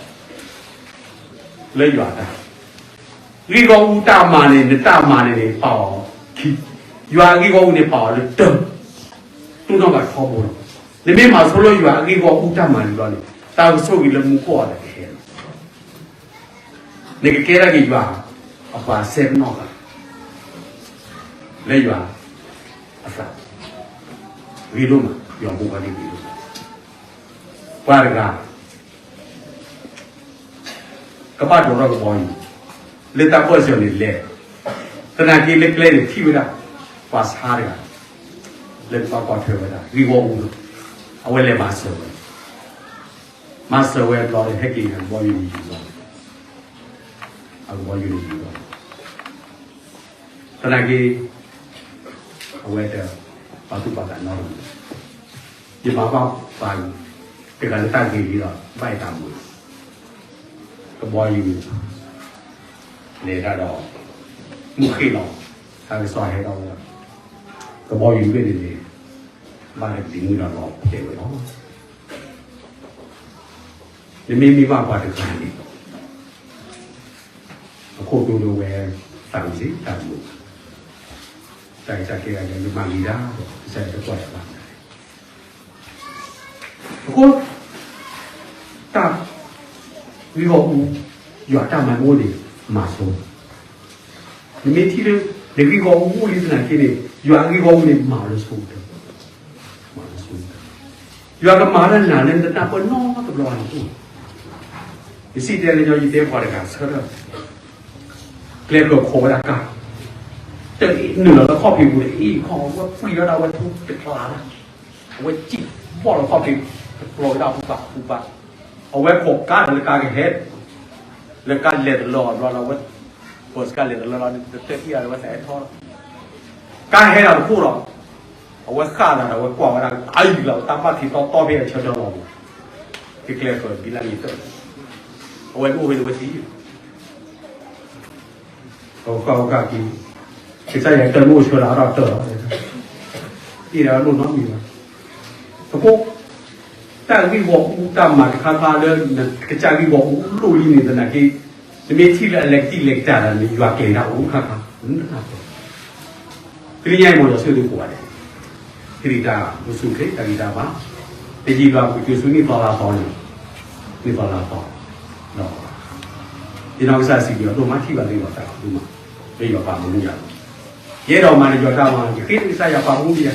လၢယွၤတၢ်, ဂ့ၢ်ဂီၢ်အူတၢ်မၤန့ၣ် နတၢ်မၤန့ၣ်န့ၣ် ပာ်အီၤခံ, ယွၤအဂ့ၢ်ဂီၢ်အူန့ၣ် ပာ်အီၤလၢတၢ, တိၢ်နီၣ်ဘၣ်ထီဘိလီၤ, နမ့ၢ်မၤဆိလၢယွၤအဂ့ၢ်ဂီၢ်အူတၢ်မၤန့ၣ်လီၤန့ၣ် တၢ်ကဆိၣ်ဂ့ၤလၢမူခိၣ်အီၤဒီးကဟဲလီၤ, နကကဲထီၣ်က့ၤယွၤ, အပှၤစဲပနီၣ်သး, လၢယွၤ, အသး, ဂ့ၤဒိၣ်မး ယွၤဖိခွါန့ၣ်ဂ့ၤဒိၣ်မး, ပှၤတဂၤ ကဘၣ်ဒိးထီၣ်ကဘီယူၤ, လၢတၢ်ပၢၢ်ဆၢန့ၣ်လဲၤ, သနာ်က့လၢကျဲန့ၣ်ထံၣ်ဝဲဒၣ်, ပှၤဆါတဂၤ, လၢကဘၣ်ကွၢ်ထွဲဝဲဒၣ် ဂ့ၢ်ဂီၢ်အူလီၤ, အဝဲလဲၤမၤစၢၤဝဲ, မၤစၢၤဝဲဘျီဒီးဟဲက့ၤန့ၣ် ကဘီယူၤန့ၣ်ယူၤလီၤ, အကဘီယူၤန့ၣ်ယူၤလီၤ သနာ်က့ အဝဲတပာ်သူၣ်ပာ်သးနီတမံၤ, ယမၤဘၣ်ပှၤတဂၤလၢတၢ်ဂ့ၤလံဒီး ဘၣ်ယတၢ်မၤ, ကဘီယူၤ လဲၤတၢ်ဒီး မုၢ်ဃ့ၢ်လီၤ, တၢ်ကစီၣ်ဟဲထီၣ်ဝဲဒၣ်, ကဘီယူၤတဘ့ၣ်န့ၣ်န့ၣ် ဘၣ်တၢ်ကဒံမုၢ်ဒီးလီၤတဲာ်ဝဲလီၤ. နမ့မ့ၢ်ဘၣ်ပှၤတဂၤန့ၣ် အခိၣ်ဒိဒီးဝဲ သးဝံၤစ့ၢ်တၢ်မုာ်, တၢ်အံၤတၢ်ကဲဂၤဒီး ယမၤဂ့ၤဒၣ်ဒီး ကစၢ်ယွၤတကွၢ်ယၤဘၣ်, အဃိ တၢ်ဂ့ၢ်ဂီၢ်အူ, ယွၤတၢ်မၤမ့ၢ်အိၣ်န့ၣ် မၤဆိ, နမ့ၢ်ထံၣ်လၢ နဂ့ၢ်ဂီၢ်အူအိၣ်လံသနာ်က့န့ၣ် ယွၤအဂ့ၢ်ဂီၢ်အူန့ၣ် မၤလၢဆိကတၢၢ်, မၤလၢဆိကတၢၢ်, ယွၤကမၤတၢ်နၤလၢနတၢ်ပၢၢ်နီတဘျီဘၣ်န့ၣ်အိၣ်, ယစံၣ်တဲၤလၢညီ ယတဲပှၤတဂၤဆၢထၢၣ် ကျဲကျိခိးဝဲဒၣ်ကါ, တနုာ်လီၤလၢခီၣ်ဖံးပူၤန့ၣ် အံၤခီၣ် အဝဲပှံၢ်ဝဲဒၣ် အဝဲထူတကျါဒၣ်, အဝဲစံၣ်ဘီၣ်လီၤခီၣ်ဖံး, တကျီဝဲဒၣ်ဟူဘၣ်ဟူဘၣ်, အဝဲခိးကါဒီးလၢကါကဟဲ, လၢကါလဲၤတလၢအဘျီဒီး အဝဲ ဘၢၣ်စကါလဲၤတလၢလီၤ တတၢၢ်အံၣ်အီၤဒီး အဝဲသးဟဲထီၣ်လီၤ, ကါဟဲဒီးတခိၣ်ဒီး, အဝဲဃၣ်ဒီး အဝဲကွၢ်ဝဲဒၣ် အံၤလီၤ တၢ်ဘၣ်ထံးတီတီဖဲအဆၢထၢၣ်လီၤပူၤ, ကကျဲဃၢၤဘံလၢ်လံတၢၢ်, အဝဲတအိၣ်ဖဲန့ၣ်ဝဲသံ ကဃၣ်ဝဲဃၣ်က့ၤ, ကစၢ်ယွၤတၢ်မ့ၢ်အိၣ်ဆၢလၢအထီၣ်တၢၢ်လီၤ, အ့ၣ်ဒၣ်လိၣ်နီတမံၤဘၣ်, အဃိ တၢ်ဂ့ၢ်ဂီၢ်အူတၢ်မၤတခါခါလၢ ကစၢ်ဂ့ၢ်ဂီၢ်အူလိၣ်လံန့ၣ်သနာ်က့, နမ့ၢ်ထံၣ်လၢအလဲၤကသံၣ်လဲၤကစၢ်ဒီးန့ၣ် ယွၤကျဲၤတၢ်အိၣ်ခါခါ, တနံၤညါအံၤ မ်ယွၤဆိၣ်ဂ့ၤသုကိးဂၤဒဲး, ဟ့ၣ်ဂံၢ်တၢ်ဘါ, ပူၤစူၢ်ချ့ တၢ်ဂံၢ်တၢ်ဘါ, တယံာ်ဘၣ်ပကစၢ်ဆိၣ်ဂ့ၤနံၣ်သီလါသီန့ၣ်, နံၣ်သီလါသီ, ဒီး ယနီၢ်ကစၢ်စံးဘျုးအဒိၣ်မး ထံၣ်ဘၣ်လၢယွၤသးခုဒိၣ်မး, လၢယွၤပာ်မူယၤလီၤ, ယအဲၣ်ဒိးမၤန့ၣ်ယွၤတၢ်မၤ, ယဃ့ကစၢ်ယွၤပာ်မူဒံးယၤ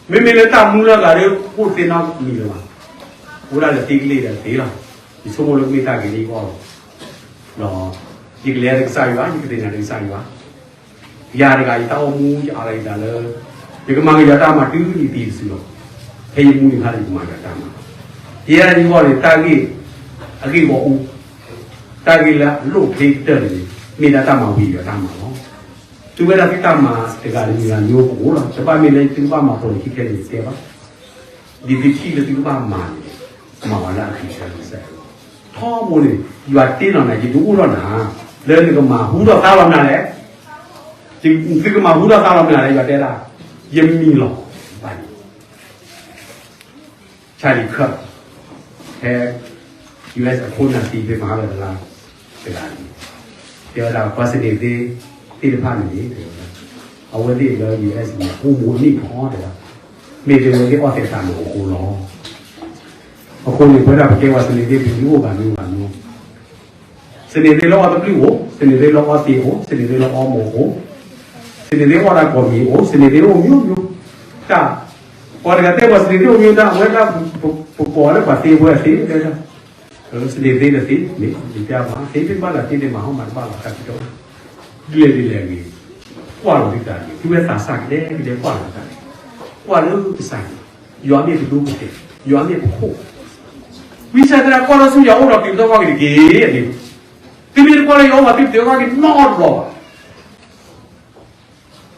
မ့မ့ၢ်လၢတၢ်မူလၢအဂၤဒီး အိၣ်သ့နီတမံၤလၢၤဘၣ်, အိၣ်ဒၣ်လၢသ့ကလ့ၢ်ဒီးသ့လီၤ, ယဆိကမိၣ်လၢကမ့ၢ်တၢ်ဂ့ၤလၢယဂီၢ်လီၤ, ဒီး ယကလဲၤဒီးကစၢ်ယွၤ ယကသ့ၣ်ညါဒီးကစၢ်ယွၤ, ယၤတဂၤယတၢ်အိၣ်မူယအးလီၤယသးလၢ ယကမၤက့ၤယွၤတၢ်မၤတုၤယသံတစုလီၤ, ဖဲယမူန့ၣ်ခါန့ၣ် ယကမၤယွၤတၢ်မၤ, ယဲဒၣ်ယဂီၢ်န့ၣ် တၢ်ဂ့ၢ် အဂ့ၢ်ဂီၢ်အူ တၢ်ဂ့ၢ်လၢအလိၣ်ဖျ့ကတၢၢ်န့ၣ် မ့ၢ်ဒၣ်တၢ်မၤဝံၤယွၤတၢ်မၤလီၤ. သုဝဲဒၣ်သုတၢ်မၤတဂၤတမံၤဂၤမ့ၢ်အိၣ်ပအိၣ်လီၤ. တဘၣ်မ့ၢ်လၢသုကဘၣ်မၤပိာ်န့ၣ်ခံခဲန့ၣ်တဲဘၣ်. ဒ်သုထံၣ်လၢသုကဘၣ်မၤန့ၣ် မၤအီၤလၢအဂ့ၤကတၢၢ်ကစၢ်ယွၤ. ထီဘိန့ၣ် ယွၤတ့လီၤနၤ ယဒုးအိၣ်ထီၣ်နၤ လၢနကမၤဟူထီၣ်သါလီၤမနုၤလဲၣ်. သုကမၤဟူထီၣ်သါလီၤမနုၤလဲၣ် ယွၤတဲဒၣ် ယမံၤလီၤ. ဘၣ် Charlie Kirk ဖဲ US အခိၣ်နၢ်သံဖဲမဟါလၢတလါတဂၤန့ၣ် တဲဝဲဒၣ် ပှၤစန့ၤသ့သ့ၣ်တဖၣ်န့ၣ်န့ၣ် တဲဝဲဒၣ် အဝဲသ့ၣ်လၢ ယူၢ်အ့း န့ၣ် အိၣ်မူအနံၣ်ဖီတဲဒၣ်, မ့ၢ်တဲဝဲသ့ၣ်အီၣ်သဲးသးလိာ်အဃိလီၤ. အဃိန့ၣ် ပဝဲဒၣ်ပကဲဝဲ စနေသ့ၣ် ပအိၣ်ဘၣ်မနုၤဘၣ်မနုၤ, စနေသ့ၣ်လၢအီၣ်တပျုၢ်အိၣ်, စနေသ့ၣ်လၢအီၣ်သ့းအိၣ်, စနေသ့ၣ်လၢအီၣ်မိၢ်အိၣ်, စနေသ့ၣ်အိၣ်ဒၣ်ကိးမံၤအိၣ်, စနေသ့ၣ်အိၣ်မျိုးမျိုး, တၢ်, ပှၤတဂၤတဲပှၤ စနေသ့ၣ် အိၣ်မျိုးတၢ် အဝဲဒၣ်, ပကိးလၢပှၤသ့ဝဲသ့တဲဒၣ်, စနေသ့ၣ်တသ့န့ၣ် ယတဲဘၣ် သ့မ့ၢ်ဘၣ်လၢသ့န့ၣ် မၤဟီမၤတဘၣ်လီၤ တၢ်ကတိၤ, ဒ်လဲၣ်ဒ်လဲၣ်ဂ့ၤ, ကွၢ်လီၤသုသးန့ၣ် သုဝဲသးစၢ်ကဒဲကဒဲ ကွၢ်လီၤသုသးန့ၣ်, ကွၢ်လၢကစၢ်န့ၣ်, ယွၤမ့ၢ်ပဒိပတဲာ်, ယွၤမ့ၢ်ပခိၣ်, ဝံသးစူၤ ကွၢ်ထီၣ်ဆူယွၤအိၣ်ဒီး ပျံၤသီကီၢ်က့ၤတက့ၢ်န့ၣ်, သုမ့ၢ်တကွၢ်လၢယွၤအိၣ်ဒီး သုပျံၤသီကီၢ်က့ၤနီတဘျီဘၣ်.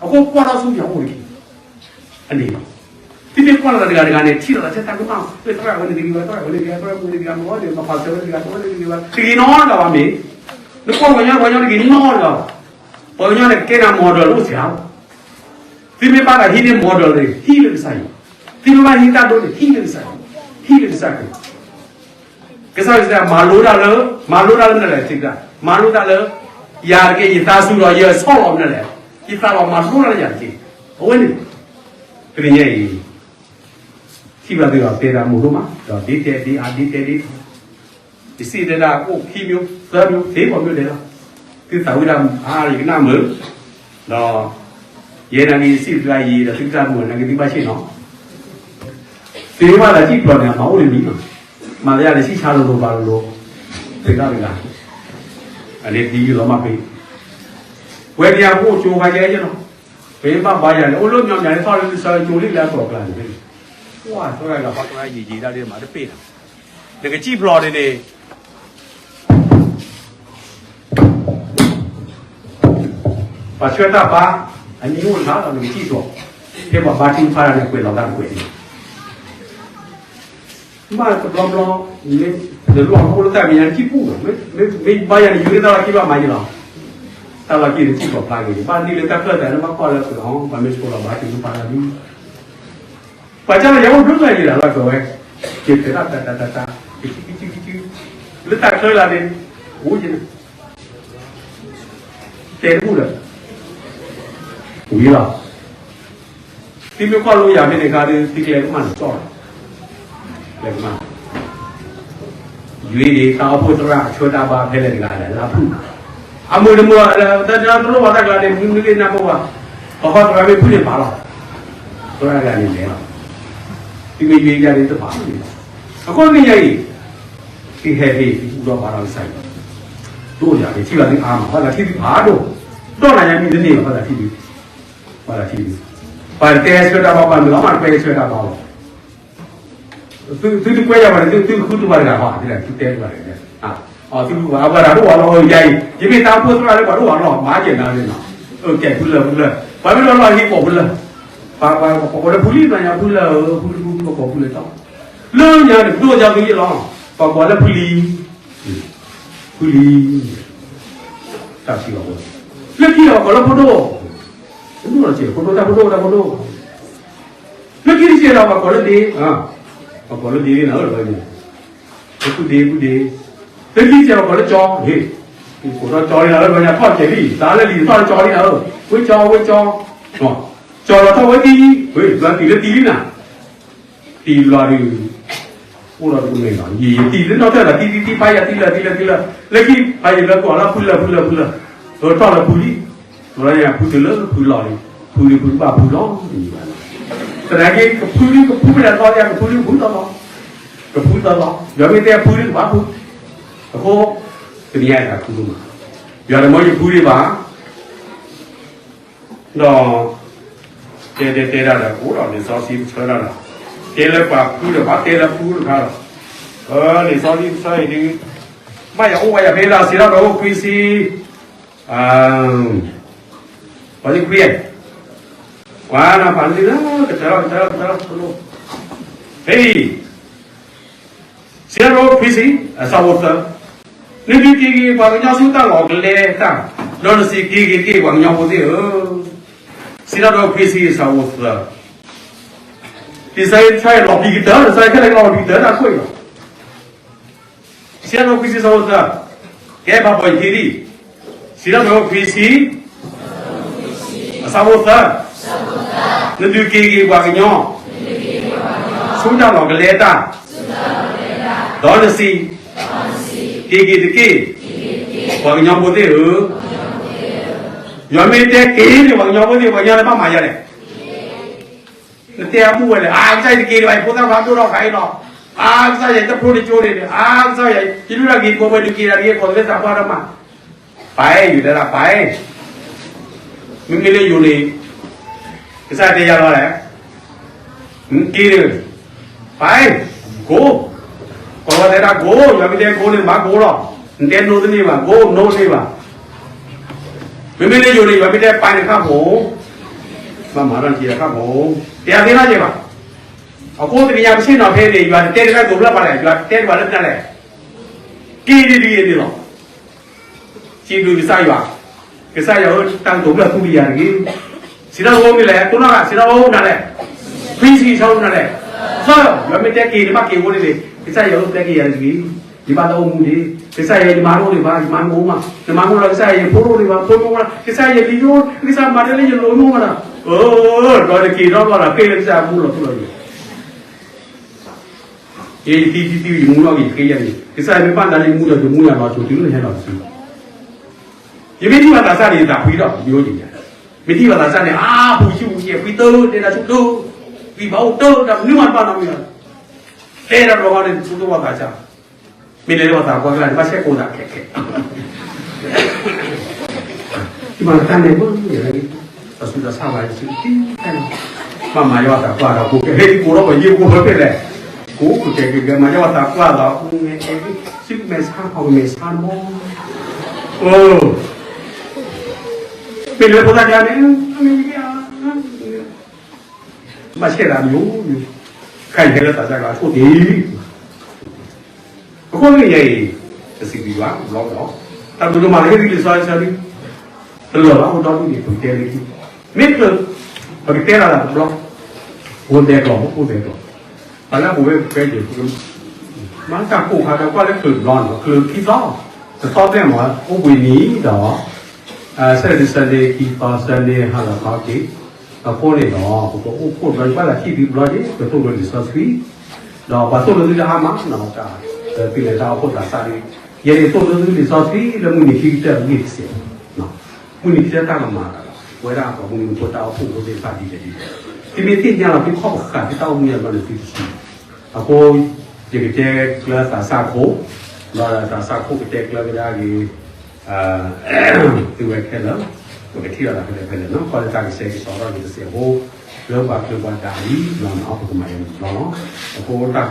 အဃိကွၢ်ထီၣ်ဆူယွၤအိၣ်တက့ၢ်, အန့ၣ်လီၤ. သုမ့ၢ်ကွၢ်လီၤသးတဂၤတဂၤန့ၣ် ထံၣ်လီၤသးထဲတၢ်ကမၣ်, သရၣ်ဝဲန့ၣ်တဂ့ၤဘၣ်, သရၣ်ဝဲန့ၣ်တဂ့ၤ, သရၣ်ဝဲန့ၣ်တဂ့ၤ, မၤဖးစၢၤဝဲတဂ့ၤ, သရၣ်ဝဲန့ၣ်တဂ့ၤဘၣ်, တဂ့ၤနီတဂၤဘၣ်မ့ၢ်, နကွၢ်ပှၤကညီ ပှၤကညီတဂ့ၤနီတဂၤဘၣ်, ပှၤကညီန့ၣ်ကဲနၤ model အိၣ်စှၤလီၤ. သုမ့ၢ်ဘၣ်သးဟံးန့ၢ် model န့ၣ် ဟံးလၢကစၢ်ယွၤ, သုမ့ၢ်ဘၣ်ဟံးတၢ်ဒိန့ၣ် ဟံးလၢကစၢ်ယွၤ, ဟံးလၢကစၢ်ခရံာ် ကစၢ်ယွၤမၤလိတၢ်လၢ, မၤလိတၢ်လၢမနုၤလဲၣ်, မၤလိတၢ်လၢ ယၤတက့ၢ် ယသးစူၤဒီးယဆီၣ်လီၤမနုၤလဲၣ်, ယသးလီၤမၤလိတၢ်လၢယၤတက့ၢ်. အဝဲန့ၣ် တနံၤညါအံၤ ထံၣ်ဘၣ်သုဒီးတဲဒၣ်မိၢ်ဒိၣ်မး ဒီးဒ်တဲဒ်အါဒ်တဲဒ် ယစံးတဲဒၣ်အိၣ်ခံမျိုး သၢမျိုး သ့ၣ်ပှဲၤမျိုးဒဲးလီၤ. သုသးဝံၣ်ဒၣ်အါ ယကနၣ်မုာ်, ဒီး ယဲနာ်က့ၤယစံးတဂၤအံၤ ဒီးသုကနၣ်မုာ်နာ်က့ၤသုဘၣ်ဆ့ၣ်နီၤ, သုမ့ၢ်ဘၣ်သးစံၣ်ဖျိးန့ၣ် မၤအိၣ်တမံၤလီၤ. မၤသးယၤန့ၣ် စံၣ်ဆါလိၤလိၤဘၣ်လိၤလိၤ, သ့ၣ်တၢ်တဂၤ, အန့ၣ်ဒ်ယလီၤမၢ်ဖဲ ဝဲဒၣ်အပှၤကၠိခါကဲယဲလီၤ. ပမ့ၢ်ဘၣ်ဘါယၤန့ၣ် အိၣ်လၢမညီမညီန့ၣ် ထီၣ်လၢလံာ်စီဆှံကၠိလံလၢအကျိၤအကျဲန့ၣ်, ပှၤသရၣ်ဂၤ ပှၤသရၣ်ယံာ်ယံာ်ဒၣ်ဒ်မၤတပ့ၢ်လီၤ. နကစံၣ်ဖျိးန့ၣ်န့ၣ် ပှၤဆှၢတၢ်ဘါ, အနံၣ်အိၣ်တခါဒီးနကစံၣ်ဖျိး, ဖဲပှၤဘါထုကဖၣ်တၢ်န့ၣ် ကွဲးလီၤတၢ်တကွဲးန့ၣ် မ့ၢ်တဘျီဘျီ, နလီၢ်အိၣ်လၢတၢ်မဲာ်ညါနစံၣ်ပူၣ်လီၤ. မ့ၢ်ဘါယၤန့ၣ် ယူၤန့ၢ်တၢ်လီၢ်ခံဘၣ်မၤယံၤလီၤ. တၢ်လီၢ်ခံန့ၣ်စံၣ်ဖျိးဖျါက့ၤ, ဘၣ်နံၣ်လၢတၢ်ဖျၢၣ်သးန့ၣ် ဘၣ်ကွၢ်လၢပှဲၤအီၤ ပှၤမ့ၢ်ဆိလီၤဘါထုကဖၣ်တၢ်ဒ် ပှၤကၢ်လီၤယၤအိၣ်ဒိၣ်လၢယံၤလီၤလီၤကဝဲ, က့ၤဖဲးတၢ်တၢ်တၢ်တၢ်တၢ်, ကစုကစုကစု, လၢတၢ်ချၢလၢန့ၣ်, အိၣ်ယဲန့ၣ်, တဲတဘူၣ်ဒီး, ဝံၤလီၤ. သုမ့ၢ်ကွၢ်လိယၤဖဲန့ၣ်အခါဒီး သုကျဲကမၣ်န့ၣ်ကၠီၣ်လီၤ, ကျဲကမၣ် ယွၤဒၣ်တၢ်အိၣ်ဖှိၣ်သရၣ်အဆှၢတၢ်ဘါဖဲလဲၣ်တဂၤလဲၣ် လၢအဖုၣ်, အမုာ်တမုာ်, တၢ်တလိၣ်ဘၣ်တၢ်ကျါန့ၣ် မနုၤမနုၤက့ၤနၢ်ပၢၢ်ဘၣ်, ပှၤဃီသရၣ်မ့ၢ်ဖုၣ်န့ၣ်ဘၣ်လီၤ, သရၣ်တဂၤန့ၣ်လဲၤလီၤ, သုမ့ၢ်ယွၤဒၣ်န့ၣ်တဘၣ်န့ၣ်လီၤ, အဃိန့ၣ်ညါအံၤ, သုဟဲဖဲအံၤ သုကူၣ်ထီၣ်ဘါထီၣ်ကစၢ်ယွၤ, ဒိၣ်ယၤန့ၣ် ထံၣ်ဘၣ်သုအါမး ဘၣ်သးထံၣ်သုဖးဒိၣ်, ဒီးနၤညါမံၤတန့ၢ်ဘၣ် ဘၣ်သးထံၣ်သု ဘၣ်သးထံၣ်သု, ပှၤတဲဆှၢတၢ်ဘါ ပှၤမ့ၢ်အီၣ်မးတကွဲဆှၢတၢ်ဘါလီၤ, သုတကွဲယၤဘၣ်န့ၣ် သုဃုတပှၤတဂၤဃီ သုတဲတပှၤတဂၤ, အသုဃုပှၤအပှၤတၢ်ဒိၣ်ဝဲလီၤ ယၤအံၤ ယမ့ၢ်တၢ်အိၣ်ဖှိၣ်သရၣ်လၢပှၤဒိၣ်ဝဲလီၤ မၤကဲၤနၤန့ၣ်နီၤ, ကဲဖုလၢဖုလၢ, ပှၤမ့ၢ်ဒိၣ်လီၢ်ဟံၣ်ကိးဖုလၢ, ပှၤကိးလၢဖုလံ နၤညါဖုလၢ ဖုလၢဖုလၢကိးဖုလၢ လၢညါန့ၣ် ဒိၣ်ယၤဖုယဲလီၤ, ပှၤကိးလၢဖုလံ, ဖုလံ, တၢ်စံးလီၤ, လၢခံဒီးပှၤကိးလၢဖိဒိၣ်, ဖိဒိၣ်တၢ်ဖိဒိၣ်တၢ်ဖိဒိၣ်, လၢခံတစဲးဒီးပှၤကိးလၢဒ့, ပှၤကိးလၢဒ့လံနၤဧၢ, ဖုဒ့ဖုဒ့, လၢခံတစဲးပှၤကိးလၢကၠီ, ကိးထီၣ်ကၠီလံနၤဧၢ, ပှၤညါထီၣ်ကဲၤလံ သးလၢလံာ်ထီၣ်လၢကၠီလံနၤဧၢ, ဝ့ၢ်ကၠီဝ့ၢ်ကၠီ, ကၠီလီၤထီၣ်ဝဲတံ, ဝ့ၢ် ယွၤတံၤလၢတံၤလံနၤ တံၤလီၤဒုး, အိၣ်ဒီးတကမဲာ်လီၤ, ယံာ်ယတံၤလၢနီၢ်တၢၢ်လီၤ တံၤတံၤတံၤ ဖးယၤတံၤလၢတံၤလၢတံၤလၢ, လၢခံ ဖးယံာ်လၢကွၢ်လၢဖုလၢဖုလၢဖုလၢ, လီၤထီၣ်လၢဖုလံ, လီၤယၤဖုတလၢဖုလီၤလံ, ဖုဒုးဖုဘၣ်ဖုလီၤ, သနာ်က့ ကဖုဒုးကဖုဝဲဒၣ်သီယၤ ကဖုဒုးကဖုသီလီၤ, ကဖုသီလီၤ, ယွၤမ့ၢ်တဲဖုဒုးကဘၣ်ဖု, အဃိ, တနံၤအံၤတၢ်ဖုဒိၣ်မး, ယွၤတမ့ၢ်ယဖုဒံးဘၣ် ဒီး တဲတဲတဲဒၣ်ဒီး အိၣ်ဒီးလံာ်စီဆှံပဆၢဒၣ်ဒီး, တဲလၢပှၤဖုဒီး ဘၣ်တဲလၢဖုတခါဒီး, လံာ်စီဆှံပဆၢအံၤဒုး, ဘၣ်ယၤအိၣ်ဝဲယၤဖဲလၢစံးထီၣ်ပတြၢၤအိၣ်ခွံဆံ, ပှၤလၢခွံ, ပှၤနဖးလံလၢ ကတၢၢ်လီၤ ကတၢၢ်လီၤ ကတၢၢ်လီၤ, ဖဲအံၤ စံးထီၣ်ပတြၢၤအိၣ်ခွံဆံ, အဆၢဖိသၢ, နဒုးက့ၤက့ၤပှၤကညီဆူတၢ်လီၢ်ကျဲတၢ်, ဒီးနစံးက့ၤက့ၤတက့ၢ်ပှၤကညီဖိသ့ၣ်ဧၢ, စံးထီၣ်ပတြၢၤအိၣ်ခွံဆံ အဆၢဖိသၢ, လံာ်စီဆှံလီၤပျံၤကတၢၢ် လံာ်စီဆှံခဲလၢာ်လီၤပျံၤကတၢၢ်တၢ်ကွဲးလီၤ စံးထီၣ်ပတြၢၤအိၣ်ခွံဆံ အဆၢဖိသၢ, ကဲဘၣ်ဘီယဟံးဒံး, စံးထီၣ်ပတြၢၤအိᣑခွံဆံ, အဆၢဖိသၢ, နဒုးက့ၤက့ၤပှၤကညီ ဆူတၢ်လီၢ်ကလဲတၢ်, ဒီးနစံး, က့ၤက့ၤတက့ၢ်, ပှၤကညီဖိသ့ၣ်ဧၢ. ယွၤမ့ၢ်တဲက့ၤန့ၣ် ပှၤကညီဖိသ့ၣ် ပှၤကညီလၢဘၣ်မၤယၤလဲၣ်. နတဲအမူဝဲလဲၣ်, အါ ကစၢ်ယွၤတက့ၤဒံးဘၣ်, ယဖိသၣ်ခွါဒိၣ်ထီၣ်ခါအံၤလီၤ. အါ ကစၢ်ယွၤတဖျိတကၠိန့ၣ်, အါ ကစၢ်ယွၤ ယဒုၣ်တၢ်ဂ့ၤတဘိဝဲဒုးက့ၤဒၣ်တက့ၢ် ကိးသ့ၣ်သးပှၢ်တၢ်မၤ ပာ်အဲၣ် ယုၤတဲဒၣ်ပာ်အဲၣ်, မ့မ့ၢ်လၢယိၤန့ၣ် ကစၢ်တဲယၤလီၤလဲၣ်, က့ၤန့ၣ်, ပာ်အဲၣ်, ကိး, ကိးဝဲတဲဒၣ်ကိး, ယွၤမ့ၢ်တဲကိးန့ၣ် မၤကိးလီၤ, နတဲနိတန့ၢ်ဘၣ်, ကိးနိတန့ၢ်ဘၣ်. မ့မ့ၢ်လၢယိၤန့ၣ် ယွၤမ့ၢ်တဲပာ်န့ၣ်ခါဖိ, မၤမၤထီၣ်က့ၤအခါဖိ, တဲအသ့ၣ်နီၣ်က့ၤဘၣ်. အဃိတနံၤညါပဆ့ၣ်နီၤဖဲန့ၣ် ယွၤတတဲတၢ်ကတိၤလၢပှၤလဲၣ်, ယွၤတဲတၢ်လၢပှၤလဲၣ်, က့ၤဒ်ဒ်အံၤန့ၣ်လီၤ. စံးဘျုးကစၢ်ယွၤ, ကစၢ်ယွၤဧၢ တၢ်ကတိၤလၢသူလံယၤတဂ့ၤ. စံးထီၣ်ပဝဲမ့ၢ်လဲၣ်, တိၢ်နီၣ်ဂၤ စံးထီၣ်ပဝဲအိၣ်နၤလဲၣ်, ဖှံစံးထီၣ်အိၣ်နၤလဲၣ်, သၢ, ယွၤမ့ၢ်တဲက့ၤန့ၣ် ဘၣ်က့ၤအဃိန့ၣ်န့ၣ် ကစၢ်ယွၤဧၢ ပျဲက့ၤယၤတဂ့ၤ, ယဘၣ်တၢ်အိၣ်မူန့ၣ်, ကစၢ်ယွၤ ယမၤတအိၣ်ဒံးဘၣ်, ယမၤမ့ၢ်အိၣ်မး, နမၤမ့ၢ်အိၣ်လီၤ ကစၢ်ယွၤ ယဖိတအိၣ်ဒံးဘၣ်, ဖိမ့ၢ်အိၣ်လီၤ ကစၢ်ယွၤ လံယိၣ် ကစၢ်မၤတၢ်လၢယလိၤမ့ၢ်အိၣ်မးဒီး, အၢ, ဒီးနက့ၤထီၣ်ဘျီဒီး ဃ့လၢကစၢ်အမူလီၤထူလီၤယိာ် ယဲယသံသံသံ ယမူနီၣ်ဂံၢ်ဃ့ယၤန့ၣ် ကစၢ်ယွၤမ့ၢ်ဘၣ်နၤလၢယမူဒီး ယမူယၤလီၤစိၤတုၤလၢယဟဲလီၤတစု, ယမ့ၢ်ဒံးဘၣ်သးစၢ်န့ၣ် ယသးဖှံဒီး ယိယၤ, မ့ၢ်ဒံးဘၣ်သးစၢ်န့ၣ် အါ ပူၤဆူၣ်ပူၤယဲၢ် ဖှံတၢ် တဲဒၣ်ဆူၣ်တၢ်, ဂံၢ်ဘါအိၣ်တၢ် တၢ်မနုၤမးတဘၣ်နီတမံၤ, တဲဒၣ်တဘျီဃီန့ၣ် ဆိကမိၣ်သးစၢ်, မ့ၢ်လဲၤလၢပှၤသးပှၢ်ကျါန့ၣ် ဘၣ်ဆဲးကိးသးခဲခဲ မၤတၢ်န့ၣ်မ့ၢ် တၢ်ဆူးတၢ်ဆါဘၣ် ယစုတံၢ်, ဘၣ်မၤယွၤသးပှၢ်ဒီး ကိးကဲ ဟဲ ကိးထီၣ်ပှၤယ့ၢ်ကိးဖဲဖဲလဲၣ်, ကိးကဲကဲကဲ မၤယွၤသးပှၢ်ဒီး မဲာ်မဲာ်ဆါ ဟီၣ်ကမဲာ်ဆါမီၤ, အိ, မ့ၢ်လၢဖိသၣ်ကျါန့ၣ် ဘၣ်ဆဲးဒၣ်မ့ၢ်, ခဲအံၤဟဲလၢသးစၢ်ကျါ အထိၣ်တ့ၢ် အဃိန့ၣ်ယဲအံၤ, တစံးဘျုးဘၣ်ဘျီဒီး, တၢ်ဘျုးဒိၣ်မးလၢဟ့ၣ်ဂံၢ်လံာ်စီဆှံ, တလၢာ်ဘၣ်အိၣ်ဒီဒူၣ်န့ၣ် ပကတဲလၢခံ, မ့ၢ်ကျၢၤ, ပကတဲလီၤသးတဘျီ, အိၣ်သဲးကျီၤ အိၣ်သဲးကျီၤ, ပှၤလၢအပူၤဝဲပကဲက့ၤ, မၤတၢ်ကိၢ်ခါဒီးကွၢ်လၢကျၢၤတဘျီန့ၣ် ကျၢၤခံသီ, တသီဘျဲၣ်မး အိၣ်ဘှံးနံၤဒီး Saturday Sunday ခံသီ Sunday ဟါလီၤခီက့ၤ, အဃိန့ၣ်ဒီး ပကအိၣ်ဖှိၣ်တဘျီ ပှၤလၢထံၣ်သုတဘျီက့ၤ ပသိၣ်လိလံာ်စီဆှံ, ဒီးပှၤသိၣ်လိသုတအါမးနီၤ, တၢ်သုလဲၤတၢ်အိၣ်ဖှိၣ်သးစၢ်ဒီး, ယဲန့ၣ်သိၣ်လိသုလံာ်စီဆှံလၢမုၢ်နံၤခံကတၢၢ်အဂ့ၢ်တစဲး, မုၢ်နံၤခံကတၢၢ်တၢ်ကမၤသးလီၤ, ပဝဲဒၣ်ပှၤမုၢ်နံၤဖိတၢ်အိၣ်ဖှိၣ်ဖိသ့ၣ်တဖၣ်ဒ်လဲၣ်ဒ်လဲၣ်, သုမ့ၢ်သ့ၣ်ညါလီၤ သုခီၣ်ပဃာ်သုတၢ်အိၣ်မူအလီၢ်န့ၣ်သုတဆူၣ်, အဃိ ယကတဲကျၢၤသးစၢ်ခိၣ်, ဒီးသးစၢ်ခိၣ်ကတဲကျၢၤကဒါက့ၤ သုဝဲခဲလၢာ်, ပကထံၣ်လိာ်သးဖဲလဲၣ်ဖဲလဲၣ်နီၤ, ခီလၢတၢ်ကဆှဲကဆှီထီၣ်က့ၤတစဲးဖိ, လၢပှၤကျၢၤပှၤဒးလံနီၤ, ပကမၤယၤန့ၣ်လီၤနီၤ, အဃိတၢ်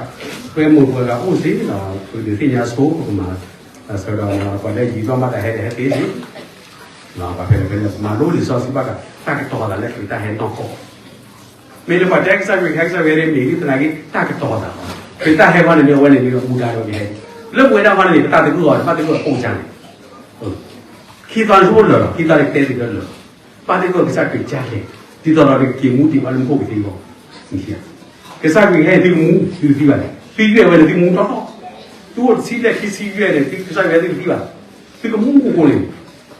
ပှဲၤမိၢ်ပှဲၤဂၤအိၣ်စ့ၢ်ဒီး ပကဒုးသ့ၣ်ညါဆိ ပကမၤ, ဆၢဒီးပှၤလၢယံၤဘျီမးတၢ်ဟဲတဟဲသ့လံ, ပှၤဖဲလဲၣ်ဖဲလဲၣ် ပမၤလိလံာ်စီဆှံဘၣ်တၢ် တၢ်ကတီၤသးလၢခရံာ်တၢ်ဟဲနီၢ်ကီၢ် မ့ၢ်လၢပှၤတဲကစၢ်ခရံာ် ဟဲကစၢ်ခရံာ်န့ၣ် မ့ၢ်ဂ့ၤသနာ်က့ တၢ်ကတီၤသးလီၤ. ခရံာ်တၢ်ဟဲခီန့ၣ်မ့ၢ်အဝဲန့ၣ်မ့ၢ်အမူဒါဒီးကဟဲ, လၢပဝဲဒၣ်ခီန့ၣ်မ့ၢ် ပတၢ်သဂၢၢ်အီၤ ဘၣ်သဂၢၢ်အီၤပိၢ်စၢ်န့ၣ်, ခံသီန့ၣ်ဆိလၢာ်လီၤ, ခံသီန့ၣ်ကတဲသ့လၢာ်လီၤ, ဘၣ်သဂၢၢ်ကစၢ်ခရံာ်ကလဲၣ်, ဒ်သိးဒီးကက့ၤမူဒံးဘၣ်လၢမူခိၣ်ကသ့အဂီၢ်, ကစၢ်ခရံာ်ဟဲသုကမူ သုကသံဘၣ်လဲၣ်, သုယွဲၢ်ဝဲန့ၣ်သုကမူထီၣ်ထီၣ်, သုအိၣ်တဆံဘျဲၣ်ခံဆံဘျဲၣ်န့ၣ် သုကစၢ်ခရံာ်သုကသံဘၣ်, သုကမူမူခိၣ်န့ၣ်,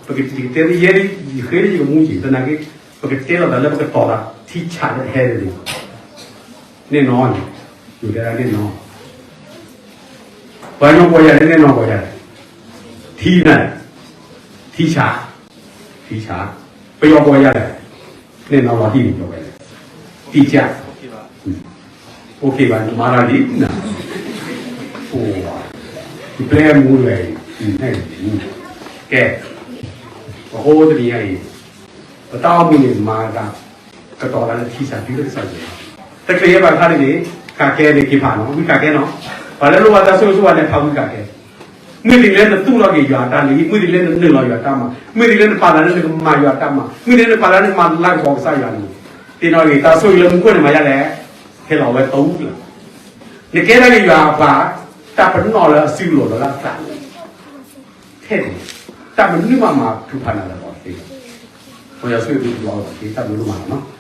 ပကတဲယဲဒၣ် ယဃ့လၢယကမူက့ၤ သနာ်က့ ပကတဲလိာ်သးလၢပကတီၤသး ထံဆးလၢဟဲန့ၣ်, နဲၣ်နီၣ်, ယတဲဒၣ်နဲၣ်နီၣ်, ပှၤကညီကိးယၤလဲၣ် နဲၣ်နီၣ်ကိးယၤလဲၣ်, ထံနၤ, ထံဆး, ထံဆး, ပယီၤကိးယၤလဲၣ်, နဲၣ်နီၣ်လီၤတံၢ်န့ၣ် ကိးဝဲလဲၣ်, တံၢ်ဆး, အိၣ်ခ့ဘၣ် နမၤတၢ်လံနၤ, အိၣ်, ယပျဲမူလွဲၢ်, ကဲ, အဃိတနံၤညါအံၤ, ပတၢ်အိၣ်မူန့ၣ် မၤတၢ် ကတီၤသးလၢထံဆးတုၤလၢကစၢ်ယွၤ, တချုးယဲဘၣ်တခါန့ၣ်န့ၣ်, ကးကဲန့ၣ်က့ၤဖးနီၤ, ဝံကးကဲနီၤ, ပှၤလၢလိၣ်ဘၣ်တၢ်ဆိၣ်ဂ့ၤဆိၣ်ဝါန့ၣ် ဖးဝံကးကဲ, မုၢ်တနံၤလၢနသူၣ်ထီၣ်က့ၤယွၤအတၢ်လုၢ်ဟံၣ်, မုၢ်တနံၤလၢနနုာ်လီၤယွၤတၢ်မၤ, မုၢ်တနံၤလၢနပာ်သးလၢနကမၤယွၤတၢ်မၤ, မုၢ်တနံၤလၢနပာ်သးလၢနမၤလၤကပီၤကစၢ်ယွၤန့ၣ်, သ့ၣ်နီၣ်ဂ့ၤ တၢ်ဆိၣ်ဂ့ၤလၢမူခိၣ်န့ၣ်မၤဒ်လဲၣ်, ဟဲလီၤဝဲတအူလၢၤ, နကဲထီၣ်က့ၤယွၤအပှၤ, တၢ်ပနီၣ်လၢအစုလိၤလီၤလၢအသးန့ၣ် ထဲန့ၣ်, တၢ်မနုၤမးမၤထုးဖးနၤလၢၤဘၣ်သ့, ပယီၤဆိၣ်ဂ့ၤသုတဘျီဘၣ်သ့ တၢ်ဘျုးဒိၣ်မးလီၤနီၤ.